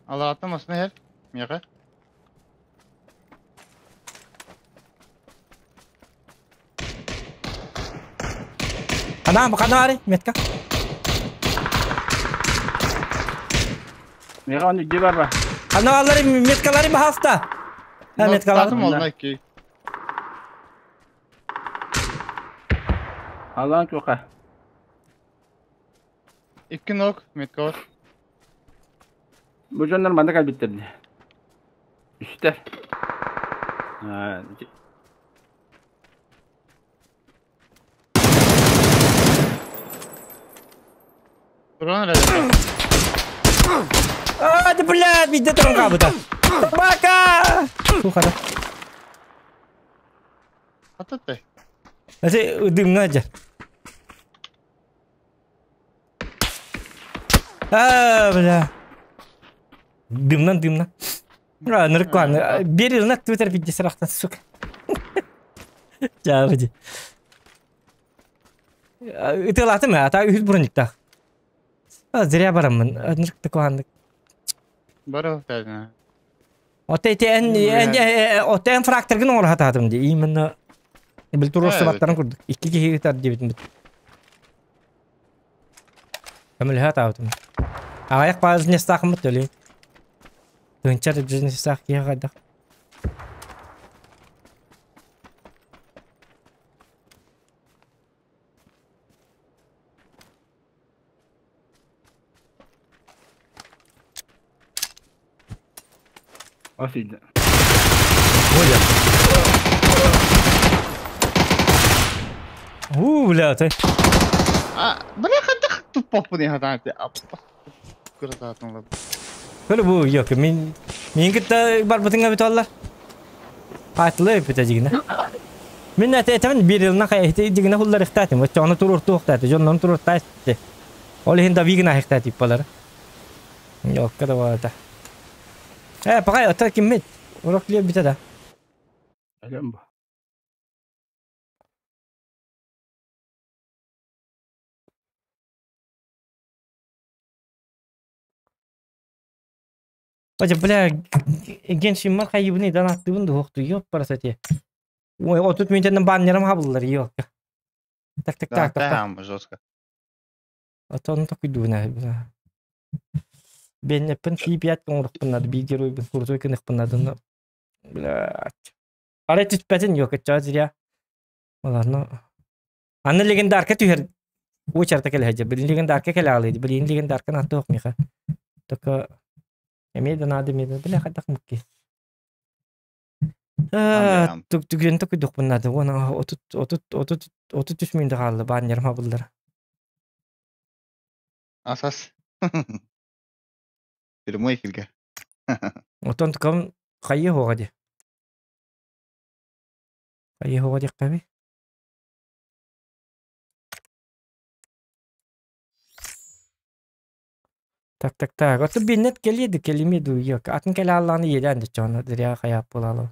Алааттан масына иһэр. Миэхэ. Хана хана метка. Миэхэ он үдди бар ба. Хана аллары меткалары баһаста. Ha меткалары. Татым олна икки. Алан туха. Икки ног метка бар. Бу дьоннор манна кэлбиттэр дии. Үстэр. Туран эрэ. А, да блядь, биирдэ туран хаалбыта. Собака! Тухара. Ататтай. Эти дымҥа дьэ. А, бля. Дымнан дымна. А, нырыккан. Берилна твиттер виде сарахтан, сука. Чао, ди. Ытылатым, а та үһүс брониктаах. Зря бараммын. Нырык такуаннык. Бары тәдина. Оте эн оте эн фракторгын оҥоро сатаатым дии. Именно бил туруорсубаттарын курдук. Икки киһи ытар диэбитим бит. Көмөлөһө атаабытым. Аҕыйах паазынньастаахыммыт төлү. Тыынчар бизнестаах киһи хайдах. Ас иде. Ой, У, бля, ты. А, бля, хайдах туппаппын хатаан аппа. Кыратаатын Көлө бу yok. Мин мин кытта барбытыңа бит оллар. Атылы эпите дигине. Мин әте этемин бир жылына кай дигине хуллар ихтатым. Өтчө оны турур туохтаты, жоннон турур тасты. Ол иһин да вигна ихтати балар. Yok да бата. Э, пагай ота киммит? Урок ле бите да. Алем бу. Бача, бля, Геншин хайыбыны донаттыбын да хоқту, ёп парасати. Ой, отут минутенен баннерым хабыллар, ёп. Так, так, так, так. Там жестко. А то он такой дуна, бля. Бен пин пять коңрукпын би герой бен куртой кыныкпын но. Блядь. Ара түспәтин ёк, ча зря. Ладно. Аны легендарка түһер. Очарта келе хаҗа. Бил легендарка келе алды. Бил легендарка на тоқ миха. Только Эмиэ надо эмиэ бля хайдах мукки. Түгэн токуйдукпун надо. Уона отут отут отут отут үс мүндө хаалла баннерым хабыллар. Асас. Прямой эфирге. Отон тукам хайы хоға ди. Хайы хоға ди каби. Так, так, так. Ото биннет келиди, келимеди yok. Атын келе алланы еден де чона дыря хаяп болалы.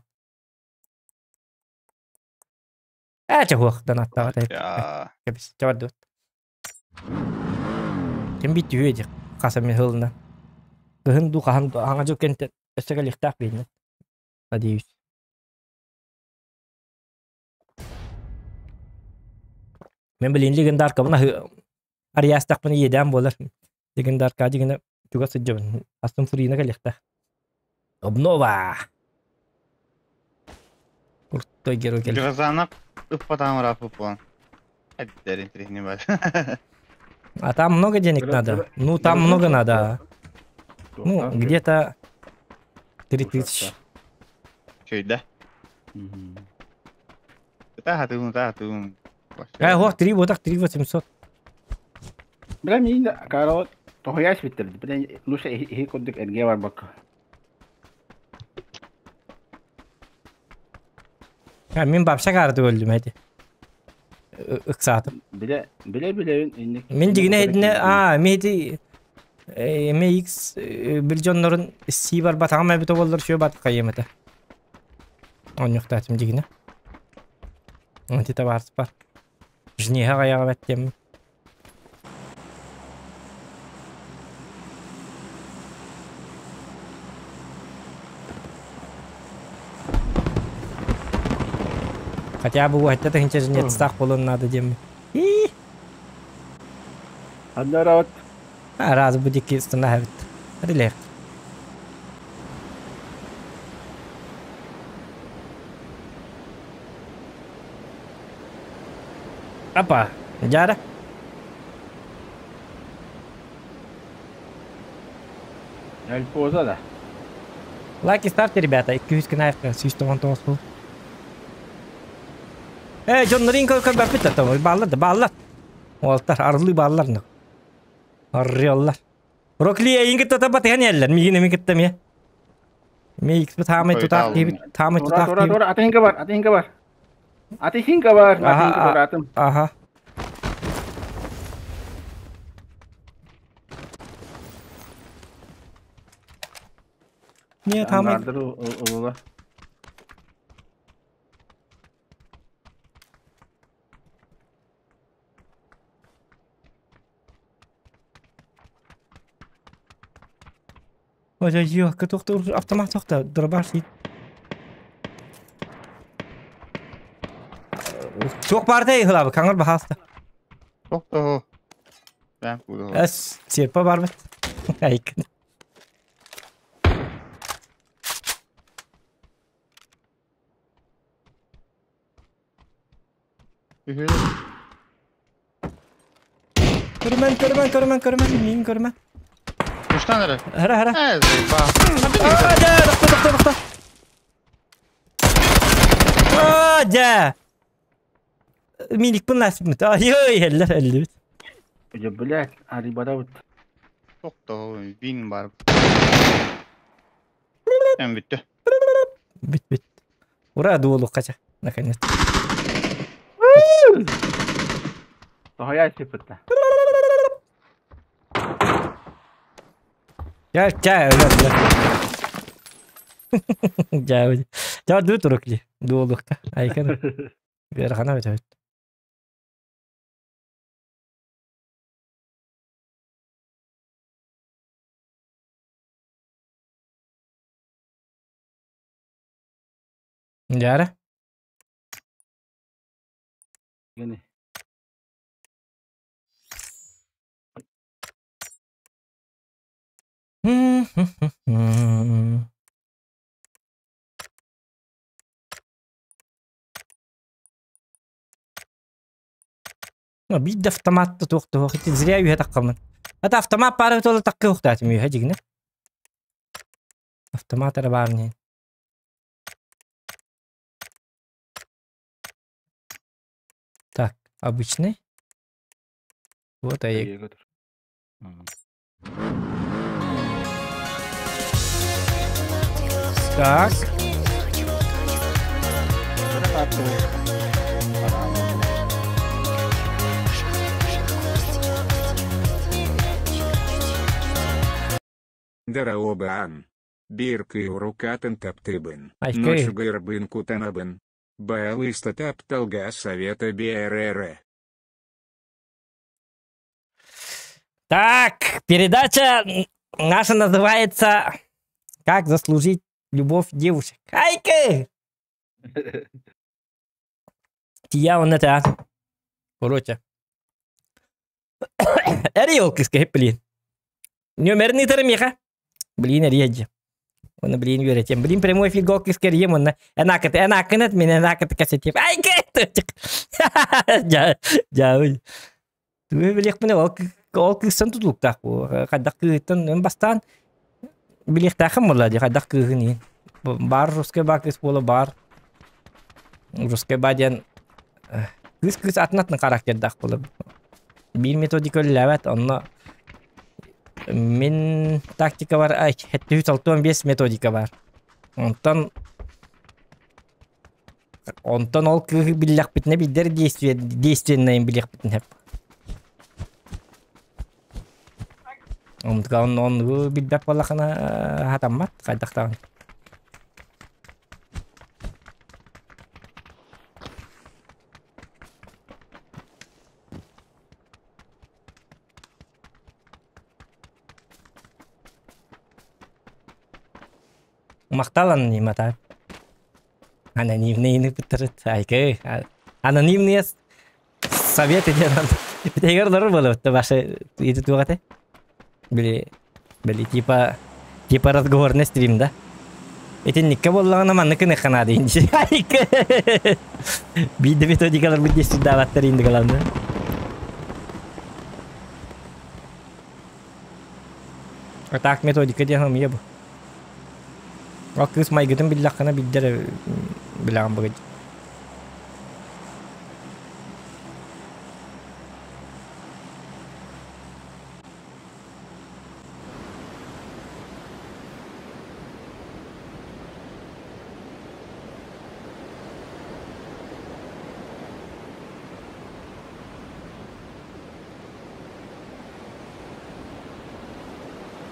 Әче хуақтан аттаға Я. Кебис, жабарды. Кем бит түйе қасам мен хылына. Кыһын ду хаһан аңа жок кенте өссөкө лихтаах бейнет. Надеюсь. Мен билин легендарка мына ариястакпын еден болар. Легендарка дигене туга сыджабын. Астын фурина келихтах. Обнова. Куртой герой кел. Грозанак ыппатаам рафы пуан. Әддер интересный бар. А там много денег надо. Ну там много надо. Ну, где-то 3000. Чөйдә. Таха тун, таха тун. Э, вот 3, вот так 3 800. Бля, мин каро тоһуяс биттер. Бля, лучше ихи курдук эрге бар бакка. А, мин бабша карды өлдүм эти. Ыксаатым. Биле, биле биле инник. Мин дигине эдине, а, мен эти MX бил дьоннорун си бар батагам эбит боллар шө бат кайым это. Оньюктатым дигине. Онти бар бар. Жнеха каяга беттем. Хотя бы уһатта тыһынча жнецтаах буолуон наада диэммин. Ии! Ханна барабыт? Араас бу диэки ыстана эбит. Релех. Апа, дьаара. Эльпоза да. Лайки ставьте, ребята. 200 кынаевка, 199 был. Э, дьоннорин көрбөппүт да, бааллар да, бааллар. Уолтар, арылыы бааллар. Арыаллар. Рокли эйин кытта табатыһан иһэллэр. Миигин эми кытта эмиэ. Ми икспит хаамай тутаах киһибит, хаамай Тура, тутаах тура, киһибит. тура, атыһынка бар, атыһынка бар. Атыһынка бар, атыһынка Аха, бар, атым. аха. Нет, хаамай. Аңгардыр ылыла. Ой, кытыктыр автомат тохта, дробаш сит. Çok barda yıkılabı, kangal bahasta. Тохто. Бэм кудо. Эс, серпа бар бит. Айкын. Көрмөн, көрмөн, көрмөн, көрмөн, мин көрмөн. Уштан эрэ. Хара, хара. Ээ, ба. А, да, тохто, тохто, тохто. А, да. Миник бун насипмит. Ай, ой, эллер, эллибит. Дьэ, блядь, арыйбатабыт. Тохто, вин бар. Эм бүттэ. Бит, бит. Ура, дуолу кача. Наконец. Тоһойа сиппытта. Я, я, я, я. Я, я ду турукли. Дуолукка. Айкын. Берхана бит. Яра. Гини. Ну, бид автомат туох туох ити зря үйэ таккамын. Ата автомат бары тола таккы ухтаатым үйэ дигне. Автомат эрэ баар не. Так, обычный. Вот а Так. Дараобаан. Биркы урукатын таптыбын. Айкы. Ночугайрбын кутанабын. Баалыста тапталга совета БРР. Так, передача наша называется «Как заслужить любовь девушек». Айкы! Я он это, Короче. Эри ол кыска, блин. Нөмерін итәрім еха. Блин, эри Оны блин үйретем. Блин, прямой эфир гол кыска рием онна. Энакыт, энакынат, мен энакыт касетеп. Айкы! Жа, жа, Түбе билек міне ол ол кыыстан тутулуктаах бу. Хайдах кыыттан бастаан билиэхтээхин буолла дии хайдах кыыһын иһин. Бар русскай ба кыыс буола бар. Русскай ба диэн кыыс кыыс атын атын характердаах буола. Биир методика үлэлээбэт, онно мин тактика бар, ай, 765 методика бар. Онтон онтон ол кыыһы биллэхпитинэ билдер действие действеннайын билиэхпитин хеп. Онтон он билбэт буоллахына хатаммат хайдахтаҕын. Макталан нимата. Анонимный ыпыттарыт. Айкы. Анонимные советы диэн. Битегер олорор буолабыт башы ити туох этэй? Били били типа типа разговорный стрим да? Итинникке буоллаҕына маннык гыныахха наада инди. Айкы. Биирдэ методикаларбыт действуйдаабаттар инди главное. А так методика диэн омуйа бу. Ол кыыс майгытын биллэххинэ билдэр билэҕин быгыдь.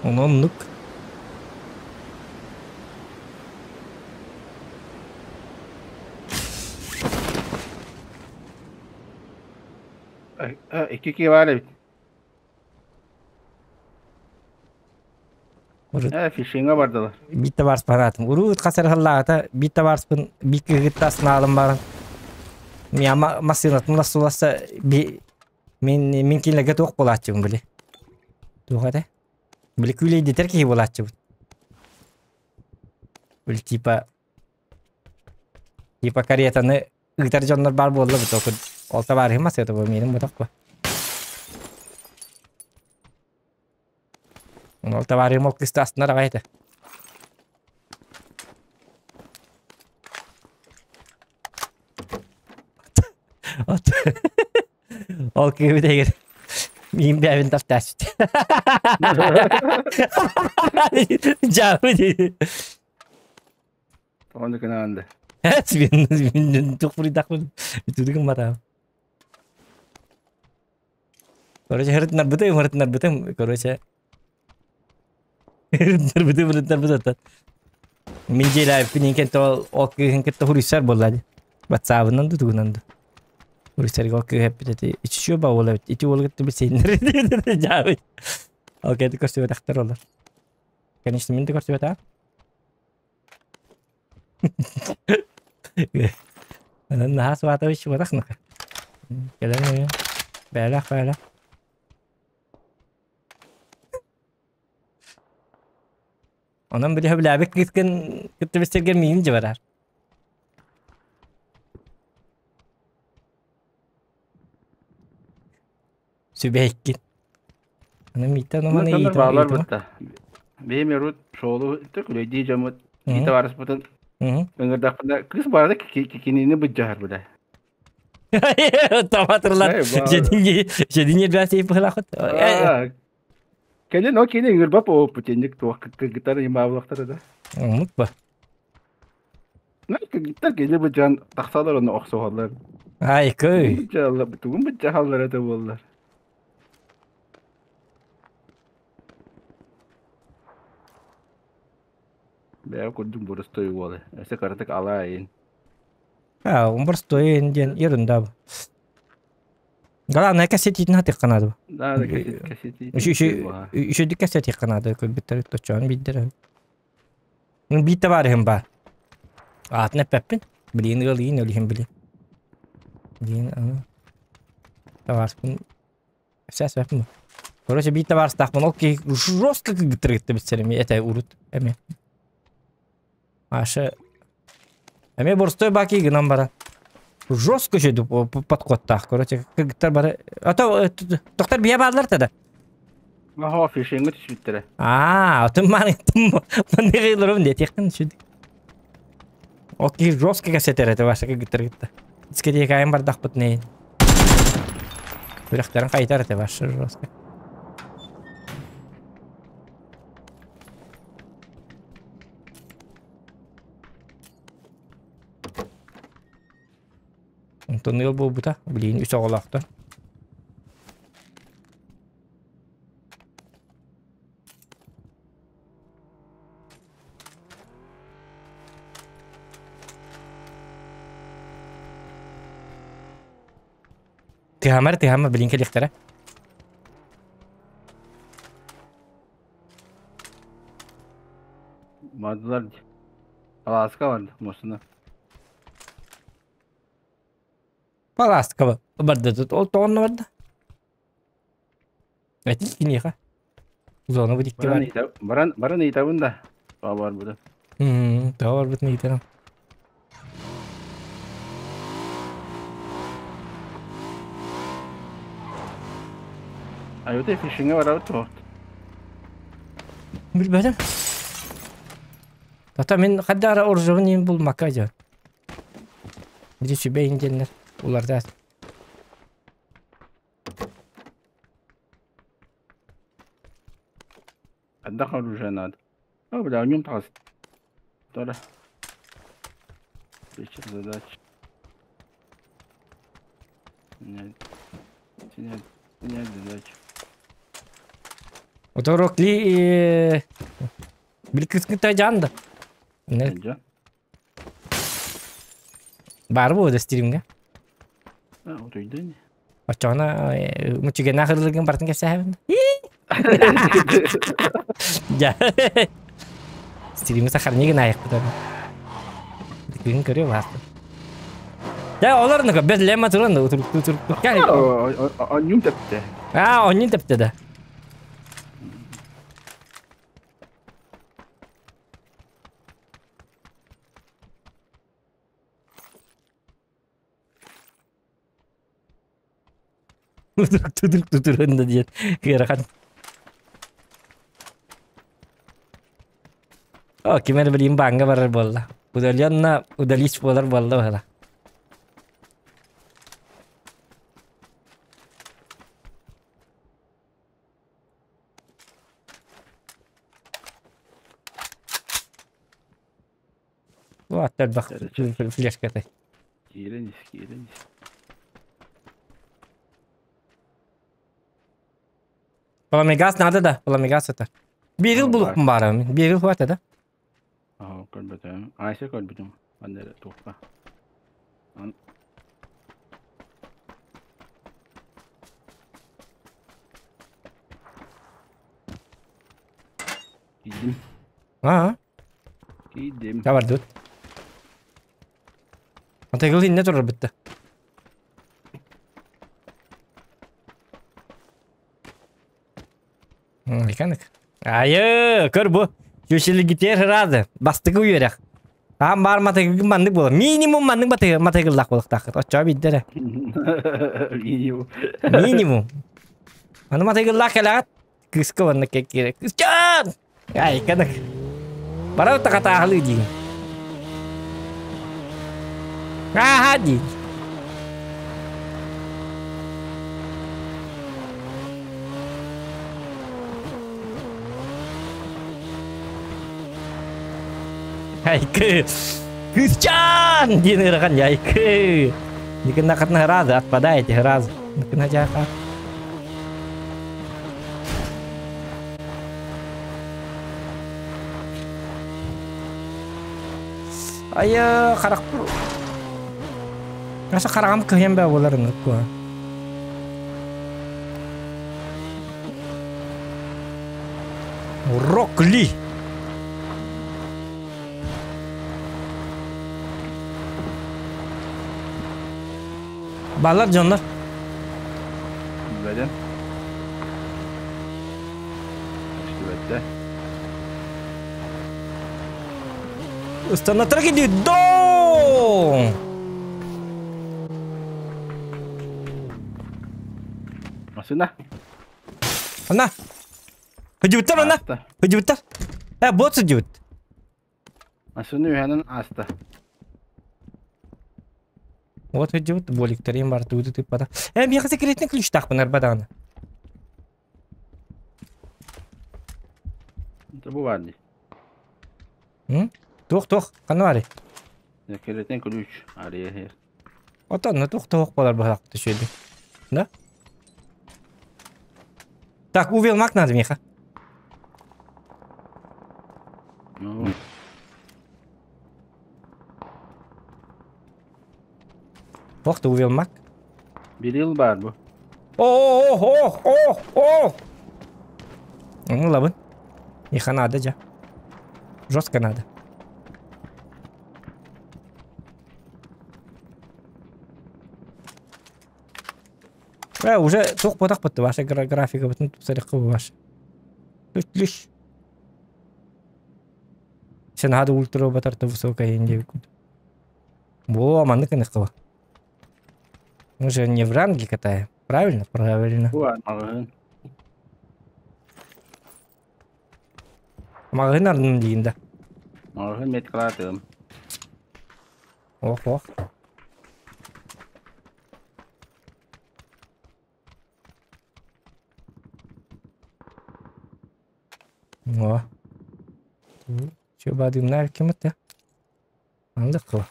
Оннук. Икки киһи баар эбит. Фишинга бардылар. Биитте барс бараатым. Уруут хасар халлаата биитте барспын бик кыгытта аснаалым баран. Мия массыынатын лассуласса би Мин мин кинилэргэ туох буолааччыбын били? Туох этэ? Били күүлэйдэтэр киһи буолааччыбын. Били типа типа каретаны ыытар дьоннор баар буолла бу току ол табаарыһым масыата бу миэнин ботох бу. Ол табаарыһым ол кыста астынар аҕай этэ. Ол кыыбытыгар миин бэйэбин таптааччыт. Дьаабы дии. Тоҕо гынаан да. Мен туох буруйдаахпын бүтүрүгүм батаам. Короче, хырытынарбытым, хырытынарбытым, короче. Хырытынарбытым, хырытынарбытым. Мин дьиэлээбиппин инкен ол ол кыыһын кытта хуруйсар буолла дии. Ватсабынан да тугунан да. Хуруйсарга ол кыыһа эппит эти иччү ба уола эбит. Ити уолу кытта билсейиннэр дьаабыт. Ол кэти көрсүбэтэхтэр олор. Конечно, мин да көрсүбэтэх. Онон наһаа Сватович буотах нука. Кэлэн өйө. Бээлэх бээлэх. Онон били сөбүлээбит кыыскын кытта билсэргэр миигин дьыбараар. Сүбэһиккин. Аны мииттэн оманы иитим баалар ыйытыма. бытта. Бэйэм өрүт шоолу төкүлэйдии дьоммут кии табаарыспытын ыҥырдахпына кыыс барда кинини быдьаһар билэ. Таматырлар. Жединье бәсей пыхлахыт. Кэлин ол кини ыҥырбап ооппут инник туох кыргыттар имаабылахтара да. Умут ба. Кыргыттар кини быдьаан тахсалар оны охсуһаллар. Ай көй. Тугун быдьаһаллар это буоллар. Бэйэ курдук боростуой уол. Өссө кыратык алаа иин. А, он боростуой диэн ерунда бу. Главное, кассетитин хатыахха наада. Да, да, кассетитин. Үчүдүк кассетиэххэ наада көрбүттэр точоон биирдэр. Биир табаарыһым баар. Аатын эппэппин. Билигин ыалыйын өлүһүн били. Билигин аны табаарыспын Сейчас эппин. Короче, биир табаарыстаахпын ол киһи жестко кыгыттыргытта битсэр эми этэ урут эми. Аша эми борстой баки гынан баран жестко еще подходтаах короче кыргыттар бары а то тохтор бие баалар тогда Аха, фишиҥҥэ түспүттэрэ. Аа, отun маныгыларым диэтиэххин сүдү. Ол киһи жестко кэсэтэр этэ ваша кыргыттар кытта. Дискотекайын бардахпыт нейин. Күрэхтэрин хайытар этэ ваша жестко. Онтон ыал буолбута, билигин үс оҕолоохтор. Тыһамар тыһама билин кэлиэхтэрэ. Бардылар. Алааска барды, муостана. Палааскаба барда тут. Ол тоҕонно барда. Этил киниэхэ. Зона бу дикки Баран бар. ыйта баран баран ыйытабын да. Тоҕо барбытын. Тоҕо барбытын ыйытарым. Айута фишиҥҥэ барабыт туох. Билбэтим. Тата мин хайда ара оружебын иин булмакка дьон. Били сүбэ иин диэннэр улардаат. Хайдах оружие надо? О, бля, ньум таҕыс. Тора. Вечер задач. Снять. Снять. Снять задачу. Оторокли били кыскыта жан да. Дьон. Бар бу стримҥэ. А, утуйда ини. Оччоҕуна мучугена хырылыгын бартын кэпсээбин. Дьа. Стримы сахарнигин айықпыт аны. Күн көрүө баастын. Дьэ олор нука без лема туран да утурукту утурукту. Онньум тэптэ. А, онньун тэптэ да. Утурукту туран да диэн ыарахан. О, ким эрэ билигин бааҥҥа барар буолла. Удаленно удалить буолар буолла быһыла. Вот элбэх флешкатай. Киирэн ис, киирэн ис. Пламегаз надо да, пламегаз это. Берил булукпун баара мин. Берил хвата да. Аа, көрбөтүм. Айса көрбүтүм. Анда эрэ туохха. Киирдим. Аа. Киирдим. Да бардыбыт. Атыгыл инне турар битте. Иканык. Айы, көр бу. Күшілгитер разы. Бастыгы үөрэх. Аам бар матыгы маннык буолар. Минимум маннык матыгыллах буолуохтааххыт. Оччоҕо биирдэ Минимум. Минимум. Аны матыгыллаах кэлэҕит. Кыыска уонна кэккиэрэ. Кыысчаан! Ай, иканык. Барар тахатааһылыы диин. Ааха диин. Айкы! Кыысчаан! диэн ыарахан айкы! Никына разы отпадаете разы. Никына жаха. Айы, харах... Asa хараҕым кыһыйан баа буолар ынырык куһа. Рокли! Балар дьоннор. Билбэтим. Көстүбэттэ. Ыстанатара киди доо! Массыына. Ана! Хыдьыбыттар ана! Ааста. Хыдьыбыттар! Э, бот сыдьыбыт. Массыына үһэнэн ааста. Вот хыдьыбыт, боликтарым бар тугу тыппата. Э, миэхэ секретный ключтаахпын арба даҕаны. Это бу баар дии. Туох туох, ханна баарый? Секретный ключ. Арыйа Отон, туох туох буолар быһаах түшүөдү. Да? Так, увел мак надо миэхэ. Ну, Ох ты увел мак. Берил баар бу. О, о, о, о! Ну, лабын. Миэхэ надо дьэ. Жестко надо. Уже туох буотах бытты ваша графика бытын тупсарыхха ваш. Лишь. Сен хады ультра батарта высокая индия. Во, маннык кыныхха. Мы же не в ранге катаем. Правильно? Правильно. Маҕаһыын. Маҕаһыын арнын диин да. Маҕаһыын меткалаатым. Ох, ох. О. Чё бадымнар ким это? Андык кыла.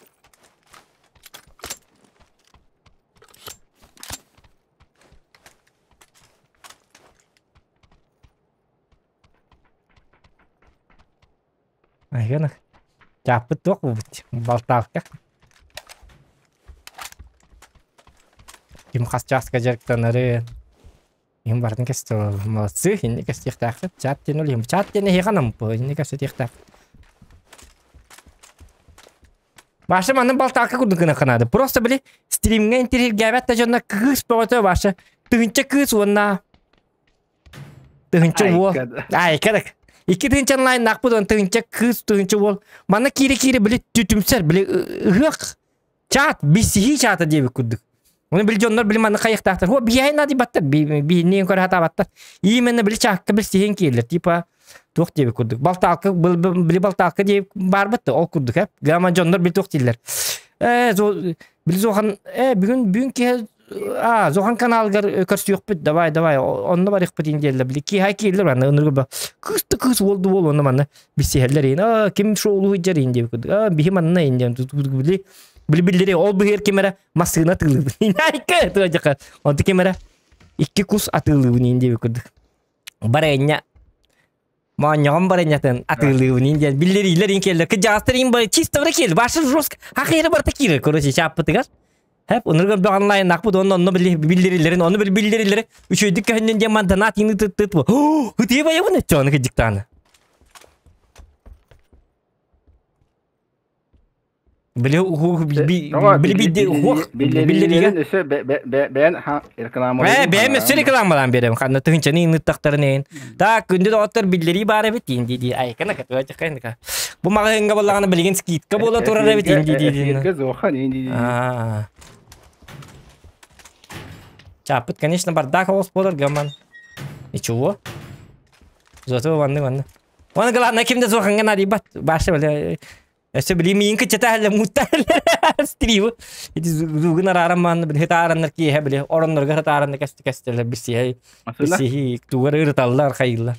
Айгынах. Чааппыт туох буолбут? Балтаалка. Ким хас чааска дьарыктанары им бардын кэстэ молодцы инни кэстиэхтээххит чат диэн ол чат диэн эһиэхэ анаммыт инни кэпсэтиэхтээх Баша манна балтаалка курдук гына ханаады. Просто били стримҥэ интириһиргээбэт да дьонно кыыс бөҕөтө Баша тыһынча кыыс уонна тыһынча уол. Ай, кадак. Икки тыһынча онлайннаахпыт уон тыһынча кыыс тыһынча уол. Манна киире-киире били түтүмсэр били ыһыах чат биссиһии чата диэбит курдук. Оны били дьоннор били манна хайыхтаахтар. Хо биһиэхэ наадыйбаттар, биһинниин көрө сатаабаттар. Именно били чаакка билсиһин киирлэр. Типа туох диэбит курдук. Балтаалка били балтаалка диэбит баарбыт да ол курдук э. Гама дьоннор били туох дииллэр. Э били зохан э бүгүн бүгүн киһи а зохан каналыгар көрсүөхпүт давай давай онно барыахпыт ин диэллэр били киһи киирлэр манна ыныргы кыыс да кыыс уол да уол онно манна билсиһэллэр ин а ким шоулуу сылдьар ин диэбит курдук а биһи манна ин диэн били били биллери ол быһыар ким эрэ массыына атыылыыбын айка тыадьака онту ким эрэ икки кус атыылыыбын ин диэбит курдук барыанньа моонньоҕон барыанньатын атыылыыбын ин диэн биллэриилэр ин киэллэр кыдьаҕастар ин бары чисто бары киэл башы жестко хахыйры барыта киирэр короче чааппытыгар Хэп онурга бөх онлайннаахпыт уонна онно биллэриллэрин ону биллэриллэри үчүгэйдик көһүннүн диэн манданаат иҥни тыт бу ытыы байабын өттөөнү кыдьыктааны Били били бидди ух биллеригэ өссө бэйэн реклама Ээ бэйэм өссө рекламалаан биэрэм ханна тыһынчаны ыҥыттахтарын эйин так күндү доҕоттор биллэрии баар эбит диин дии дии айкана катыга бу маҕаһыыҥҥа буоллаҕына билигин скидка буола турар эбит диин дии дии зохан диин дии Чааппыт конечно бардак оҕус буолар гаман ничего зато ванны ванны Оны главное ким да зоханга надибат башы бile Өссө били миин кыччата әллә мутта стримы. Ити зугун арааран маанна били хытаараннар киэһэ били ороннорго хытаараннар кэсти кэстелер бисиһи бисиһи тугар ырыталлар хайыллар.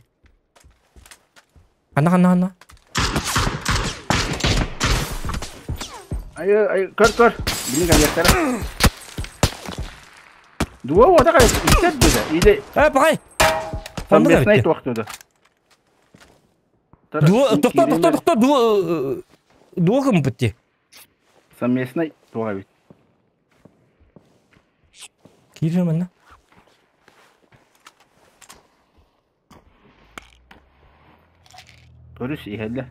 Ханна ханна ханна. Ай ай көр көр. Били кэлиэхтэрэ. Дуо уота кай истер деді. Или Э пахай. Совместный туохтуду. Дуо тохто тохто тохто дуо дуо кымпыт ти. Совместный туох эбит. Киирэ манна. Көрүс иһэллэ.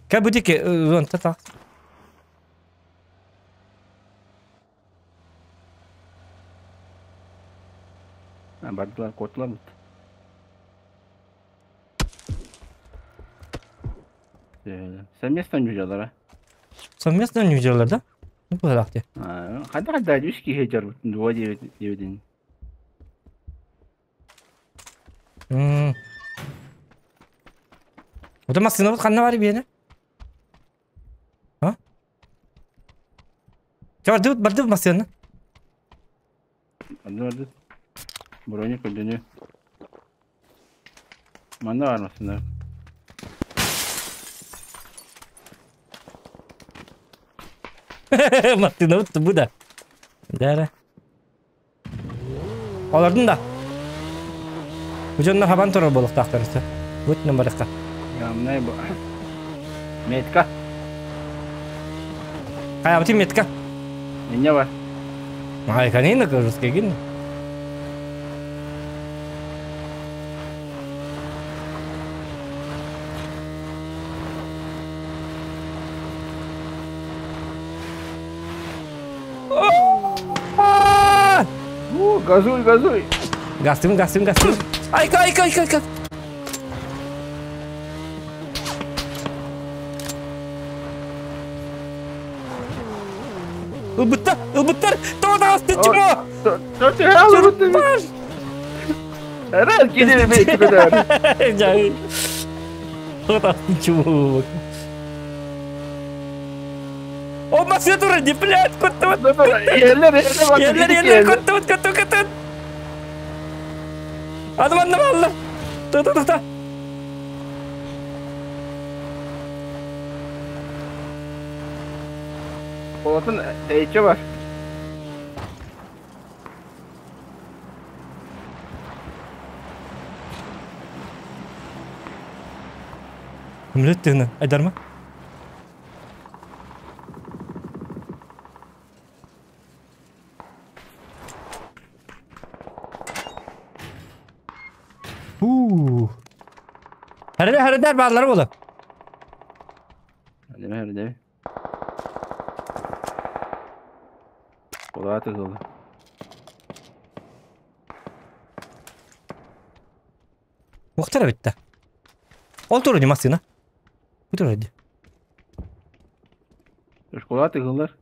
Кэ бутики онта так. Бардылар, куоттулар бут. Совместно ньудьалара. Совместно ньудьалар да? Ну, быһалаах дии. Хайдах хайда үс киһи дьарбыт дуо диэбитин. Ото массыынабыт ханна бар биэнэ? А? Чэ бардыбыт бардыбыт массыына. Барды барды. Броня көрдөнү. Манна бар массыына. Массыынабыт бу да. Да Олордун да. Бу дьоннор хабан турар буолуохтаахтар өссө. Бут барыхха. Ямнай бу. Метка. Хайабытын метка. Инне бар. Ай, канина русский гин. Газуй, газуй. Газтым, газтым, газтым. Айка, айка, айка, айка. Ылбыттар, ылбыттар. Тоҕо таҕысты чмо. Чурпар. Эрэ кини бейти көтөр. Жай. Тоҕо таҕысты чмо. О, машина турар, не блядь, көттүбүт. Ерлер, ерлер, Ерлер, ерлер, көттүбүт, көттүбүт, көттүбүт. Аны манна балла. Тоқта, тоқта. Болатын эйче бар. Көмілет тыгына, айдарма. Huu. Herede herede bağları bolu. Hadi hadi. Kolay tıkıldı. Muhtara bitti. Ол туру masina. Bu туру. Kolay tıkılır.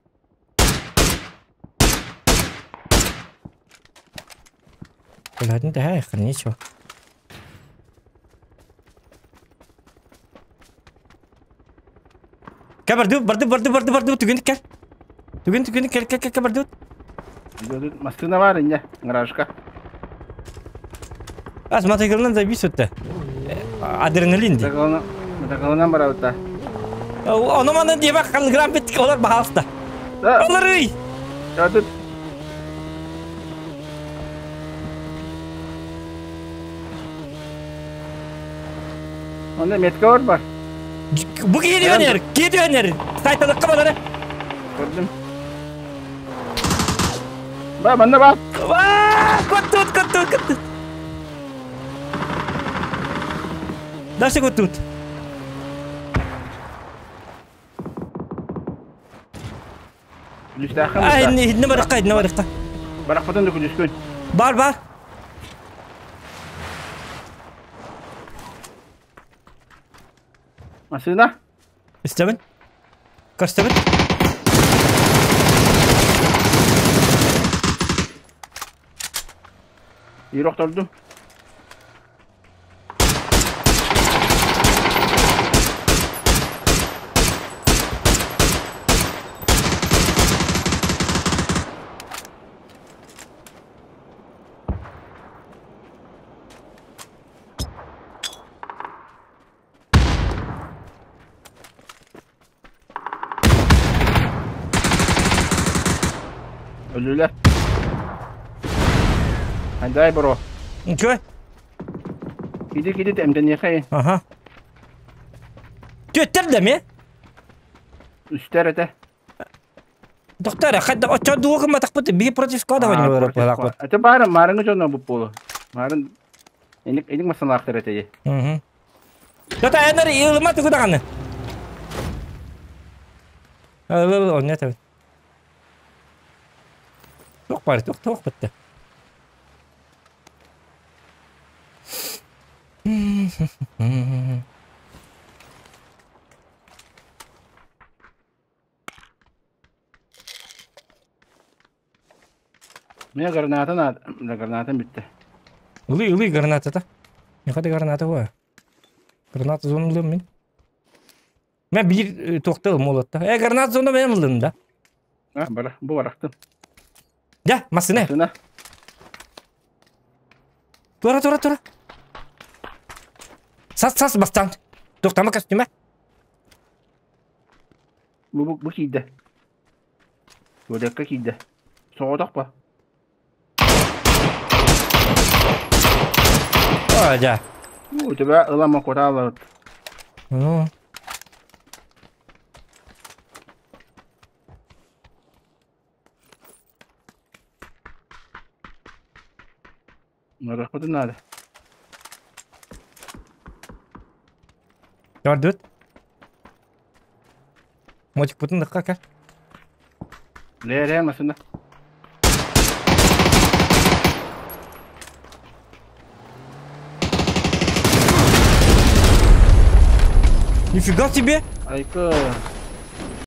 Бұлардың да ничего. Кел барды, барды, барды, барды, барды, түгенdik кел. Түген, түгенdik кел, кел, кел, кел, барды. Машина бар инде, гаражка. Аз мотоциклдан да бис өтті. Адреналин ди. Мотоциклынан бар аута. Оны маны дебе грамм беттик олар бағалыста. Олар үй. Тут. Онда метка бар бар. Бу кири өнер, кири өнер. Сайталыққа балары. Көрдüm. Ба, манда ба. Ва, көттүт, көттүт, көттүт. Дальше көттүт. Күлүстәхым. Ай, не барыққа, не барыққа. Барақпатан да күлүскөн. Бар, бар. Машина. Истебин. Көрстебин. Ирок торду. Ölüler. Дай бро. Ничего? Иди, иди, там да не хай. Ага. Төттер да ме? Үстер это. Доктор, хадда очо дугы ма тақпыт, би против склада вани бар. Это бары марыңы жона бу полу. Марын эник эник масалактыр это. Угу. Дота энер илма тугудаганы. Ал, не табы. Тоқ бар, тоқ тоқ бітті. Мен граната надо, да граната бітті. Улы, улы граната та. Не ходи граната ғой. Граната зону ылым мен. Мен бір тоқталым олады да. Э, граната зону мен ылым да. А, бара, бу барақтым. Да, машина. Машина. Тура, тура, тура. Сас, сас, бастан. Тоқтама костюме. Бу бу кийді. Бөлекке кийді. Соғадақ па? О, да. У тебя ылама котала. Ну. Нарахпаты надо. Gördün. Мотик путын дыққа кәл. Ле, ле, машина. Нифига себе! Айка.